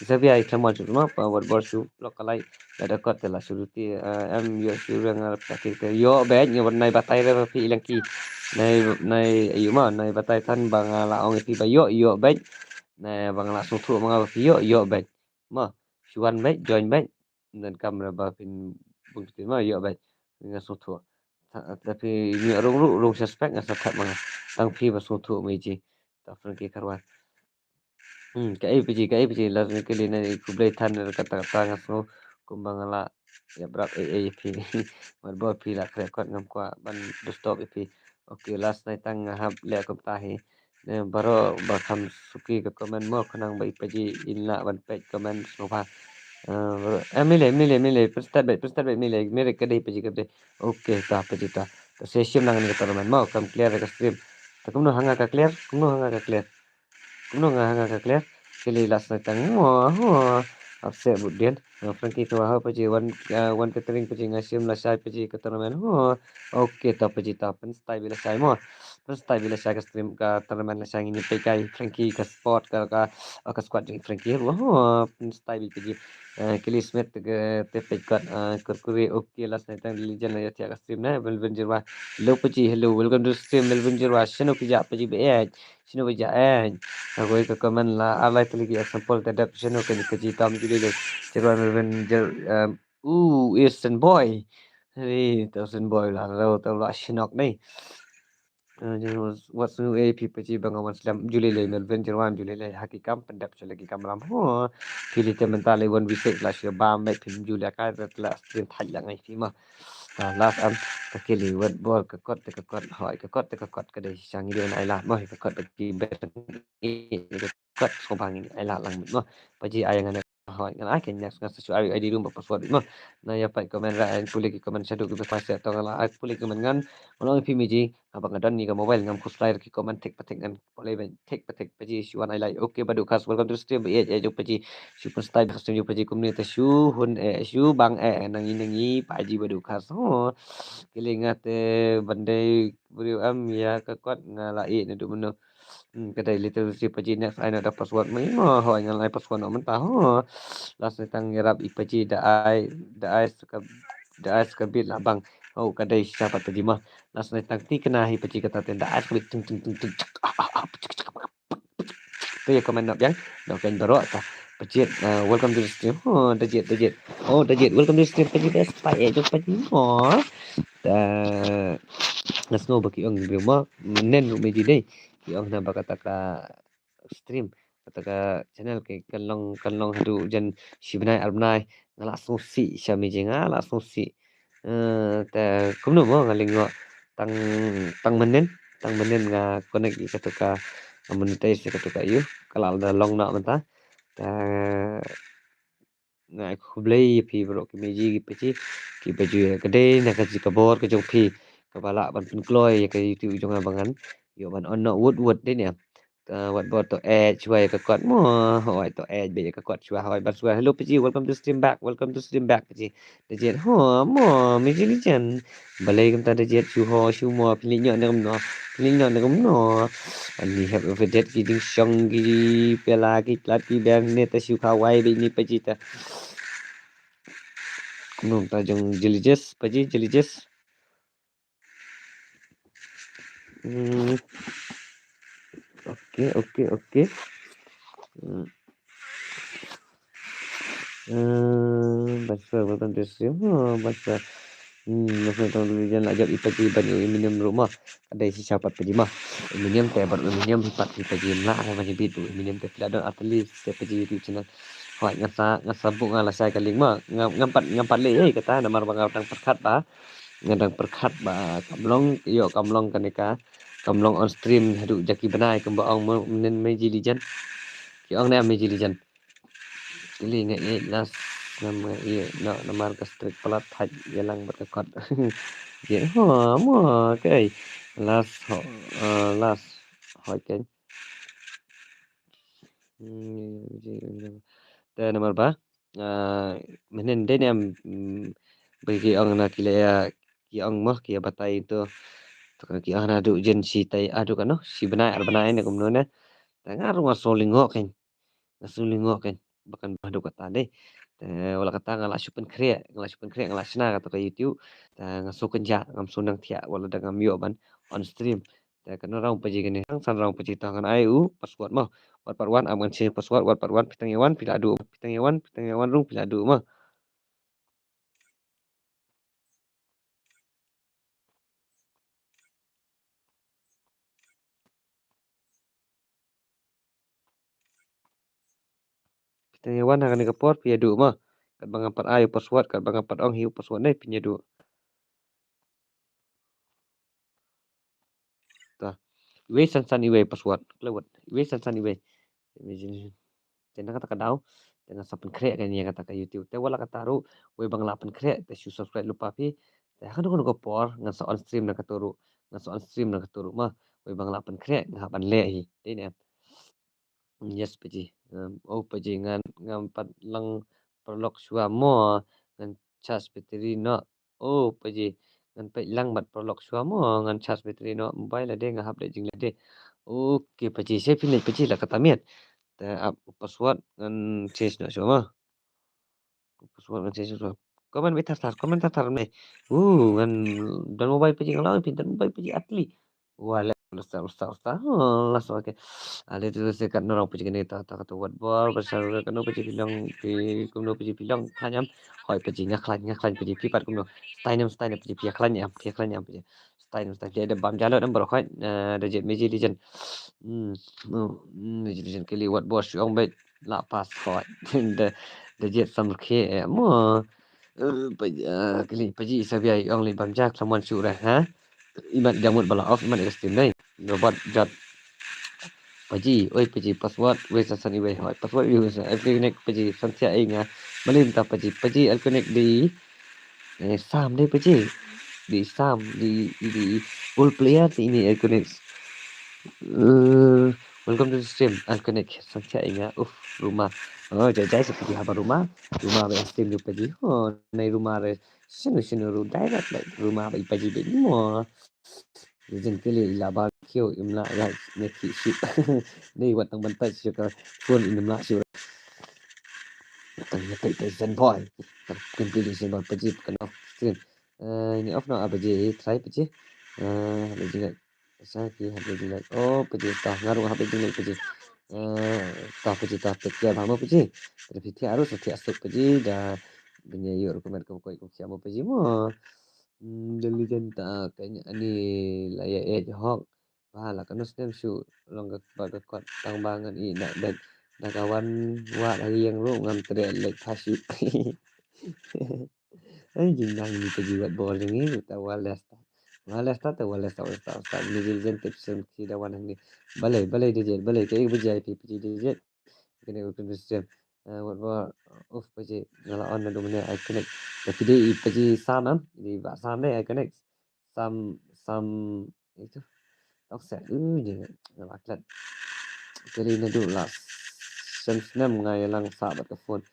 Zabi ai khamon shu ma pa wat bor shu lok kalai. Lada kot te la shu ruti em ïoh shu rang ar paki te ïoh beit nga wan nai batai re phi ilang ki. Nai nai ayu ma nai batai tan ba nga la ong ïa phi ba ïoh ïoh beit. Nai ba nga la sngewthuh ma nga ba phi ïoh ïoh beit. Ma shu wan beit join beit. Ndan kam re ba phin bun phi ma ïoh beit. Nga sngewthuh. Tapi ïoh rung rung rung suspect nga sa khat ma nga. Tang phi ba sngewthuh ma ïa ji. Ta Frankie Kharwar. Hmm, ka A P G, ka A P G, la ni kali na ni khublei than na kata kata nga sngew kumba nga la ïa brat ei ei phi. Wat bor phi la khreh kot ngam kwah ban disturb ïa phi. Okay, last night tang nga hap leh kumta hi. Ne baroh ba kham suki ka comment mo khnang ba i paji in lah ban peit comment sngewbha. Eh, baroh. Eh, mile, mile, mile, pynstad beit, pynstad beit, mile, mile ka dei paji ka dei. Okay, ta paji ta. Ta session lang ni ka tournament mo kam clear ka stream. Ta kumno hanga ka clear, kumno hanga ka clear. Kumno nga hanga ka clear. Kili last night tang mo, mo. Upset but din. Frankie to ha paji wan, eh, wan catering paji nga shim lashai paji ka tournament. Mo. Okay, ta paji ta pynstad beit lashai mo. Pynstad beit lashai ka stream ka tournament lashai ngin peit kai Frankie ka sport ka, ka, ka squad jong Frankie ruh. Mo. Pynstad beit paji. Eh, Kelly Smith te, te peit kot, eh, kurkure. Okay, last night tang Legend la ïa thiah ka stream na. Melvin Jirwa. Hello paji, hello. Welcome to stream Melvin Jirwa. Shano ki ja paji ba eh. Shano ba ja eh. Ka koi ka comment la ar lai tylli ki example te dep shano ka ka ji tam ju lei lei. Jirwa Melvin Jir, um, ooh, Eastern boy. Hey, Eastern boy la, la, la, la shnok ni. Uh, just was, was new A P paji ba nga wan slem ju lei lei Melvin Jirwa ju lei lei ha ki kam pyndep sha la ki kam ram. Ho. Pili te mynta le wan wisek la shu bam mek phi ju lei ka la stream thaj la ngai phi ma. Ah, last am ka kili wat bor ka kot te ka kot hoi ka kot te ka kot ka dei sha ngi dei ai la mo ka kot ba ki ber ka kot so ba ngi ai la lang mo paji ai ngan hoi ngan ai ka next ngan sa shu ai ai di room ba password mo na ya pai comment ra ai pule ki comment shadow ki ba sai to ngan ai pule ki comment ngan long phi mi ji aba nga don ni ka mobile ngam khuslai ki comment thik pathik ngan pule ben thik pathik paji shu wan ai lai. Okay badu khas welcome to stream ba ye ye jong paji shu pun stai ba stream jong paji kumne te shu hun eh shu bang eh nangi nangi paji badu khas ho kili nga te ban dei briew am ya ka kot nga la i ne du meno. Hmm, ka dei literacy paji next ai na da password mai mo ho ai ngan ai password no mynta ho. Last night tang yarap i paji da ai da ai suka da ai suka bit la bang. Oh ka dei sha pat paji mo. Last night tang ti kena hi paji kata ten da ai suka bit ting ting ting ting. Te ya comment nop yang nop kan baroh ta. Paji, uh, welcome to the stream. Oh da jit da jit. Oh da jit welcome to the stream paji best pa eh jong paji mo. Da nga sngew ba ki ong briew mo nen ruh me ji dei ki ong na ba kata ka stream kata ka channel ki kan long kan long haduh jan shi bnai ar bnai nga la sngewsih sha me ji nga la sngewsih. Eh, te kumno mo nga lyngngoh tang tang mynnin tang mynnin nga connect ïa katu ka monetize ïa katu ka ïu ka la da long noh mynta. Te nga ai khublei ïa phi baroh ki meji ki paji ki paji ka dei na ka ji ka bor ka jong phi kaba lah ban pynkloi ïa ka YouTube jong nga ba ngan ïoh ban on noh wut wut dei ne. Ka wat bor to eh shuwa ïa ka kot mo hoi to eh beit ïa ka kot shuwa hoi ban shuwa. Hello paji welcome to stream back welcome to stream back paji. Da jet ho mo meji li jan. Balei kumta da jet shu ho shu mo phi lyngngoh ne kumno phi lyngngoh ne kumno. Ani hep update ki jingshong ki pela ki plat ki beng ne ta shu khawai beit ni paji ta. Kumno ta jong Jellyjess paji Jellyjess. Hmm. Okay okay okay. Hmm. Hmm, basa welcome to stream. Oh, basa. Hmm, basa tong dulu jan la jop i paji ban ïa Eminem ruh mo. Ka dei shisha pat paji mo. Eminem te bad Eminem hi pat i paji mla ka ban bit Eminem te pila don artist te paji YouTube channel. Hoi ngan sa ngan sa buk ngan la shai ka link mo. Ngam ngam pat ngam pat leh ei kata namar ba nga dang pyrkhat ba. Nga dang pyrkhat ba kam long ïoh kam long kane ka kam long on stream haduh jaki bnai kumba ong mo nen meji lijan. Ki ong ne meji lijan. Kili nga ïeit last ngam nga ïeit no namar ka streak palat thaj ïalang bad ka kot. Ïeit ho mo kai last ho eh, last hoi kai. Hmm, te namar ba eh, mynnin dei ne em mm, ba ki ong na ki la ïa ki ong mo ki ïa batai to to ki ong na du jen shi tai adu kano shi bnai ar bnai ne kumno ne. Te nga ruh nga sngewlyngngoh kan nga sngewlyngngoh kan ba kan ba duk kata dei. Te wala kata nga la shu pynkhreh nga la shu pynkhreh nga la shna kata ka YouTube. Te nga sngewkynjah ngam sngewdang thiah wala da ngam ïoh ban on stream. Te kano round paji kane tang san round paji tang kan ai u password mo. Wat pat wan am kan change password wat pat wan pitang ïa wan pila du pitang ïa wan pitang ïa wan rung pila du mo. Phi tang ïa wan ha kane ka por phi ïa duh mo. Katba nga pat ai u password, katba nga pat ong hi u password ne pynïaduh. Ta. Iwei san san iwei password. Klewat. Iwei san san iwei. Te na kata ka daw te nga sa pynkhreh kane ïa kata ka YouTube. Te wat la kata ruh, wei ba nga la pynkhreh te shu subscribe lypa phi. Te ha kano kano ka por ngan sa on stream na kata ruh. Ngan sa on stream na kata ruh ma. Wei ba nga la pynkhreh nga hap ban leh hi. Dei ne. Yes Paji. Um, oh Paji, ngan, ngan pat lang paralok shuwa mo, ngan charge battery noh. Oh Paji, ngan peit lang bad paralok shuwa mo, ngan charge battery noh. Mobile lade nga hap leh jingleh de. Okay Paji, sha phi leh Paji la kata miet. Te ap password ngan change noh shuwa mo. Password ngan change shuwa. Comment beit thar thar, comment thar thar me. Uh, ngan don mobile Paji, ngan la ong phi don mobile Paji atli. Wa le, usta, usta, usta. Oh, last, okay. Ale tu se kat norong Paji kane ta, ta, kata wat bor, pasal kano Paji phi long, phi, kumno Paji phi long, khlaiñ em. Hoi Paji, nga khlaiñ, nga khlaiñ Paji, phi pat kumno. Stai nem, stai nem Paji, phi khlaiñ em, phi khlaiñ em Paji. Stai nem, stai. Phi da bam jalo number hoi, eh, da jied Mobile Legend. Hmm, hmm, Mobile Legend kali wat bor shu ong beit la pass hoi. Da, da jied sam rkhe, eh, mo. Eh, Paji, eh, kali Paji Sabia i ong li bam ja khlawan shu re, ha? Imat jamut bala off, imat ka stream dei. Robot jot. Paji, oi Paji, password, wei san san iwei hoi. Password iwei san, every connect Paji, san thiah ei nga. Malim ta Paji, Paji, el connect di. Eh, Sam dei Paji. Di Sam, di, di, all player di ini el connect. Eh, welcome to the stream, el connect. San thiah ei nga, uf, Ruma. Oh, jai jai sa Paji haba Ruma. Ruma ba stream di Paji. Oh, nai Ruma re. Sino sino ru direct like Ruma ba i Paji ba mo. Jin kili ila ba kio imla ya ne ki shi. Nei wat tang ban touch shu ka phone in imla shu. Tang ya tai tai zen boy. Tang kin pili zen boy Paji kan off screen. Eh, ini off no apa je try Paji. Eh, apa je like. Sa ki apa je like. Oh, Paji ta ngaru apa je like Paji. Eh, ta Paji ta take care ba mo Paji. Tapi tiap harus tiap stok Paji da bini yuk recommend ke koi ko kiam Paji mo. Hmm, Deli jan ta kanya ani la ya eh hok. Ba la kano snem shu long ka ba ka kot tang ba ngan i na bek. Da ka wan wa da yang ru ngam tre lek pha shu. Ai jing nang ni Paji wat bor jing ni ta wa lesta. Wa lesta ta wa lesta wa lesta. Ni jil jan tip sem ki da wan ni. Balai balai de jil balai ke Paji ai pi Paji de jil. Kane u kane system. Eh, wat ba uf Paji nga la on na dum ne ai connect. Tapi dei i Paji Sam am, dei ba Sam dei ai connect. Sam Sam itu. Tok se u je nga la klet. Kali na du la sem snem nga ya lang sa bat ka phone.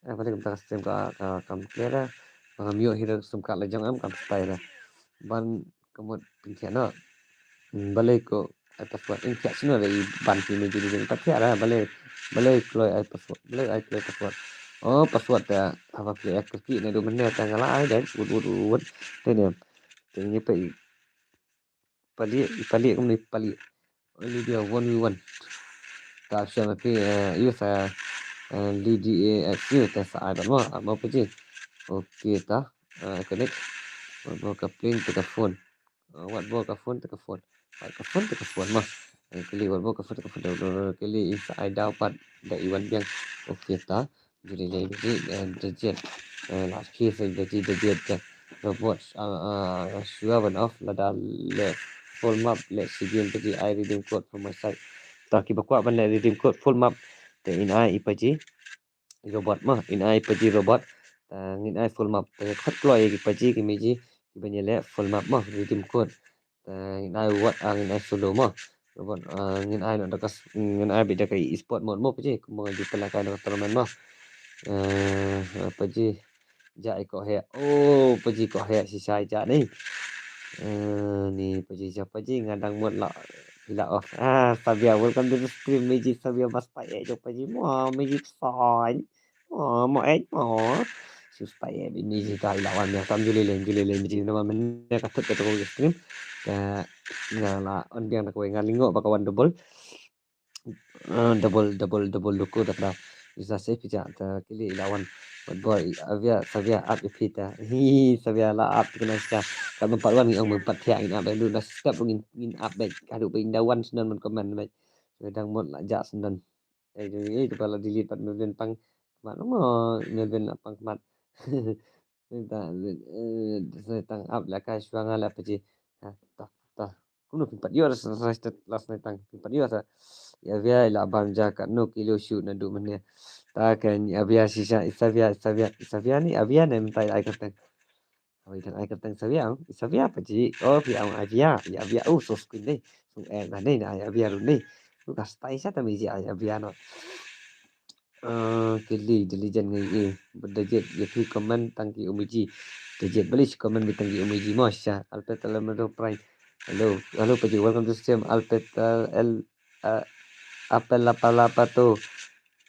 Eh, balik ka stream ka ka kam clear. Ba ngam ïoh hi da sum ka la jong am kam style. Ban ka mut pynthia na. Hmm, balei ko ai password in thiah sino da i ban ki me jini jini pat thiah da balei balei kloi ai password balei ai kloi password. Oh password ta haba ki ek ki ne du men ne ta ngala ai dai wut wut wut. Te ne te ne pa i pali i pali kum ni pali. Only dia one v one. Ta sha ma pi eh use eh D D A X U ta sa ai ban mo mo pa ji. Okay ta connect. Mo ka pling ta ka phone. Wat bor ka phone te ka phone. Wat ka phone te ka phone mo. Kali wat bor ka phone te ka phone. Kali in sa ai daw pat da i wan biang. Okay ta. Juli le juli da jet. Last case da ji da jet. Robot shuwa ban off lada le full map le sigin da ji ai redeem code from my side. Ta ki ba kwah ban le redeem code full map. Te in ai i pa ji. Robot mo in ai pa ji robot. Ngin ai full map pa ji khot kloi ki pa ji ki me ji ki ban ïa leh full map mo redeem code. Ngin ai wat ngin ai solo mo robot. Ngin ai no da ka ngin ai bit da ka e-sport mode mo pa ji kumba nga ju pynlehkai no tournament mo. Pa ji ja i ko he o pa ji ko he si sai ja ni. Ni pa ji ja pa ji nga dang mut la pila off. Ah Sabia, welcome to the stream. Me ji Sabia bas pa e jo pa ji mo me ji fine. Oh, mo eh, mo. Sus pa eh bini ji ta ila wan yang tam juli len juli len bini nama mene ka thut ka toko stream. Ka nga la on biang na kawai nga lingo ba ka wan double. Double double double luku ta kra. Isa se pija ta kili ila wan. But boy avia savia ap ipita. Hi savia la ap kena sa. Ka mempat wan ngi ong mempat thia ngin ap lu na step ngin ngin ap baik. Kadu ba inda wan senan men comment baik. Dang mot la ja senan. Eh, jong eh, kepala delete pat mevin pang Mat mo, Melvin la pang mat. Neta, eh, neta ap la ka shwa nga la paji. Ha, ta, ta. Kumno phin pat ïoh la snai tang. Phin pat ïoh sa. Ïa bia la bam ja ka no kilo shu na du mane. Ta kan ïa bia shisha, isa bia, isa bia, isa bia ni, abia ne mynta ai kyrteng. Oi, kan ai kyrteng Xavier, Xavier paji. Oh, phi ai Xavier, ai Xavier. Oh, so screen dei. So eh, na dei na ai Xavier dei. Tu ka style sa ta miji ai Xavier no. Eh, kili diligent ngai eh. Benda jet, ya phi comment tang ki umiji. Jet beli si comment bi tang ki umiji mo sha. Alpet Alamado Prime. Hello, hello paji. Welcome to stream. Alpet Al, Al, uh, Apel apa lapa tu.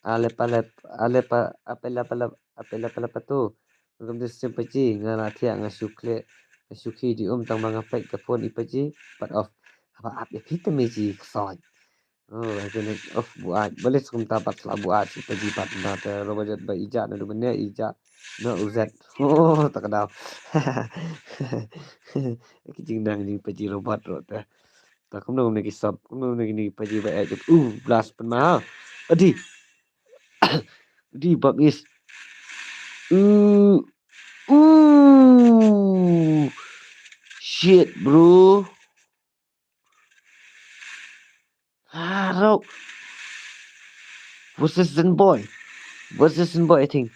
Alep alep alep apel apa lapa, apel apa lapa tu. Welcome to stream paji, nga la thiah, nga shu khleh, nga shu khi di um tang ba nga peit ka phone i paji, pat off. Haba ap ïa phi te me ji ksoi. Oh, I can off buat. Balei skum ta pat sla buat si paji pat na te robot jot ba ija na du bene ija. No uzet. Oh, tak dau. Ki jingnang jing paji robot ro te. Ta kumno ne ki sop, kumno ne ki paji ba eh. Uh, blast pen ma. Adi. Di bab is. Uh, uh. Shit, bro. Harok. Versus Zen Boy. Versus Zen Boy, I think.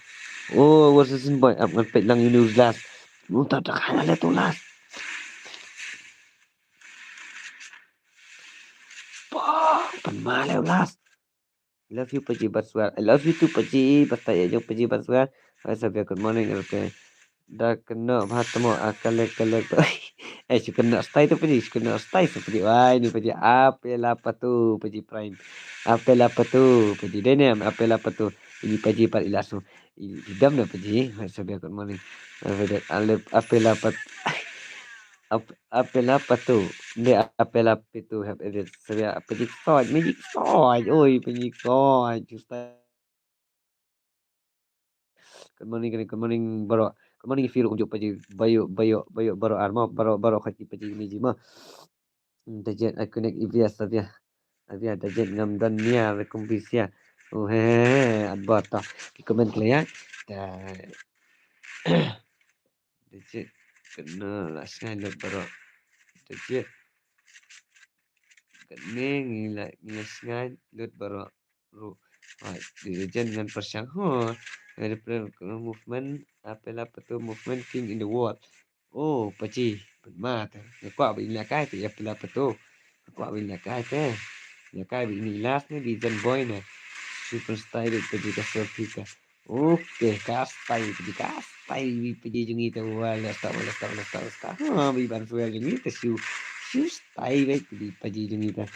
Oh, versus Zen Boy. Ap ngan peit lang ini last. Mun ta tak hana le tu last. Pah, pan ma le last. I love you, Paji Baswar. I love you too, Paji. Basta ya jong Paji Baswar. Hai Sabia, good morning. Okay. Da kena bha temo a kalek kalek tu. Eh, shu kena style tu Paji, shu kena style tu Paji. Wai ni Paji, apela patu Paji Prime. Apela patu Paji Denem, apela patu. Ini Paji pat ilasu. Idam na Paji. Hai Sabia, good morning. Apela pat. Ap, apela patu. Nde apela pitu have edit. Sabia Paji soi, Magic soi. Oi, Paji soi. Good morning, good morning, bro. Good morning, Firu, unjuk Paji, bayo, bayo, bayo, baro armo, baro, baro khaji Paji ni jima. Dajet, I connect Ivia Savia. Avia dajet ngam don nia rekum bisia. Oh, he, he, he, adbata. Ki comment kle ya. Da. Dajet. Kena la sngai lut baro. Dajet. Kena ngila, ngila sngai lut baro. Ru. Hai, di jen ngan persiang. Ho. Movement, apela patu movement king in the world. Oh, Paji, pynma te. Nga kwah ba in la kai te, apela patu. Nga kwah ba in la kai te. La kai ba in i last ne, di jen boy ne. Super style Paji ka selfie ka. Okay, ka style Paji, ka style bi Paji jong i te. Wala stop, wala stop, wala stop, wala stop. Ha, bi ban suel jong i te, shu, shu style bi Paji, Paji jong i te.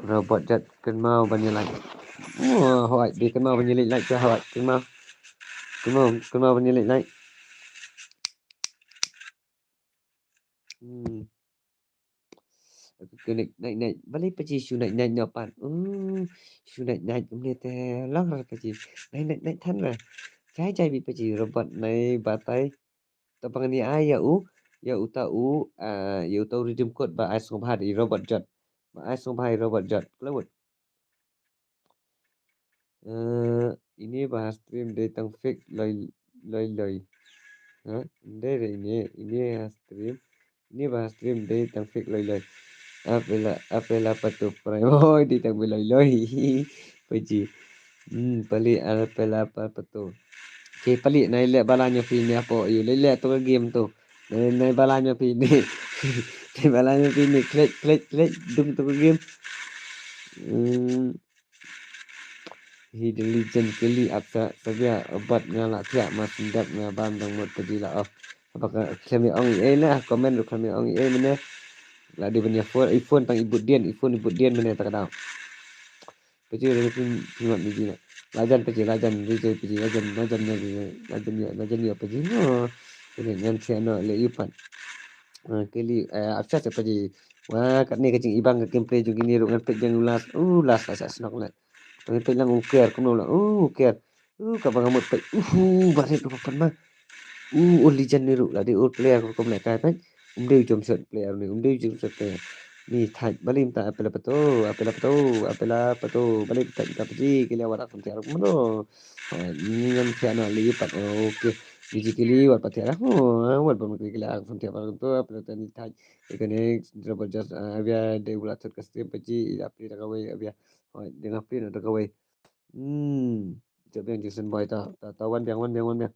Robot jat kynmaw ban ïa like. Oh, hoi, bi kynmaw ban ïa like, like, hoi, kynmaw. Kynmaw, kynmaw ban ïa like, like. Hmm. Aku kena naik, naik. Balei Paji shu naik, naik nyo pan. Hmm. Shu naik, naik kumne te. Long ra Paji. Naik, naik, naik than ra. Jai, jai bi Paji robot naik batai. Ta pang ni ai ya u, ya u ta u, ah, ya u ta u redeem code ba ai sngewbha di robot jot. Ba ai sngewbha i robot jot. Klewut. Eh, ini ba stream dei tang fake loi, loi, loi. Ha? Dei dei ini, ini ha stream. Ini ba stream dei tang fake loi, loi. Apela, apela patu prai. Oi, dei tang loi, loi. Paji. Hmm, pali apela patu. Okay, pali nai le bala nyo phi ni apo. Yu le le tu ka game tu. Nai, nai bala nyo phi ni. Nai bala nyo phi ni. Klik, klik, klik. Dung tu ka game. Hmm. Hi diligent kili ap sa, Sabia, obat nga la thiah ma sendap nga bam dang mut Paji la off. Apa ka khlem ong i ei na, comment ru khlem ong i ei mene. La di ban ïa phone, i phone tang i bud dien, i phone i bud dien mene ta ka daw. Paji ru phi, phi mat Paji na. Lajan Paji, lajan, Paji, Paji, lajan, lajan, lajan, lajan ïa, lajan ïa Paji. No. Kene ngan sia no le i pat. Ah, kili, eh, ap sa Paji. Wah, katne ka jingibang ka gameplay jong kine ruh ngan peit jong u last. Uh, last, last, last, nok le. Ngan peit lang u Kier, kumno la. Uh, Kier. Uh, kaba nga mut peit. Uh, barit ruh papan ma. Uh, ul lijan ni ruh. La dei ul player ruh kum le kai peit. Um dei u jump shot player ni. Um dei u jump shot player. Ni thait balim ta apela pato, apela pato, apela pato, balim ta ta paji, kila wara kum tiar kumno. Ni ngam tiar na li pat, okay. Biji kili wat pat tiar, oh, wat bam kila kum tiar pat to, apela ta ni thait. Ikane, drop just, ah, abia de ula thut ka stream paji, ila pli da kawai, abia. Oh, de ngam pli na da kawai. Hmm, jop yang Jason Boy ta, ta, ta wan biang, wan biang, wan biang.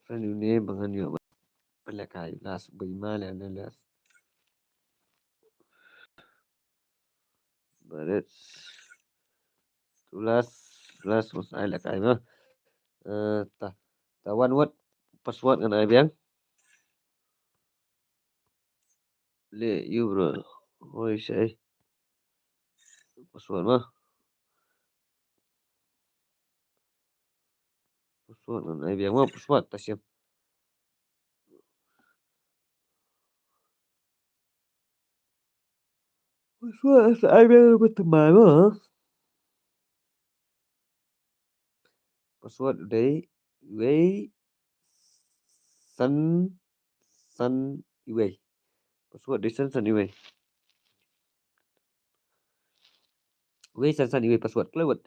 Friend uni ba ngan ïoh pynlehkai last, ba ima leh ne last. Barit. Tu last, last was ai lehkai ma. Eh, ta, ta one word password ngan ai biang. Le you bro. Oi sai. Password ma. Password ngan ai biang ma, password ta shim. Password ta ai biang ma, tymmen ma. Password dei wei san san iwei. Password dei san san iwei. Wei san san iwei password klewet.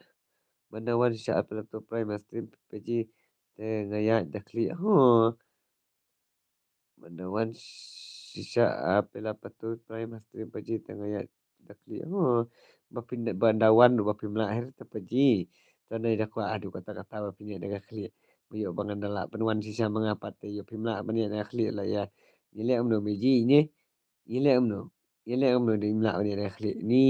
Banda wan shisha apela to prime stream paji te nga ïaid da khlieh. Ho. Banda wan shisha apela pato prime stream paji te nga ïaid da khlieh. Ho. Ba phin, banda wan ba phim lah her ta paji. Ta nai da kwah adu kata kata ba phin ïaid da khlieh. Ba ïoh ba ngan da lah pynwan shisha ma nga pat te ïoh phim lah ban ïaid da khlieh la ïa. Ngi leh kumno me ji ne. Ngi leh kumno. Ngi leh kumno de im lah ban ïaid da khlieh. Ni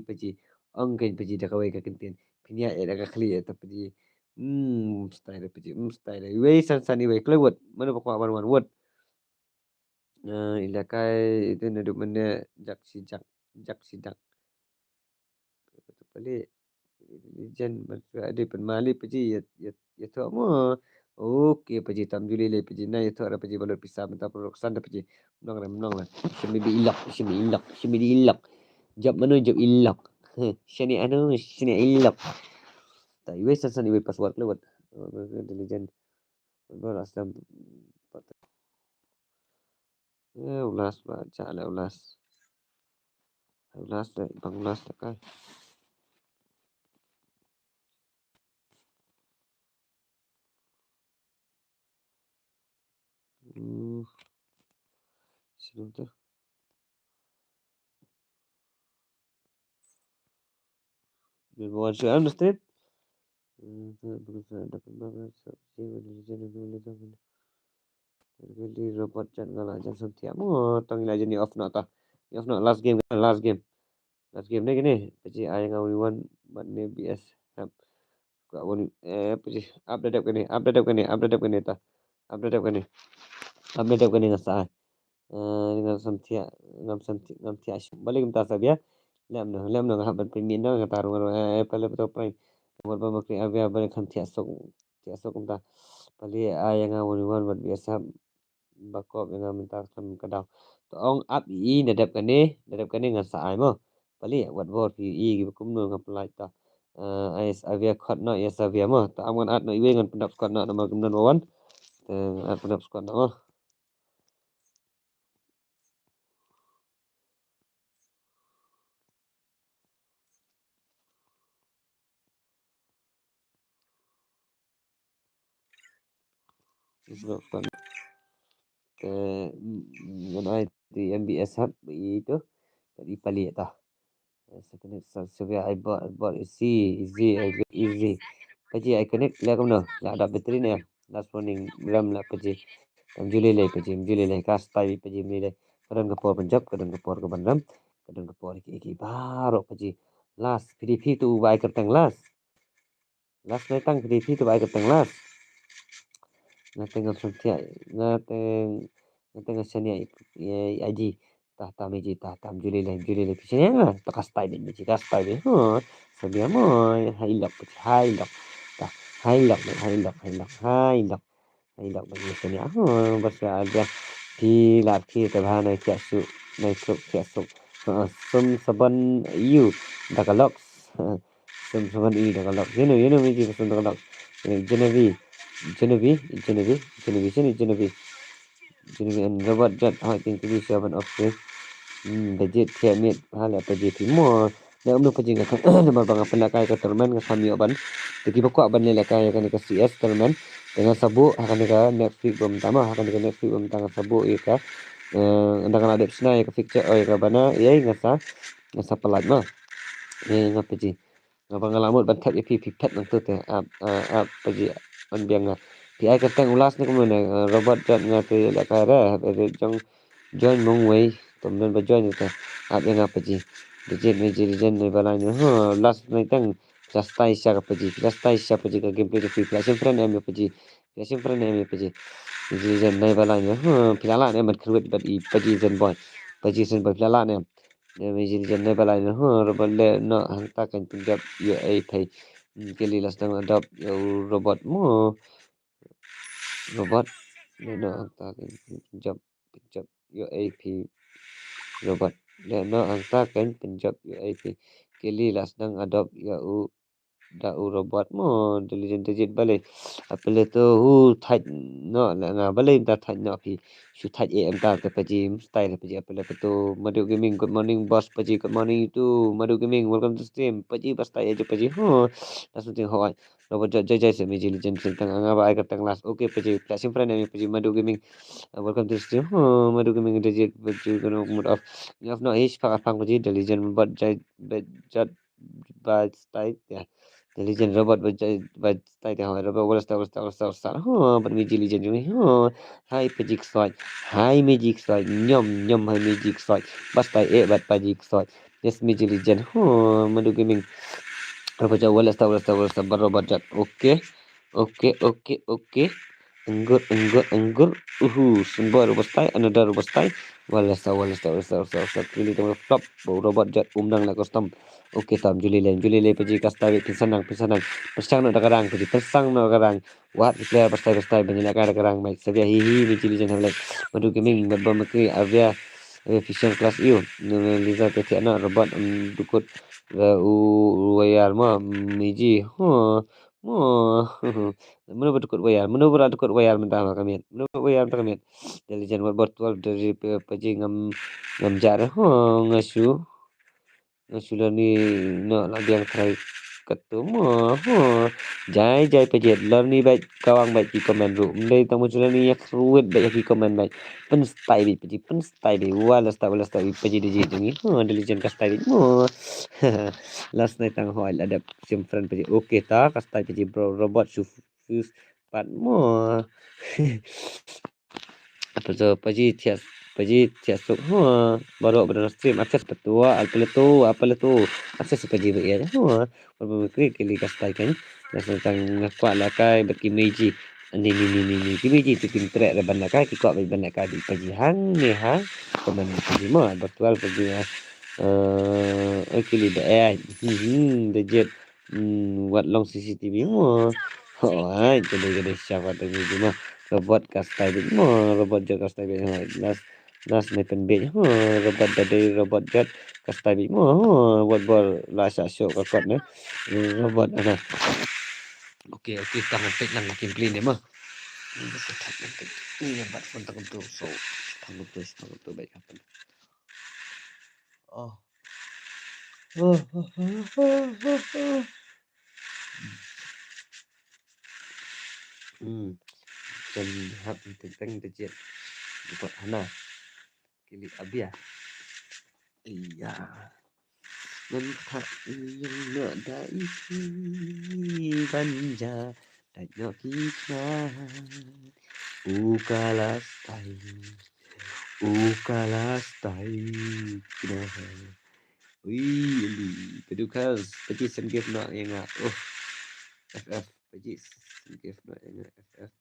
paji. Ong kein paji da kawei ka kyntien. Phin ïaid da khlieh ta paji. Hmm, style da paji. Hmm, style da. Iwei san san iwei klewet. Mano ba kwah ban wan wet. Na ila kai itu naduh mynne jak si jak, jak si jak. Pali. Legend, ban suai adi pynmali paji, ya, ya, ya thok mo. Okay paji, tam juli le paji, na ya thok ra paji, balut pisa mynta production da paji. Mnong ra, mnong ra. Shimi di ilok, shimi ilok, shimi di ilok. Jop mano jop ilok. Shani anu, shani ilok. Ta iwei san san iwei password lewat. Legend. Bro, last time. Eh, ulas ba, ja le ulas. Ulas le, bang ulas le kai. Hmm. Sini tu. Wan shu understand. Robot jan ngala jan sam tiap. Oh, tang ila jani off na ta. Off na last game, last game. Last game ne kene. Paji ai nga wi wan bat ne B S. Hap. Ka wan, eh, paji. Up da dep kene, up da dep kene, up da dep kene ta. Up da dep kene. Up da dep kene nga sa. Eh, ngam sam thiah, ngam sam thiah, ngam thiah shuh. Balei kumta Sabia? Lem noh, lem noh nga hap ban pynmih noh, nga taru nga, eh, pale betul prank. Buat ba makri Abia balei kam thiah suk, thiah suk kumta. Pale ai nga wan wan buat biasa. Bakop nga mynta kam ka daw. To ong ap i na dep kane, na dep kane ngan sa ai mo. Pale wat bor phi i ki kumno nga pynlait ta. Eh, ai Abia khot noh, ya Sabia mo. To am ngan at noh iwei ngan pyndap squad noh namar kumno wan. Eh, at pyndap squad noh mo. Block pan. Te, mm, ngan ai ti M B S hap, i tu. Tadi pali ta. Sa connect sa, sa bia ai bot, bot easy, easy, ai bot easy. Paji ai connect, la kumno, la da battery ne, last warning, ram la paji. Tam juli le paji, juli le, kas tai paji, juli le. Ka don ka por ban jop, ka don ka por ka ban ram, ka don ka por ki, ki baroh paji. Last, P D P tu ba ai kyrteng last. Last nai tang P D P tu ba ai kyrteng last. Nga te ngam sam thiah, nga te, nga te nga shaniah i, i, i aji. Ta, ta meji, ta, ta mjuli le, mjuli le, phi shaniah nga, ta ka stai de, meji ka stai de. Huh, Sabia mo, hai lok, hai lok. Ta, hai lok, hai lok, hai lok, hai lok. Hai lok, meji shaniah. Huh, bas ya aja. Phi la phi te ba nai thiah suk, nai suk, thiah suk. Huh, sum saban you, da ka lok. Sum saban i da ka lok. You know, you know, meji sum da ka lok. Genevieve, Genevieve, Genevieve, Genevieve, Genevieve. Juni ngan robot jot ha kin kini siaban office. Hmm, da jit thiah miet ha la paji phi mo. Na umno paji nga kan namar ba nga pynlehkai ka tournament nga sam ïoh ban. Te kiba kwah ban lehkai ïa kane ka C S tournament. Te ngan sa buh ha kane ka next week ba mynta mo, ha kane ka next week ba mynta ngan sa buh ïa ka. Eh, ynda nga la dep shna ïa ka fixture, oh, ïa ka bana, ïa nga sa, nga sa pyllait mo. Ïa nga paji. Nga ba nga la mut ban thep ïa phi, phi phet nangtu te. Ap, ah, ap, paji, ban biang nga. Phi ai kyrteng u last ne kumno ne, eh, robot jot nga te lehkai re, hap edit jong, join mong wei, tom don ba join te. Ap ïa nga paji. Digit me ji legend ne ba lai ne, huh, last ne tang. Phi la stai sha ka paji, phi la stai sha paji ka gameplay te phi, phi la shim friend em ïa paji. Phi la shim friend em ïa paji. Me ji legend ne ba lai ne, huh, phi la lah ne em ban kyrwit bad i paji zen boy. Paji zen boy, phi la lah ne em. Ne me ji legend ne ba lai ne, huh, robot leh noh hangta kan pynjop ïa ei phei. Hmm, kili la sdang adopt ïa u robot mo. Robot leh noh hangta kan pynjop, pynjop ïa ei phei. Robot leh noh hangta kan pynjop ïa ei phei. Kili la sdang adopt ïa u da u robot mo, Diligent Digit balei. Apele to hu thait noh la nga balei mynta thait noh phi. Shu thait eh mynta te paji, style paji apele to. Madu Gaming, good morning boss paji, good morning you too. Madu Gaming, welcome to stream. Paji ba style eh paji. Huh. That's something hot. Robot jot jai jai se me ji legend sing tang nga ba ai ka tang last. Okay paji, pla sim friend me paji Madu Gaming. Uh, welcome to the stream. Huh. Madu Gaming Digit paji kono mood off. Ni off no hish phak apang paji, Diligent bot jai, bot jot ba style ya. Diligent robot ba jai, ba style ya. Robot wala style, wala style, wala style, wala style. Huh, but me ji legend jong ni. Huh. Hai paji ksoi. Hai me ji ksoi. Nyom, nyom hai me ji ksoi. Ba style eh, but paji ksoi. Yes, me ji legend. Huh, Madu Gaming. Robot jot wala style, wala style, wala style, but robot jot. Okay. Okay, okay, okay. Anggur, anggur, anggur. Uhu, symbol robot style, another robot style. Wala style, wala style, wala style, wala style, wala style. Kili tang flop. Bo robot jot um dang la custom. Okay, tam juli lem, juli lem paji ka style pynsanang, pynsanang. Pynsanang no da ka rang, paji pynsanang no da ka rang. Wat player ba style, ba style, ban ïalehkai da ka rang, mai. Sabia hi hi, me ji legend have like. Madu Gaming, Mad Bomb Mercury, Avia, Avia Fusion Class U. Nuna Liza te thiah no, robot, um, dukut, uh, u, u wayar mo, um, me ji. Huh. Mo. Mano ba dukut wayar? Mano ba dukut wayar mynta ka miet? Mano ba wayar mynta ka miet? Diligent wat bot twelve dari pe-, paji ngam, ngam jar. Ho, nga shu. Nga shu lani no la biang trai katu mo. Ho. Jai, jai paji lani bai kawang bai ki comment ru. Mdei tang mo shu lani yak ruit bai ki comment bai. Pynstyle bit paji, pynstyle bit. Wala style, wala style bit paji Digit jong ngi. Ho, Diligent ka style bit mo. Last night tang hoi la dep sim friend paji. Okay ta, ka style paji bro, robot shu fuse pat mo. Apa tu paji thias, paji thias suk ho. Baru benar stream access petua, apa le tu, apa le tu. Access paji ba ia ho. Walaupun klik klik ka style kan. Last night tang nga kwah lehkai bad ki meji. Ni, ni, ni, ni, ni. Ki meji tu kin trek da ban lehkai, ki kwah ban lehkai di paji hang ni ha. Komen paji mo, virtual paji, eh, eh, kili da, eh, hmm, hmm, Digit, hmm, wat long C C T V mo. Ho, ai, kede, kede, siapa tu meji mo. Robot ka style mo, robot jot ka style mo. Last, last me pen bej ho, robot da dei, robot jot ka style mo. Ho, wat bor la sa so ka kot ne. Robot ana. Okay, okay, tang pek lang gameplay ne mo. Ni ba sa thak nang pek. Ni ya bat phone tang tu so. Tang tu, tang tu baik apa. Oh. Oh, oh, oh, oh, oh, oh. Hmm. Kan hap teng teng Digit. Buat hana. Kili Avia. Iya. Ngan kha ïong noh da i phi ban ja dait noh ki khmat. U ka la style. U ka la style. Kina ha. Ui, li. Padu khas. Paji send gift noh ïa nga. Oh. F F. Paji send gift noh ïa nga. F F.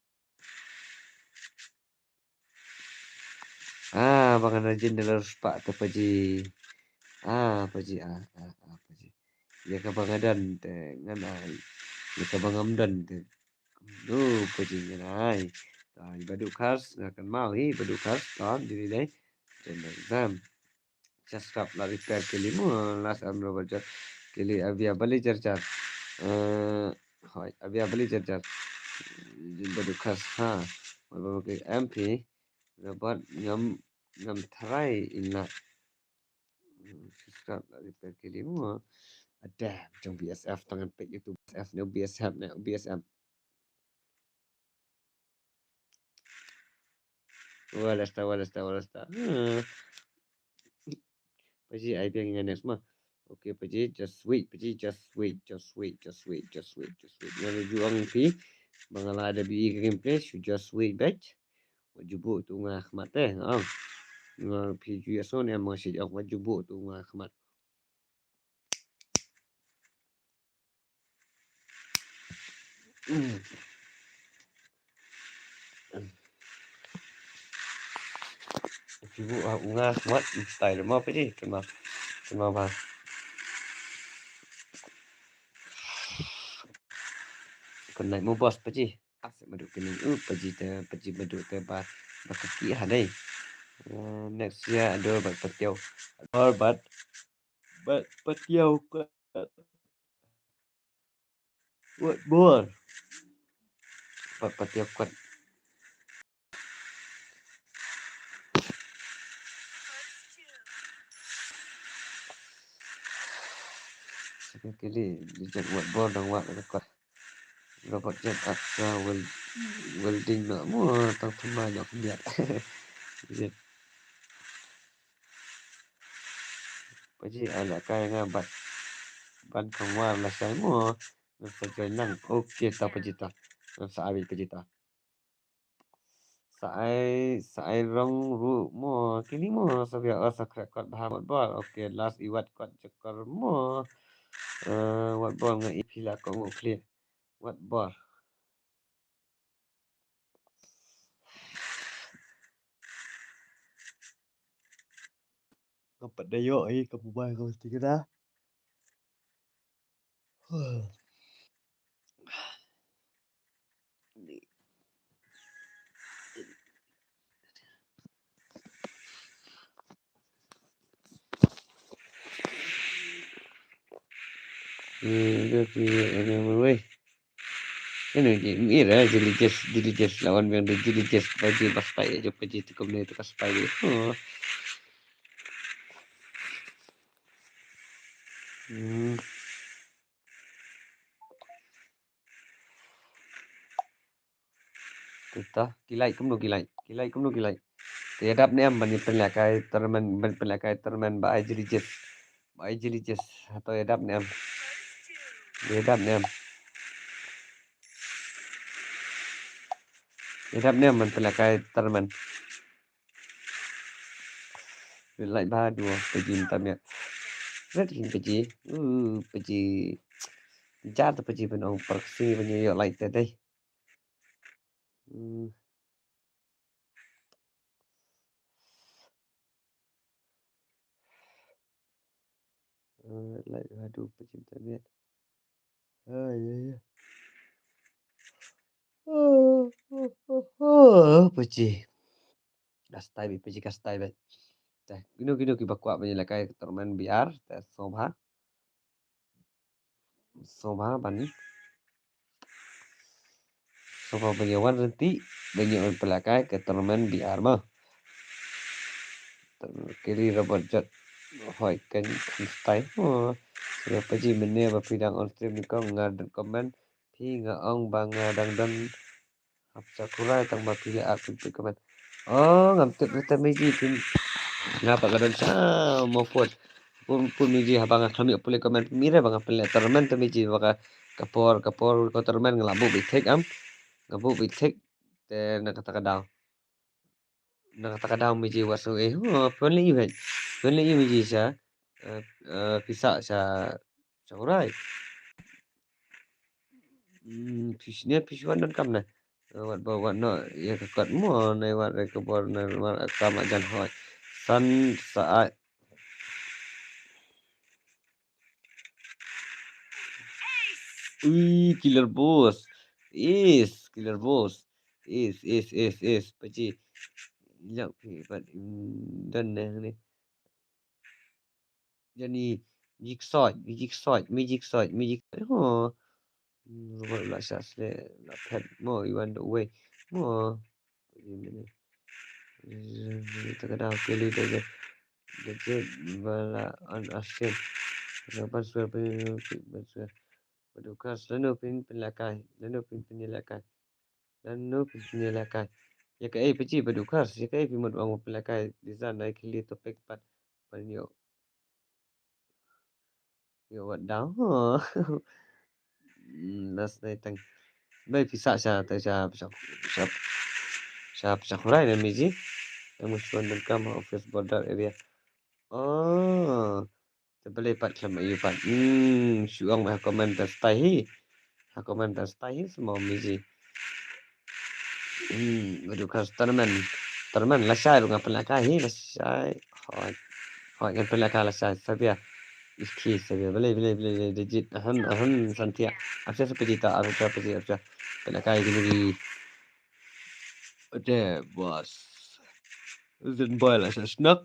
Ah, ba ngan rajin da la spah te paji. Ah, paji, ah, ah, ah, paji. Ïa kaba nga don te ngan ai. Ïa kaba ngam don te. No, paji ngan ai. Ta, i Badu Khars, nga kynmaw hi, Badu Khars, ta, juli dei. Jan exam. Just rap la repair kili mo, last am robot jot. Kili Avia bali jar jar. Eh, hoi, Avia bali jar jar. Jin Badu Khars, ha. Wal ba ke M P. Namar ngam, ngam tharai in la, hmm, subscribe la repair kili mo. Ada jong B S F tang ngan peit ïa utu B S F ne, B S F ne, B S F. Walasta, walasta, walasta. Hmm. Paji ai biang ïa nga next ma. Okay, paji just wait, paji just wait, just wait, just wait, just wait, just wait. Nga la ju ong phi ba nga la da B E ka gameplay, shu just wait beit. Wat ju buh tu nga khmat te, nga ong. Nga phi ju ïa son em ma shi ong wat ju buh tu nga khmat. Hmm. Ju buh ha u nga khmat style ma paji, kynmaw. Kynmaw ba. Kynmaw mo boss paji. Ase madu kini u paji te, paji madu te ba, ba ka ki ha dei. Eh, next year ado ba patiaw. Or but, but patiaw ka. Wat bor. Pat patiaw kot. Saka kili, di jet wat bor dang wat kot. Robot jet at sa wel-, welding no mo tang thma nyok miat. Jet. Paji ai la kai nga bat ban khong war la sai mo. Sa join nang. Okay ta paji ta. Sa ai paji ta. Sa ai, sa ai rong ru mo. Kini mo sa bia o sa krek kot bha mot bor. Okay last iwat kot jekor mo. Eh, wat bor nga i pila ko ngo clear. Wat bor. Ka pat da ïoh i ka mobile ka mesti kena. Hmm, dia pi, dia pi, wei. Ino ji, mira, jili jes, jili jes lawan biang da jili jes bagi bastai aja paji tu kumne tu kaspai. Oh. Hmm. Kita kilai kumno kilai. Kilai kumno kilai. Te ïadap ne em ban pynlehkai tournament, ban pynlehkai tournament ba ai jili jes. Ba ai jili jes. Hato ïadap ne em. Ïadap ne em. Ïadap ne em ban pynlehkai tournament. Like ba dua paji mynta miat. Red hin paji. Uh, paji. Jar ta paji ban ong proxy ban ïoh like ta dei. Hmm. Eh, like, aduh, paji ta miat. Ah, ya, ya. Oh, oh, oh, oh, paji. Kastai beit, paji kastai beit. Te, kino kino kiba kwah ban ïalehkai tournament B R, te sngewbha. Sngewbha ban. Sngewbha ban ïa wan ryntih, ban ïa wan pynlehkai ka tournament B R mo. Kiri robot jot. Hoi kan kan style mo. Sngewbha paji mynne ba phi dang on stream nyngkong nga dang comment. Phi nga ong ba nga dang don hap Sakurai tang ba phi la ar pynpeit comment. Oh, ngam tip ruh te Miji phi. Nga pat ka don sha mo put. Pun, pun Miji haba nga khlem ïoh pule comment mira ba nga pynleh tournament te Miji ba ka, ka por, ka por ka tournament nga la buh beit thik am. Nga buh beit thik te na kata ka daw. Na kata ka daw Miji wat sngewbha. Oh, pynleh ïa hei. Pynleh ïa Miji sha. Eh, eh, pisa sha Sakurai. Hmm, phi sngewbha phi shu wan donkam ne. Eh, wat ba wat noh ïa ka kot mo ne wat re ka bor ne wat ka ma jan hoi. San sa ai. Ui, killer boss. Is killer boss. Is, is, is, is. Paji. Lak phi pat, mm, don ne ne. Jani jigsaw, jigsaw, mi jigsaw, mi jigsaw. Oh. Hmm, robot la sha sle, la phet mo, iwan do wei. Mo. Ini. Te ka dau kylli da je, da je ba la on asien. Ka ban swer, ban swer. Ba dukha lano phin pynlehkai, lano phin pynlehkai. Lano phin pynlehkai. Ïa kaei phi ji ba dukha, ïa kaei phi mut ong ba pynlehkai. Dei sa nai khylli topic pat ban ïoh. Ïoh wat dau. Hmm, nas nai tang. Bai phi sah sha, ta sha, sha, sha, sha, sha Khulai na miji. Tang musuan dan kam office border area. Oh. Te balei pat khlem ïa pat. Hmm, shu ong ha comment da stai hi. Ha comment da stai hi, small miji. Hmm, ba dukha tournament. Tournament lashai ruh nga pynlehkai hi, lashai. Hoi. Hoi, ngan pynlehkai lashai. Sabia. Iski, sabia. Balei, balei, balei, balei, Dajit. Ahem, ahem, Santia. Apsa sa pajita, apsa pajita, apsa. Pynlehkai gini gini. Ode, boss. Zin boy la sa snak.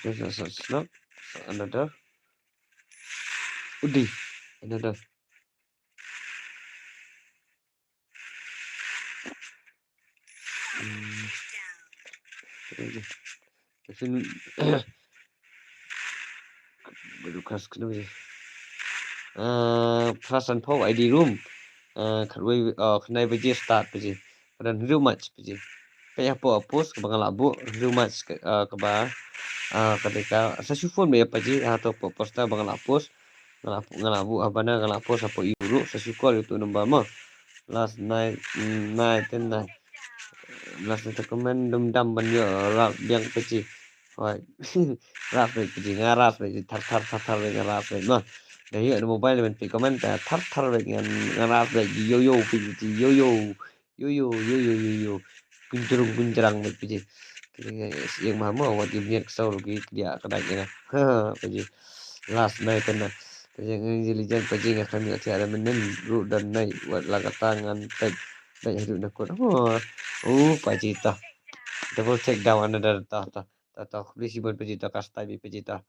Just a snap. Another. Udi. Another. Hmm. Udi. Kasi ni. Baru kas kena je. Ah, phra sanphew I D room. Ah, khatwei, ah, khyndai baje start baje. Padan hynriew March baje. Peit hapoh post kaba nga la buh hynriew March ka, ah, kaba, ah, ka dei ka. Sa shu phone ba ïa baje, ah, hato post ba nga la post. Nga la, nga la buh ha banner, nga la post hapoh Europe, sa shu call ïa utu u number mo. Last night, mm, night, ten night. Last night comment dum dam ban ïoh rap biang baje. Hoi. Ras beit piji, nga ras beit piji, thar, thar, thar, thar beit, nga ras beit ma. Da ïoh na mobile ban peit comment, thar, thar beit, nga, nga ras beit piji, yo, yo, piji, piji, yo, yo, yo, yo, yo, yo, yo, yo. Kunjrung, kunjrang beit piji. Kini nga ïeng ma ma, wat ïa miet ksaw ruh ki kdiah kdai ïa nga. Ha, piji. Last night kane. Piji nga intelligent, piji nga khlem ïoh thiah da mynnin ruh da night, wat la kata ngan peit. Beit haduh na kut. Oh, oh, piji ta. Double take down another ta, ta. Ta, ta, khublei shibun pajita, ka style pajita.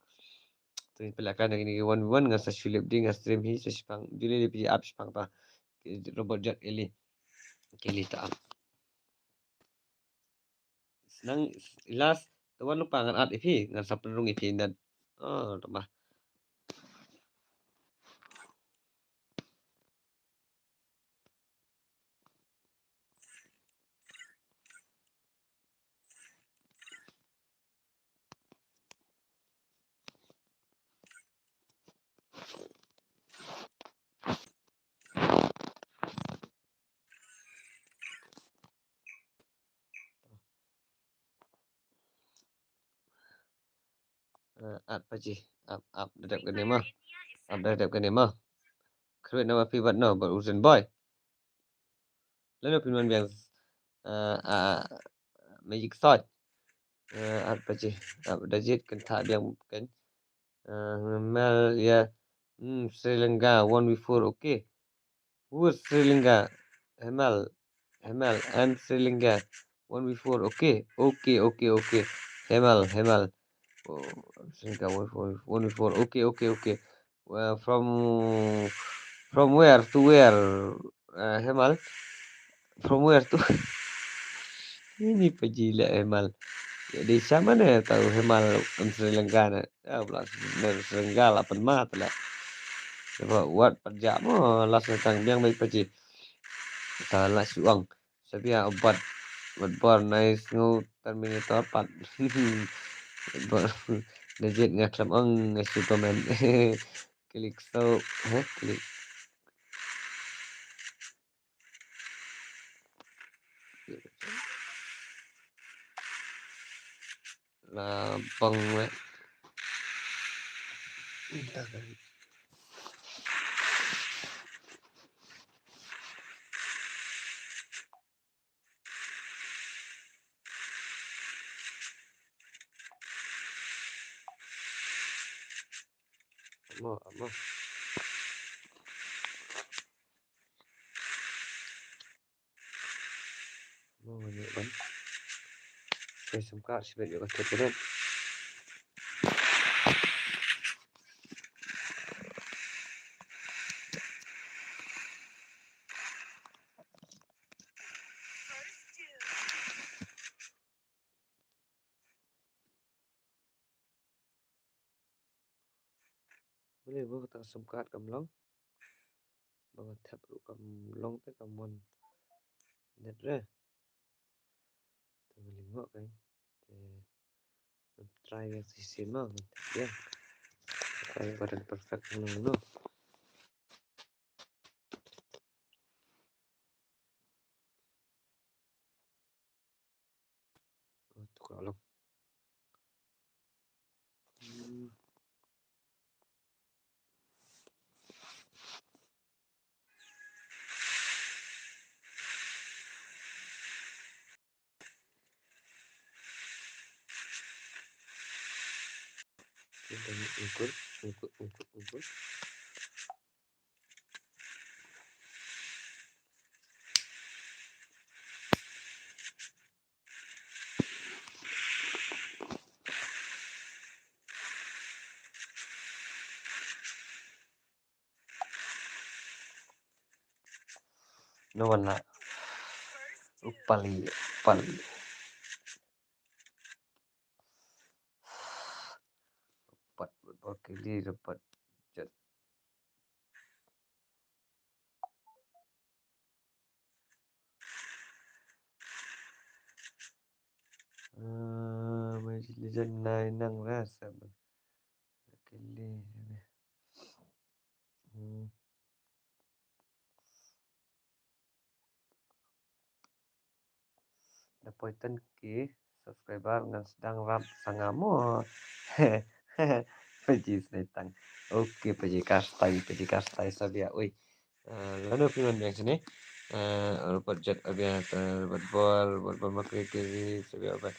Te phi lah kan kine ki one one ngan sa shu lip ding, ngan stream hi sa shipang. Juli li pajita ap shipang ta. Robot jot eli. Kili ta ap. Snang ilas, te wan lypa ngan at ïa phi, ngan sa pynrung ïa phi nat. Oh, tama. Eh, ap paji, ap, ap da dep kane ma. Ap da dep kane ma. Khrwit na ma phi bad no, bad u Zen Boy. Lano phin wan biang, eh, ah, Magic Sword. Eh, ap paji, ap da jied kan tha biang kan. Eh, Mel ya, hmm, Sri Lanka one v four, okay. Who's Sri Lanka? Hemal. Hemal, I'm Sri Lanka. One v four. Okay. Okay, okay, okay. Hemal, Hemal. Oh, Sri Lanka one v four. One v four. Okay, okay, okay. Uh, from, from where to where? Uh, Hemal. From where to? Ini paji la Hemal. Jadi sama ne tahu Hemal em Sri Lanka ne. Ya, bla, ne Sri Lanka la pen ma tala. Coba wat pajak mo, las ne tang biang baik paji. Ta la suang. Sabia obat, obat bor nice ngo Terminator pat. Bor, legit nga klam ong nga Superman. Klik so, ha, klik. La bang le. Amo, amo. Mo, ngi ban. Koi sam ka, sibet ïa ka thep ka dep. Balei ba kata ka sim card kam long? Ba nga thep ruh kam long te kam wan net re. Te nga lyngngoh kein. Te ngan try ïa shisien ma ngan thep ïa. Try ba don perfect hangno hangno. Oh, tu ka long. Hmm. Ungkur, ungkur, ungkur, ungkur. No wan na. Upali, upali. Pat, pat, pat, kili, pat, jet. Ah, Mobile Legend nai nang rasa. Kili. Hmm. Da poi ten ki subscriber ngan sdang rap sanga mo. Paji snei tang. Okay, paji kastai, paji kastai sabia. Ui. Eh, lano phi wan biang sini. Eh, robot jet abia, eh, robot ball, robot ball makri kiri, sabia abia.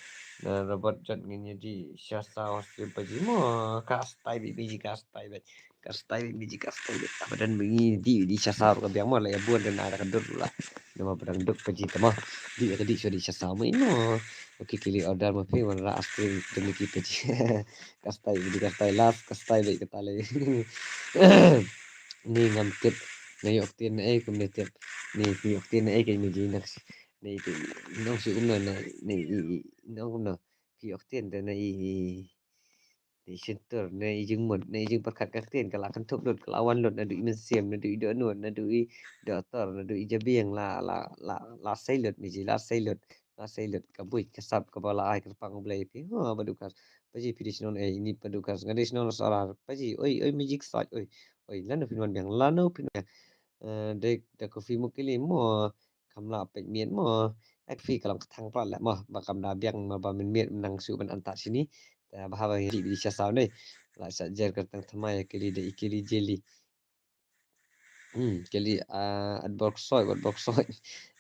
Na robot jet ngin ïa di sha sa hostel paji mo. Kastai bi, paji kastai bi. Kastai bi, paji kastai bi. Abadan bi ngi di, di sha sa ruh ka biang mo la ïa bun dan ada ka dur la. Nama padang duk paji tama. Di ka di sha di sha sa mo ino. Okay, kili order ma phi wan ra astring demi ki paji. Kastai bi, kastai las, kastai bi kata le. Ni ngam tip. Nga ïoh ktien na ei kumne tip. Ni phi ïoh ktien na ei kane ji nak. Ni tu nong si kumno na ni nong kumno. Phi ïoh ktien da na i ni shintur na i jingmut na i jingpyrkhat ka ktien ka la kynthup lut ka la wan lut naduh i mynsiem naduh i dohnud naduh i dohtor naduh i jabieng la la la la sei lut mi ji la sei lut. La sei lut ka buit ka sap kaba la ai kyrpang U Blei phi. Ha ba dukas. Paji phi dei shnong ei ini ba dukas nga dei shnong Sohra paji oi oi mi ji ksat oi. Oi lano phin wan biang lano phin wan biang. Eh, dei da coffee mo kili mo. Kam lah peit miet mo. Ek phi ka long kthang pla leh mo ba kam da biang mo ba min miet nang shu ban antat sini. Ta ba haba hi di sha saw nei. La sa jer ka tang thamai kili da i kili jeli. Hmm, kili, ah, at bok soi, at bok soi.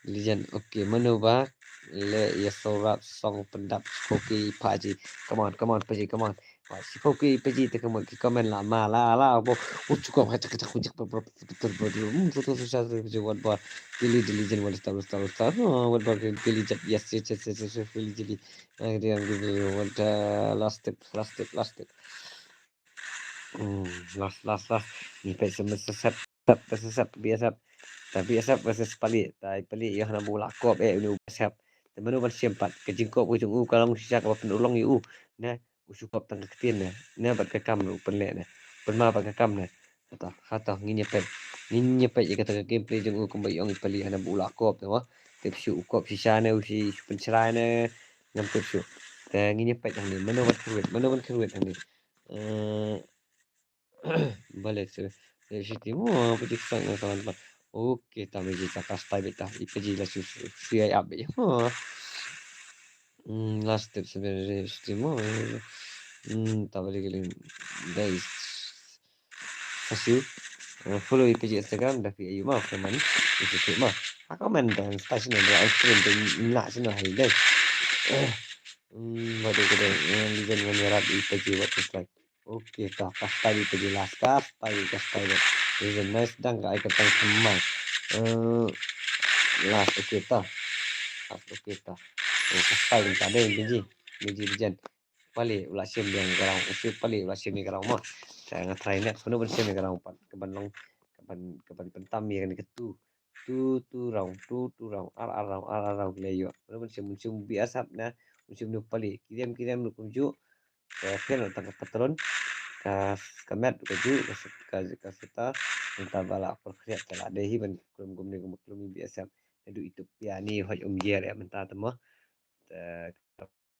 Lijan, okay, mano ba le ïa sorap song pyndap siphoki paji. Come on, come on, paji, come on. Wah, siphoki paji te ka mut ki comment la ma la la bo. U chukom ha chak chak chak. Hmm, foto susah tu paji wat bor. Kili di lijan wat star star star. Oh, wat bor kili jat yes yes yes yes yes kili jili. Ah, dia gitu wat, ah, last tip, last tip, last tip. Hmm, last last last. Ni pet sem sesep sep sesep biasa. Tapi asap versus palik. Tai palik ïa hana bula kop eh uni u sep. Te mano ban shem pat ka jingkop ka jong u ka long shisha kaba pynulong ïa u. Na u shu kop tang ka ktien na. Na bad ka kam na u pynleh na. Pynma bad ka kam na. Hato hato ngin ïa peit. Ngin ïa peit ïa kata ka gameplay jong u kumba ïa ong i palik hana bula kop na wa. Tip shu u kop shisha na u shi shu pynshrai na. Ngam tip shu. Te ngin ïa peit hangne mano ban kyrwit mano ban kyrwit hangne. Eh, Bale se se siti mo pajik sang na kawan pa. Okay, ta meji ta kastai beta. I paji la su su ai ap beta. Hmm, last step se siti mo. Hmm, ta bale kali guys. Thank you. Eh, follow i paji Instagram da fi ayu ma comment. Isi ma. Ha comment dan station da Instagram da na sino hai dai. Hmm, madu kede. Lijan ngan yarap i paji what is like. Okay, ta kastai di paji last kastai kastai di. Is a nice dang ka ai ka tang semai. Eh, last okay ta. Last okay ta. Oh, kastai di ta dei paji. Paji bijan. Pali ula sim yang garang. Usi pali ula sim yang garang mo. Saya ngatrai next. Kunu ban sim yang garang pat. Kaban long kaban kaban pentam yang ni ketu. Tu tu rong. Tu tu rong. Ar ar rong. Ar ar rong. Kele yo. Kunu ban sim sim biasa na. Sim nu pali. Kirim kirim lu kumju. Ka phen tang ka patron. ka, ka met ka ju ka set, ka, ka seta, mynta ba la por khriat te la dei hi ban klum kumne kum klum i B S F. Naduh Ethiopia ni hoi um jer ïa mynta te mo. Te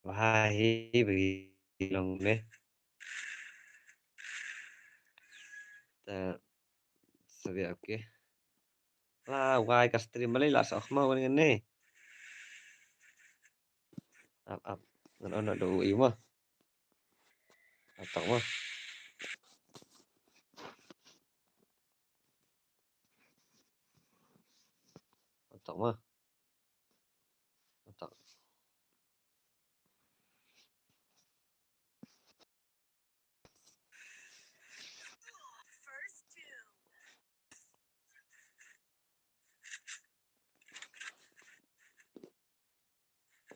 ba hi ba long ne. Te sabia, okay. La wai ka stream balei la sa khma wan ngan ne. Ap ap. Ngan on do u i ma. Atok ma. Atok ma. Atok.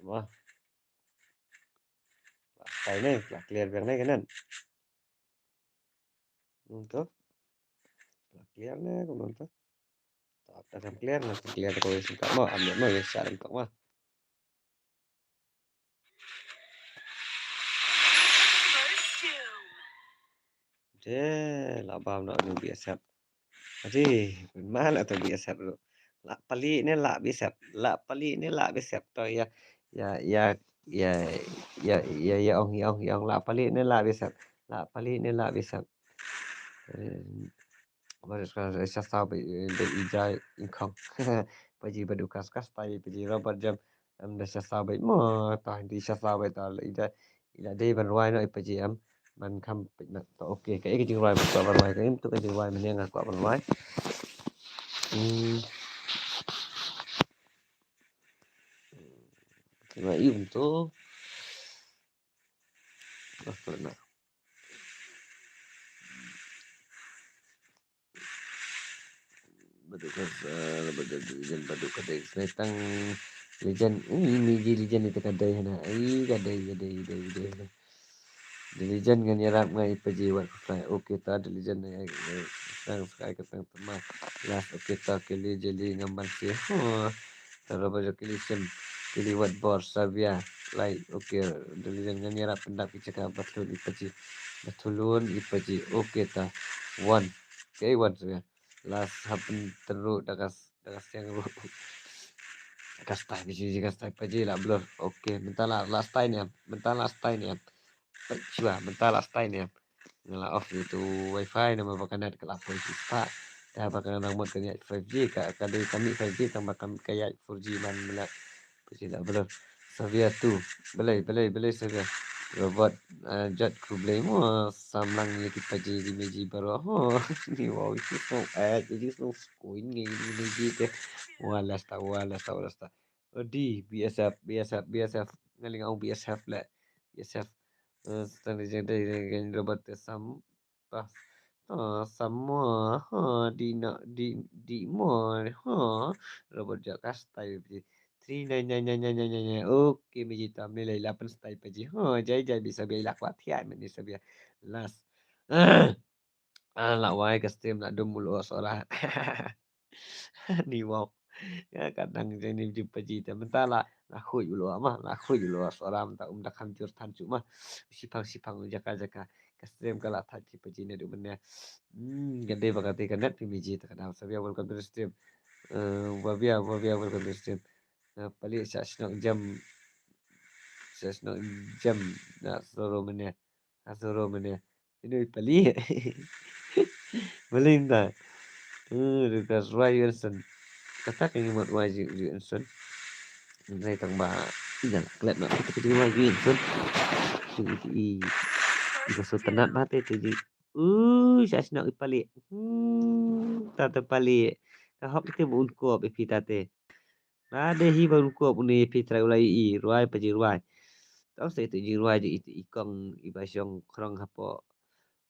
Wah. Lah, kai ne, lah clear biang ne kanan. Nonto. Lah clear ne, ko nonto. Tak, tak clear, nak clear ko sim tak mo, ambil mo, ya, sa sim tak mo. Te la bam noh ïa u B S F. Ade, man la to B S F ruh. La pali ne la B S F. La pali ne la B S F to ïa, ïa, ïa, ïa, ïa, ïa, ïa ong, ïa ong, ïa ong, la pali ne la B S F. La pali ne la B S F. Eh, Baru sekarang saya saw bad, eh, bad i Jai Ingkhong. Paji bad u Kas Kas tai paji Robert Jam. Em da saya saw bad mo ta di saya saw bad ta i da i da dei ban rwai no i paji em. Ban kham pit na to okay. Ka i ka jingrwai ban kwah ban rwai ka im tu ka jingrwai mynne nga kwah ban rwai. Hmm. Nga im tu. Ah, kena. Badu ka, eh, badu ka Legend, badu ka dei. Senaitang Legend, ini, ini ji Legend ita ka dei hana. Ai, ka dei, ka dei, ka dei, ka dei. The Legend ngan ïarap ngai paji wat fly. Okay ta, The Legend ngai, ngai, ngai, ngai, ngai, ngai, ngai, ngai, last, okay ta, kili jeli ngamban si. Oh. Tara ba jok kili sim, kili wat bor, Savia, lai, okay, The Legend ngan ïarap pyndap ki jaka ba thulun i paji, ba thulun i paji, okay ta, one, okay, one, Savia, last happen teru da ka, da ka siang ruh, ka stai paji, ka stai paji la blur, okay, mynta la, la stai ne em, mynta la stai ne em. Peit shuwa, mynta la stai ne em. Nga la off ïa utu wifi namar ba ka net ka la poi shispah. Te haba ka nang mut ka ïaid five G, ka, ka dei ka mih five G tang ba ka, ka ïaid four G man mynta. Peit shuwa la blur. Savia tu. Balei, balei, balei Savia. Robot, eh, jot khublei mo samlang ïa ki paji ki meji baroh. Ho, ni wow, ïa ki snow, eh, ïa ki snow skoin ngi ki meji te. Wa la sta, wa la sta, wa la sta. Odi, B S F, B S F, B S F. Nga lyngngoh B S F le. B S F. Eh, Stanley Jeng dei, dei, dei, Robert te sam. Ta, ta, sam mo, ha, di na, di, di mo, ha. Robert jaka stai paji. Three nine nine nine nine nine nine. Okay, meji tam ni le lapan stai paji. Ha, jai, jai, bisa bia ilak wa thiai, meni sabia. Last. Ah, la wai ka stream la dum u lo sora. Ni wow. Ya, kadang jeng ni jumpa ji te. Mynta la, la khuid u lo ma, la khuid u lo sora mynta um da kham jur than chu ma. Sipang, sipang jaka, jaka. Ka stream ka la thait ki paji ne du mynne. Hmm, ka dei ba ka dei ka net pi mi ji ta ka dang. Savia, welcome to the stream. Eh, Wavia, Wavia, welcome to the stream. Eh, pali sa snok jam. Sa snok jam. Na soro mynne. Na soro mynne. Ino i pali. Malinda. Eh, Lucas Ryan Wilson. Kata ka ngi mut Ryan Wilson. Nai tang ba ina klet na kita kiti Ryan Wilson. Tu i i i ka so tanat ba te tu di. Uh, sa sna i pali. Hmm, ta ta pali. Ka hok te bu un kop i pita te. Ba dei hi ba rukom une phi trai u la ïohi, rwai pa ji rwai. Tang sa ito ji rwai ji ito i kong i ba shong khrong hapoh,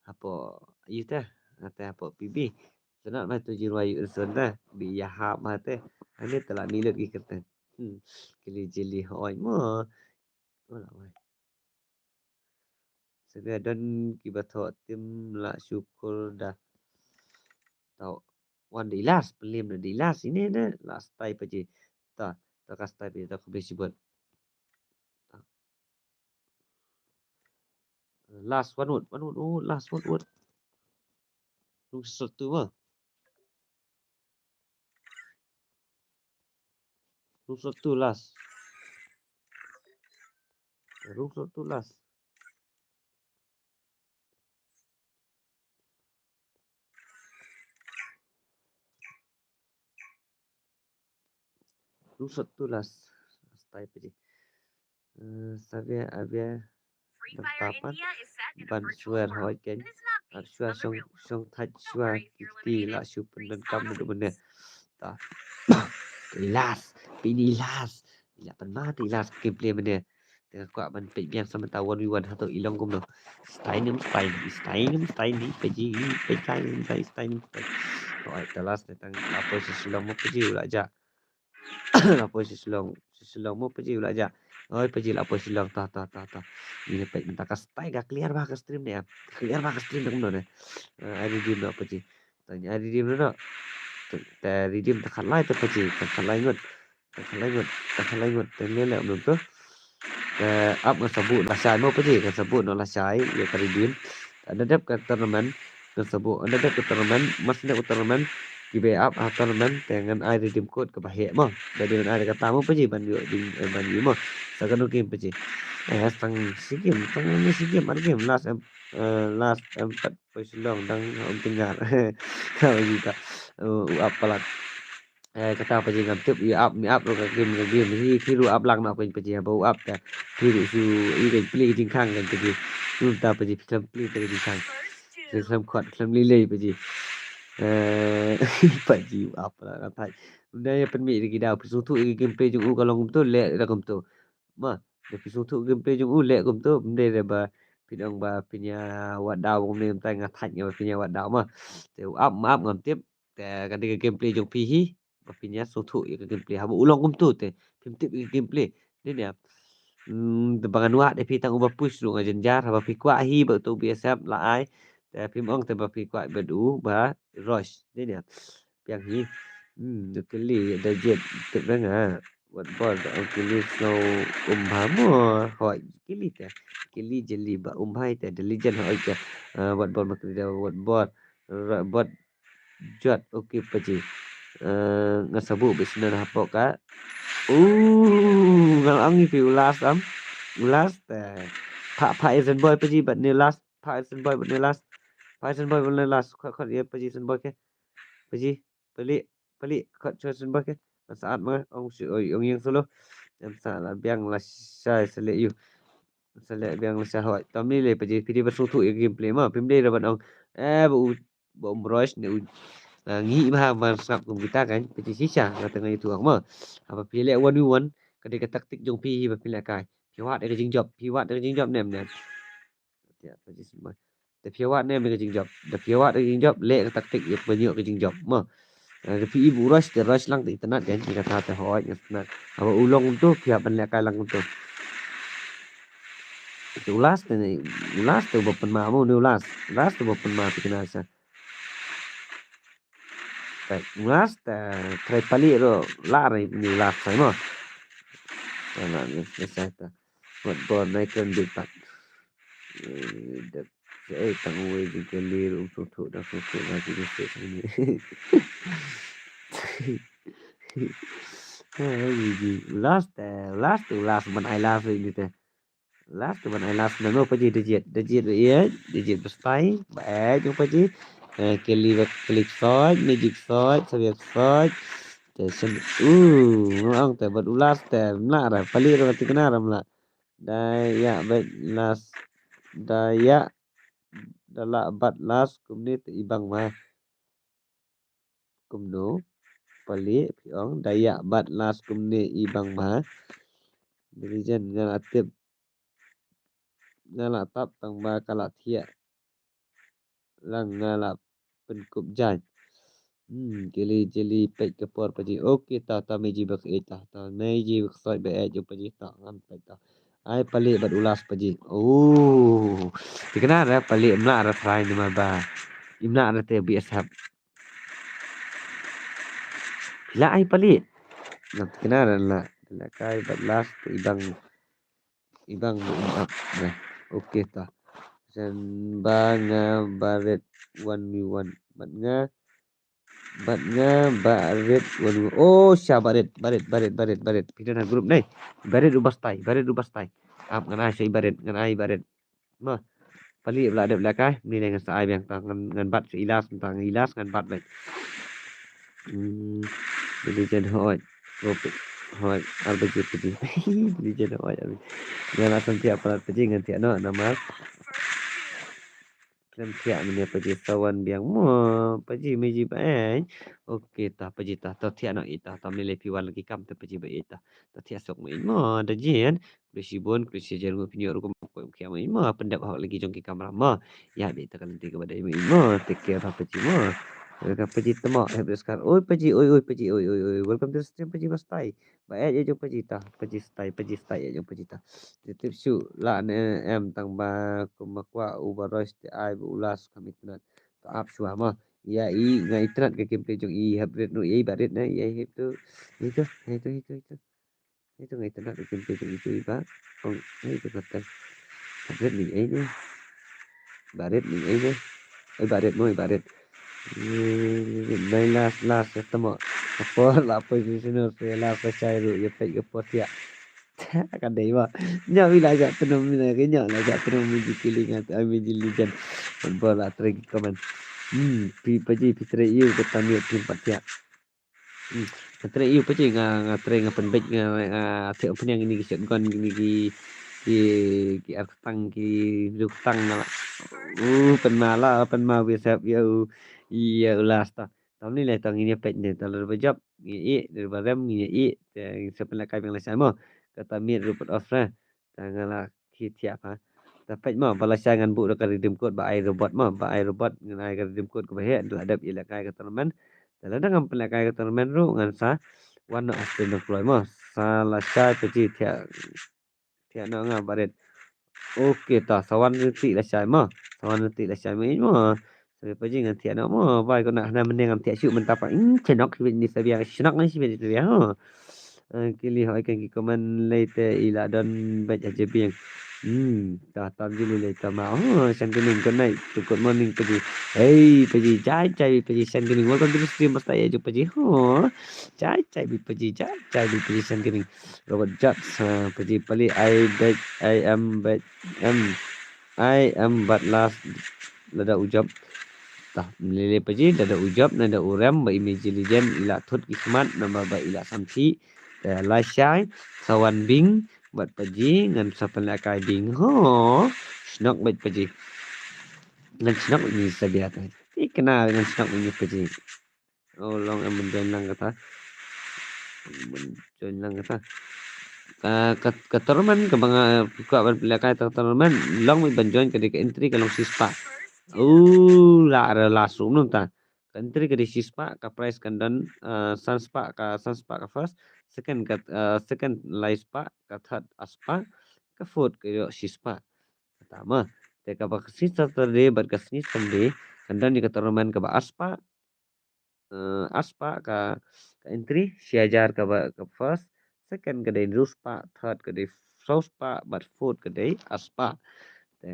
hapoh ita, ata hapoh P B. Sa na ma ito ji rwai ïohi son da, bi ïa hap ma te. Ane tala milut ki kyrteng. Hmm. Kili jili hoi mo. Wala wai. Sabia don kiba thoh tim la shukur da. Tau wan da ilas, pelim da ilas ine da la stai pa ji. Ta, ta ka stai pa ji ta khublei shibun. Ta. Last, one word, one word, one word, last, one word. Rung sot tu ma. Rung sot tu last. Rung sot tu last. Rung sot tu last. Stai piji. Eh, Savia, Avia, Tapan, ban swear hoi ken. Ar swear song, song thaj swear kiti la shu pyndonkam du bene. Ta. Last, pini last. Ila pan ma ti last gameplay bene. Te kwah ban peit biang sa mynta one v one hato i long kumno. Stai nim, stai nim, stai nim, stai nim, piji, piji, stai nim, stai nim, stai. Hoi, ta last te tang la poi sha Shillong mo piji u la ja. La poi sha Shillong, sha Shillong mo piji u la ja. Oi piji la poi Shillong, ta, ta, ta, ta. Ni peit mynta ka stai ka clear ba ka stream ne. Clear ba ka stream ne kumno ne. Eh, ai redeem no piji. Tang ai redeem no. Te redeem ta khat lai te piji, ta khat lai ngut. Ta khat lai ngut, ta khat lai ngut. Te ne le kumno tu. Te ap ngan sa buh noh lashai mo piji, ngan sa buh noh lashai ïa ka redeem. Ynda dep ka tournament ngan sa buh, ynda dep ka tournament, mas dep ka tournament, kiba ap ha tournament te ngan ai redeem code kaba heh mo. Ba dei ban ai da kata mo piji ban ïoh ding, eh, ban ïoh mo. Sa kano game piji. Eh, tang shi game, tang ne shi game, ar game, last em, eh, last em pat poi Shillong dang ha Umtyngngar. Ka ba kita. Eh, u ap palat. Eh, kata piji ngam tip, ïa ap, mi ap ruh ka game, ka game. Hi, phi ruh ap lang noh keiñ piji, haba u ap te. Phi ruh shu, i keiñ plie ka jingkhang keiñ piji. Num ta piji, phi khlem plie te ka jingkhang. Phi khlem khot, khlem lei lei piji. Eh, piji u ap lang, nga thait. Ym dei ïa pynmih da ki daw, phi sngewthuh ïa ka gameplay jong u ka long kumto, leh da kumto. Ma, da phi sngewthuh gameplay jong u leh kumto, ym dei da ba phin ong ba phin ïa wad daw kumne, mynta nga thait nga ba phin ïa wad daw ma. Te u ap, ma ap ngam tip, te ka dei ka gameplay jong phi hi. Ba phin ïa sngewthuh ïa ka gameplay. Haba u long kumto te phim tip ïa ka gameplay. Dei ne. Hmm, te ba ngan wad ïa phi tang uba push ruh nga jynjar. Haba phi kwah hi ba uto u B S F la ai. Te phim ong te ba phi kwah bad u ba rush. Dei ne. Biang hi. Hmm, u kylli da jied tip da nga. Wat bor da ong kylli snow um bha mo. Hoi kylli te. Kylli jylliew ba um bha te. Da lijen hoi te. Ah, wat bor ma kylli da wat bor. Ra-, bor. Jot, okay, piji. Eh, ngan sa buh beit shuh na hapoh ka. Uh, ngan ong ïa phi u last am. U last, eh. Pha, pha ïa Zenboy piji bad ne last. Pha ïa Zenboy bad ne last. Pha ïa Zenboy bad ne last. Khot, khot ïa piji Zenboy ke. Piji, pali, pali, khot shuwa Zenboy ke. Ngan sa at ma nga, ong shu, oi, ong ïeng solo. Ngan sa la biang lashai sa leh ïa u. Sa leh biang lashai hoi. Tam ni leh piji, phi dei ban sngewthuh ïa ka gameplay ma. Phim dei da ban ong. Eh, ba u ba um rush ne u, ah, ngi ba ha ban sngap kum kita kan, phi shisha nga tang ïathuh mo. Haba phi leh one v one ka dei ka taktik jong phi hi ba phi leh kai. Phi wad ïa ka jingjop, phi wad ïa ka jingjop ne em ne em. Te phi wad ne em ïa ka jingjop. Da phi wad ïa ka jingjop leh ka taktik ïa ban ïoh ka jingjop mo. Ah, da phi i ba u rush te rush lang te internet kan, ïa kata te hoi internet. Haba u long kumto phi hap ban leh kai lang kumto. Te u last te ne, u last te uba pynma mo ne u last. U last te uba pynma te kena sa. Te u last te trai pali ruh la rai ne u last sai mo. Te na ne ne sai te. Wat bor nai kren bit pat. Eh, dep eh tang wei jingkylli ruh um sngewthuh dang sngewthuh na ki message ni. Last te, last to last ban ai last ni te. Last to ban ai last na no piji da jied, da jied ba ïeit, da jied ba stai, ba ïeit jong piji. Eh, kylli ba klik soi, magic soi, sabiak soi. Te shen, uh, ngong te bad u last te mla ra, pali ra tikna ra mla. Da ïa bad last, da ïa, da la bad last kumne te ibang ma. Kumno pali phi ong da ïa bad last kumne ibang ma. Dirijen nga la tip. Nga la tap tang ba ka la thiah. Lang nga la pynkup jan. Hmm, kylli jylliew peit ka por piji. Okay, ta, ta me ji ba ka eit ta. Ta me ji ba ka soi ba eit jong piji ta. Ngam peit ta. Ai pali bad u last piji. Oh. Tikna ra pali mla ra trai ni ma ba. Imla ra te B S F. La ai pali. Ngam tikna ra la. La kai bad last ibang. Ibang ba um ap. Nah, okay ta. Jan ba nga barit one v one. Bad nga, bad nga barit one v one. Oh, sha barit, barit, barit, barit, barit. Phi don ha group ne. Barit u ba stai, barit u ba stai. Ap ngan ai sha i barit, ngan ai barit. Ma. Pali bla dep la kai, ni ne ngan sa ai biang ta ngan, ngan bat sha i last, ta ngan i last ngan bat bait. Hmm. Diligent hoi. Hoi. Ar baje piji. Diligent hoi. Ngan la san thiah palat piji ngan thiah noh namar khlem thiah mynne piji sa wan biang mo piji meji ba eh. Okay ta piji ta, to thiah noh ita, to mynne le phi wan la ki kam te piji ba ita. To thiah sok mo, da jin. Khublei shibun, khublei shihajar nguh phi ïoh rukom ko em khiah mo, mo pyndep hok la ki jong ki kamra mo. Ïa dei ta ka lynti kaba dei mo, take care ha piji mo. Ka piji temo hep riskar. Oi piji, oi oi piji, oi oi oi. Welcome to the stream piji ba stai. Ba eh ïa jong piji ta, piji stai, piji stai ïa jong piji ta. Te tip shu la ne em tang ba kum ba kwah u Barois te ai ba u last kam internet. To ap shuwa mo. Ïa i nga internet ka gameplay jong i hep rit nu ïa i barit ne ïa i hep tu. Itu, itu, itu, itu. Itu nga internet ka gameplay jong i tu i ba. Ong, itu kata. Hep rit ni ai ne. Barit ni ai ne. Ai barit mo, ai barit. Nai last, last temo. Apo la position se last sa chai ru ïa peit ka por thiah. Ka dei ba. Nya wi la ja tnum mi na ke nya la ja tnum mi ji kili nga tu ai mi ji lijan. Ba la trei ki comment. Hmm, pi paji pi trei ïu ka tamiat kim pat thiah. Hmm, nga trei ïu paji nga, nga trei nga pynbeit nga, nga thiah pynïang kini ki shotgun kini ki, ki, ki ar ktang ki riewktang nga la. Uh, pynma la, pynma wi sep ïa u, ïa u last ta. Tam ni le tang ngin ïa peit ne ta lada ba jop ngin ïa ïeh, lada ba rem ngin ïa ïeh. Te sa pynlehkai biang lashai mo. Kata miet ruh pat off re. Ta nga la khi thiah pha. Ta peit mo ba lashai ngan buh da ka redeem code ba ai robot mo. Ba ai robot ngan ai ka redeem code kaba heh da la dep ïalehkai ka tournament. Ta lada ngam pynlehkai ka tournament ruh ngan sa wan noh ha stream dang kloi mo. Sa lashai paji thiah. Thiah noh nga barit. Okay ta, sa wan riti lashai mo. Sa wan riti lashai mo, mo. Sa paji ngan thiah noh mo. Bai ko na hana mynne ngam thiah shuh mynta pa. Ing chenok shibit ni sabia, shenok ni shibit ni sabia ho. Eh, kili hoi kan ki comment lei te i la don beit ha jabieng. Hmm, ta tam jili lei ta ma. Oh, Shan Gaming, good night. Good morning paji. Hey paji, jai jai paji Shan Gaming. Welcome to the stream, basta ya ju paji. Ho. Jai jai paji, jai jai paji Shan Gaming. Robert Jobs, ha, paji pali I bet, I am bet, am, I am bat last lada u jop. Tah, lele paji lada u jop, lada u rem, ba i meji lijen, i la thut ki khmat, namba ba i la samthi. Te lashai, sa wan bing, bat paji, ngan sa pynlehkai bing. Ho, shnok bet paji. Ngan shnok ni sabia te. Ti kena ngan shnok ni paji. Oh, long em ban join lang kata. Ban join lang kata. Ka, ka, ka tournament kaba nga kwah ban pynlehkai ta ka tournament long ban join ka dei ka entry ka long shispah. Uh, la re la sum num ta. Ka entry ka dei shispah, ka prize kan don, eh, sanspah, ka sanspah ka first, second ka, eh, second laispah, ka third arspah, ka fourth ka ïoh shispah. Kata ma. Te kaba ka sngi Saturday bad ka sngi Sunday kan don ïa ka tournament kaba arspah, eh, arspah ka, ka entry, shi hajar kaba, ka first, second ka dei hynriewspah, third ka dei sawspah, bad fourth ka dei arspah. Te,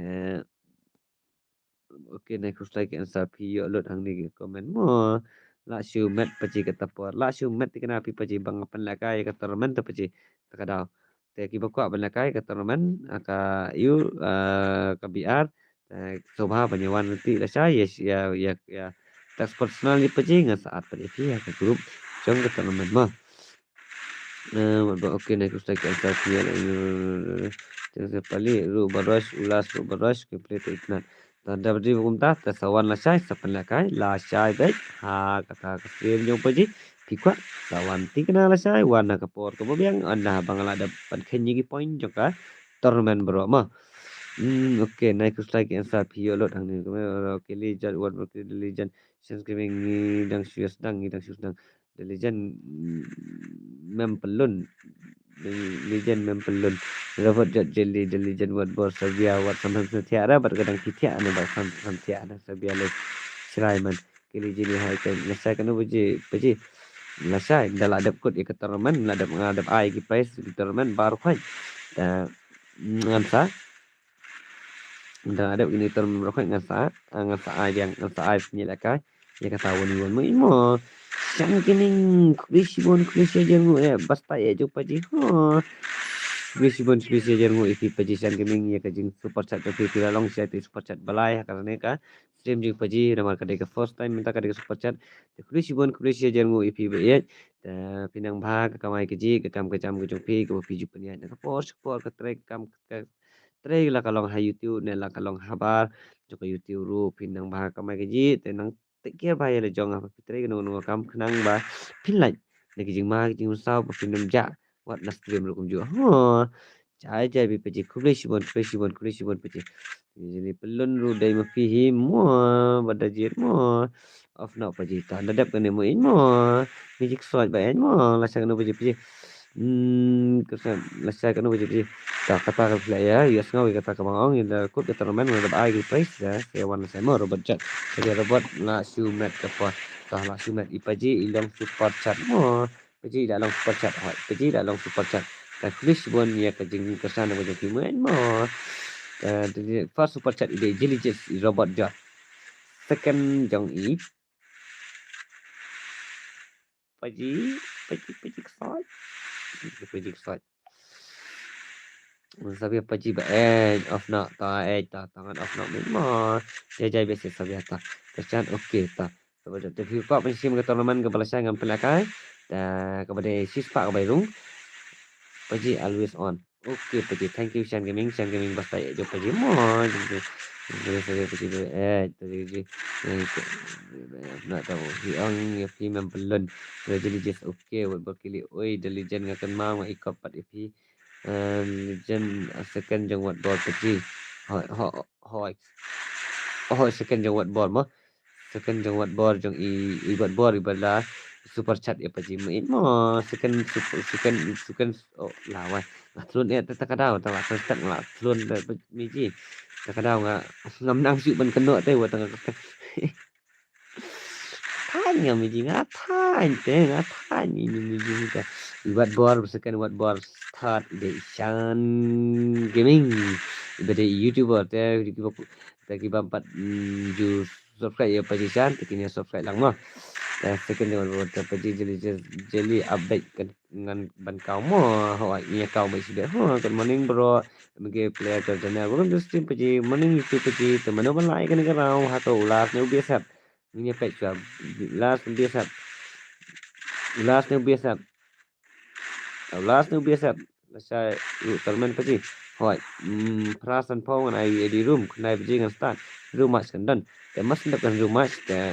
okay, nai khuslai ki answer phi ïoh lut hangne ki comment mo. La shu met paji kata por. La shu met ti kena phi paji ba nga pynlehkai ka tournament ta paji. Ta ka daw. Te kiba kwah ban lehkai ka tournament, ah, ka ïu, ah, ka B R, te sngewbha ban ïa wan ruh ti lashai, ïa, ïa, ïa, ïa text personal ïa paji, ngan sa add pat ïa phi ha ka group jong ka tournament mo. Eh, wat ba okay, nai khuslai ki answer phi ïa, eh, te sa pali ruh Barois, u last ruh Barois, ki play te itynnad. Tang da ba dei ba kumta, te sa wan lashai, sa pynlehkai lashai beit ha kata ka stream jong paji. Phi kwah sa wan ti kena lashai, wan ha ka por kaba biang, ynda ba nga la dep ban kheiñ ïa ki point jong ka tournament baroh mo. Hmm, okay, nai khuslai ki answer phi ïoh lut hangne. Okay, Legend, wat ba ki Legend, Shan Gaming, ngi dang shu sdang, ngi dang shu sdang. The Legend, mm, mem pelun. The Legend mem pelun. Robert Jot Jelly, The Legend, wat bor sabia, wat sam sam thiah ra, bad ka dang ki thiah na, bad sam sam thiah na sabia le. Shrai man. Kili jini hai ka lashai kano baji, baji. Lashai, da la dep kut ïa ka tournament, la dep nga dep ai ki prize ki tournament baroh khoit. Da, mm, ngan sa Nda dep kini tournament baroh khoit ngan sa, ah, ngan sa ai biang, ngan sa ai pynïaid lehkai ïa kata one v one mo, i mo. Shan Gaming, khublei shibun, khublei shihajar nguh ïa ba stay ïa jong phaji, ho. Khublei shibun, khublei shihajar nguh ïa phi phaji Shan Gaming, ïa ka jing super chat jong phi, phi la long sha te super chat ba lai ha kane ka stream jong phaji, namar ka dei ka first time mynta ka dei ka super chat. Te khublei shibun, khublei shihajar nguh ïa phi ba ïeit. Te phi nang bha ka kamai kajih, ka kam ka jam ka jong phi kaba phi ju pynïaid na ka por sha ka por, ka trei ka kam ka trei, la ka long ha YouTube ne la ka long habar jong ka YouTube ruh, phi nang bha ka kamai kajih, te nang take care bha ïa la jong haba phi trei kano kano ka kam, khnang ba phin lait na ki jingma ki jingmynsaw ba phin ym jah wat na stream ruh kumjuh, ho. Jai jai bha phaji, khublei shibun, khublei shibun, khublei shibun phaji. Jingpynlong ruh dei ma phi hi mo, ba da jied mo. Off noh phaji, ta da dep kane mo, ïeit mo. Music soi ba ïeit mo, lashai kano phaji, phaji. Hmm, kata lashai kano phaji, phaji. Ta kata ka phi la ïa, ïa sngew ïa kata kaba nga ong, ïa da kut ka tournament nga da ai ka prize da, ïa wan lashai mo, Robot Jack. Phaji Robot la shu met ka por. Ta la shu met i phaji, i long super chat mo. Phaji da long super chat, hoi. Phaji da long super chat. Te khublei shibun ïa ka jingkyrshan ka jong phi mo, ïeit mo. Te first super chat i dei Jelly Jess, i Robot Jack. Second jong i phaji, phaji, phaji Ksoi. Phaji Ksoi. Sa bia phaji ba ïeit, off noh, ta ïeit, ta, ta ngan off noh mo. Jai jai bha sa bia ta. Kyrshan, okay ta. Sa bia ta phi kwah ban shim ka tournament kaba lashai ngan pynlehkai. Ta kaba dei shispah ka bai rung. Phaji always on. Okay phaji, thank you Shan Gaming, Shan Gaming ba stay ïa jong phaji mo. Phaji ba ïeit, phaji ba ïeit. Na ta hi ong ïa phi mem pynlong. Jelly Jess, okay, wat bor kili oi, The Legend nga kynmaw nga i kop pat ïa phi. Em, Legend, ah, second jong Wat Bor phaji. Ho, ho, ho. Ho, second jong Wat Bor mo. Second jong Wat Bor jong i, i Wat Bor i ba la super chat ïa phaji mo, ïeit mo. Second, super, second, second, oh, la wai. Nga thlun eh, ta, ta ka daw, ta la, ta, ta la thlun, ta, ta, miji. Ta ka daw nga, ngam nang shu ban kynnoh te, wa ta nga. Thaiñ nga miji, nga thaiñ te, nga thaiñ ini miji ni te. I Wat Bor, second Wat Bor, third i dei Shan Gaming. I ba dei YouTuber te, ki ba, te ki bam pat, mm, ju subscribe ïa phaji Shan, te kine subscribe lang mo. Te second jong Wat Bor, te phaji Jelly, Jelly, Jelly update kan ngan ban kaw mo, hoi, ïa kaw ba sibeh. Ho, good morning bro. M K player ka channel. Welcome to stream phaji. Morning YouTube phaji. Te mano ban lait kane ka round, hato u Lars ne u Biasat. Ngin ïa peit shuwa. Lars ne u Biasat. U Lars ne u Biasat. U Lars ne u Biasat. Lashai ruh tournament phaji. Hoi. Hmm, phra sanphew ngan ai ready room. Khyndai baje ngan start. Room match kan don. Te mas ndep kan room match. Te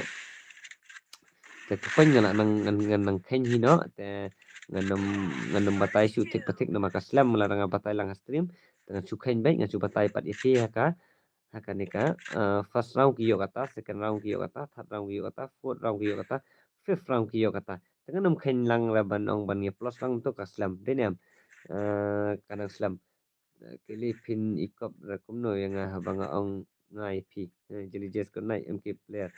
Te ka point nga la nang, ngan, ngan nang kheiñ hi noh, te ngan ym, ngan ym batai shu thik pathik namar ka slem, la nga batai lang ha stream, te ngan shu kheiñ beit, ngan shu batai pat ïa phi ha ka, ha kane ka, eh, first round ki ïoh kata, second round ki ïoh kata, third round ki ïoh kata, fourth round ki ïoh kata, fifth round ki ïoh kata. Te ngan ym kheiñ lang ra ban ong ban ïa plus lang to ka slem, dei ne em, eh, ka nang slem. Eh, kylli phin i kop ra kumno ïa nga haba nga ong nga ïa phi. Eh, Jelly Jess, good night, M K player.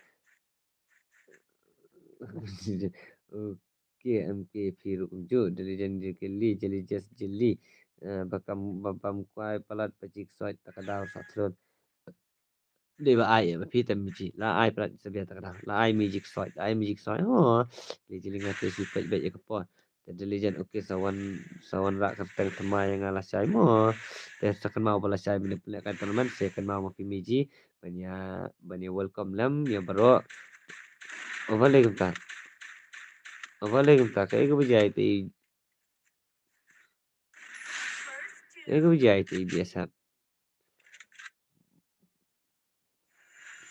Okay, M K phi ruh kumjuh, Jelly Jess, Jelly, Jelly Jess, Jelly. Eh, ba kam, ba bam kwai palat phaji Ksoi ta ka daw sa thlun. Dei ba ai, ba phi te miji, la ai palat sa bia ta ka daw, la ai miji Ksoi, la ai miji Ksoi. Oh, Jelly, Jelly nga te shu peit beit ïa ka por. Te Jelly Jess, okay, sa wan, sa wan rah kyrteng thymmai ïa nga lashai mo. Te sa kynmaw ba lashai mynne pynlehkai tournament, sa kynmaw ma phi miji. Ban ïa, ban ïa welcome lem ïa baroh. Uba leh kumta. Uba leh kumta, kaei kaba jia ïa te i, kaei kaba jia ïa te i Biasat.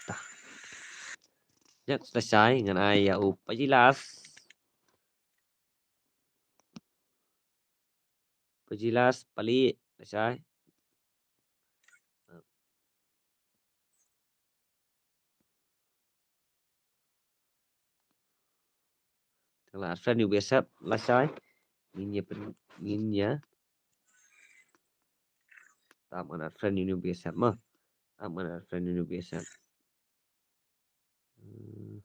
Tah. Next lashai ngan ai ïa u phaji Lars. Phaji Lars, pali lashai. Te la friend ïa u Biasat lashai. Ngin ïa pyn, ngin ïa. Tam ngan friend ïa u Biasat mo. Tam ngan friend ïa u Biasat. Hmm.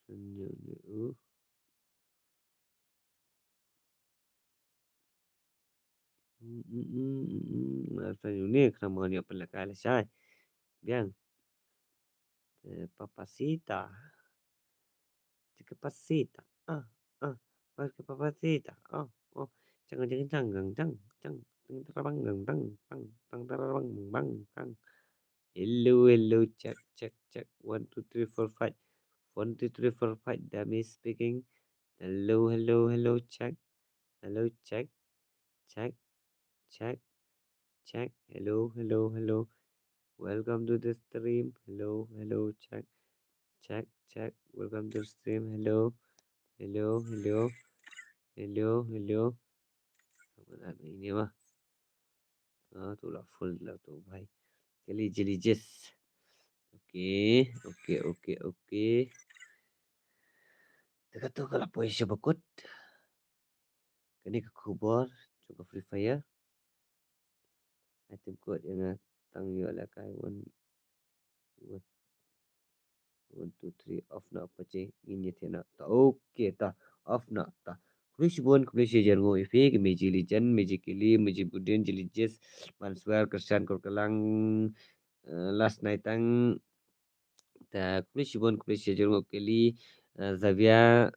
Friend ïa u. Last time uni kena mani apa lah kali sai. Biang. Eh, Papasita. Chica Pasita. Ah, ah. Porque Papasita. Oh, oh. Chang chang chang gang chang chang. Tang tarabang gang tang tang tang tarabang bang bang. Hello, hello, check, check, check. One, two, three, four, five. One, two, three, four, five. Dummy speaking. Hello, hello, hello, check. Hello, check, check, check, check. Hello, hello, hello. Welcome to the stream. Hello, hello, check, check, check. Welcome to the stream. Hello, hello, hello, hello, hello. Apa nak ini mah? Ah, tu lah full lah tu, bhai. Kali jeli jes. Okey, okey, okey, okey. Teka tu kalau poi sha bakut. Kani ka khubor jong ka Free Fire. Item code ïa nga tang ïoh lehkai. One, one, one, two, three. Off na paje ngin ïa thiah na. Ta okey ta. Off na ta. Khublei shibun, khublei shihajar nguh ïa phi ki Meji Legend, Meji Kili, Meji Budin, Jeli Jes, Manswer, Krishan, Kurkalang, eh, last night tang. Ta khublei shibun, khublei shihajar nguh Kili, eh, Xavier,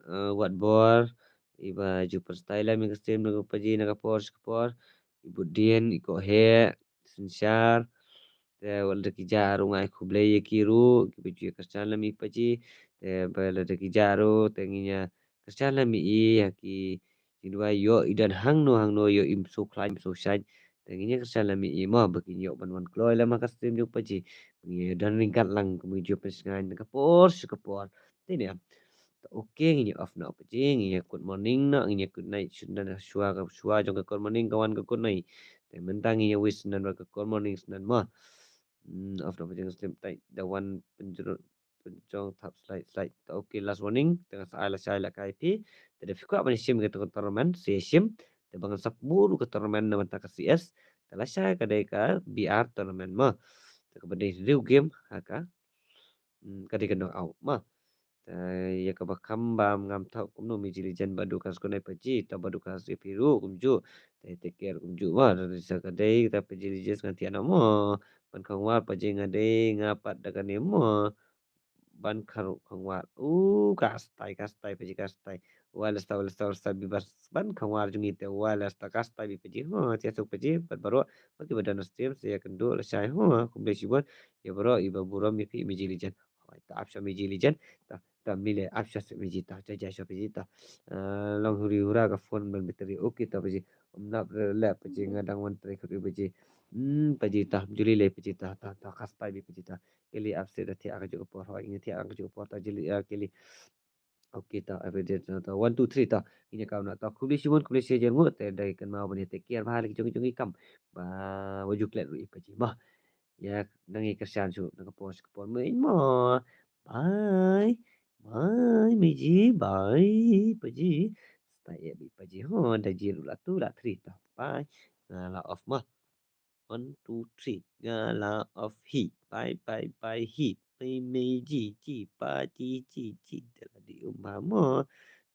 eh, Watbor, iba ju pyrshah lam ïa ka stream na ka paji na ka por sha ka por, i Budin, i Kohek, Synshar, te wat lada ki jah ruh nga ai khublei ïa ki ruh, kiba ju ïa kyrshan lam ïa paji, te ba lada ki jah ruh, te ngin ïa kyrshan lam ïa i, ïa ki jingduwai ïoh i don hangno hangno ïoh im shu khlaiñ im shu shaiñ. Te ngin ïa kyrshan lam ïa i mo ba kin ïoh ban wan kloi lam ha ka stream jong paji. Ngin ïa don ryngkat lang kumba ju pynshngaiñ na ka por sha ka por. Te ne. Ta okey ngin ïa off noh paji, ngin ïa good morning noh, ngin ïa good night shuwa ka shuwa jong ka good morning ka wan ka good night. Te mynta ngin ïa wish sngewbha ka good morning sngewbha mo. Hmm, off noh paji nga slem tight da wan pynjrut pynjong thap slide slide. Ta okey last warning. Te nga sa ai lashai lehkai phi. Te da phi kwah ban ïa shim kata ka tournament sa ïa shim. Te ba ngan sa pynbud ka tournament na bynta ka C S. Te lashai ka dei ka B R tournament mo. Te kaba dei riew game ha ka. Hmm, ka dei ka knockout mo. Te ïa kaba kham bam ngam thaw kumno Meji Legend ba du ka skonai paji ta ba du ka sri piru kumjuh. Te take care kumjuh mo. Te sa ka dei ta Meji Legend ngan thiah na mo. Ban khongwar paji nga dei nga pat da kane mo. Ban kharu khongwar. U ka stai ka stai paji ka stai. Wala sta wala sta wala sta bi bas ban khongwar jong ngi te wala sta ka stai bi paji. Ho tia suk paji ban baroh bagi ba don stream sa ïa kynduh lashai. Ho khublei shibun ïa baroh iba burom ïa phi Meji Legend. Hoi ta ap sha Meji Legend ta ta mile ap sha Meji ta ja ja sha paji ta. Eh, long huri hura ka phone ban battery. Okey ta paji. Ym nap re le paji nga dang wan trei kut paji. Hmm paji ta juli le paji ta ta ta ka stai bi paji ta. Kili ap se da thiah ka juh ka por hoi ngi thiah ka juh ka por ta jili, ah, kili. Okey ta everyday ta ta one two three ta. Ngin ïa kam na ta khublei shibun khublei shihajar nguh te dei kynmaw ban ïa take care bha lagi jong jong i kam. Ba wa ju klet ruh i paji mo. Ïa nang i kyrshan shu na ka por sha ka por mo. Bye. Bye Meji bye paji. Sta ïa bi paji ho da ji ruh la two la three ta. Bye. Nga la off mo. One two three. Nga la off hi. Bye bye bye hi. Mei mei ji ji pa ji ji ji. Da la di um ba mo.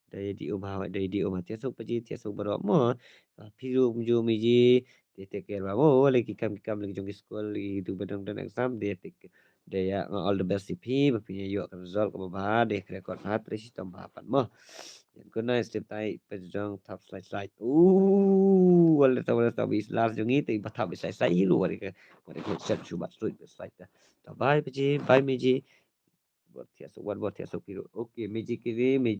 Da di um ba da di um ba tia suk paji tia suk baroh mo. Phi ruh kumjuh Meji. Te take care ba mo. Lagi ki kam ki kam lagi jong ki school lagi tu ba dang dang exam te take. Dei ïa nga all the best ïa phi ba phi ïa ïoh ka result kaba bha dei ka record bha trei shitom bha pat mo. Ïa good night stay tight pynjong thap slide slide. Ooh wala ta wala ta bi last jong ngi te ba thap slide slide hi ruh wala ka wala ka set shu bat slide slide ta. Ta bye paji bye Meji. Bor thiah suk wan bor thiah suk phi ruh. Okey Meji kini Meji.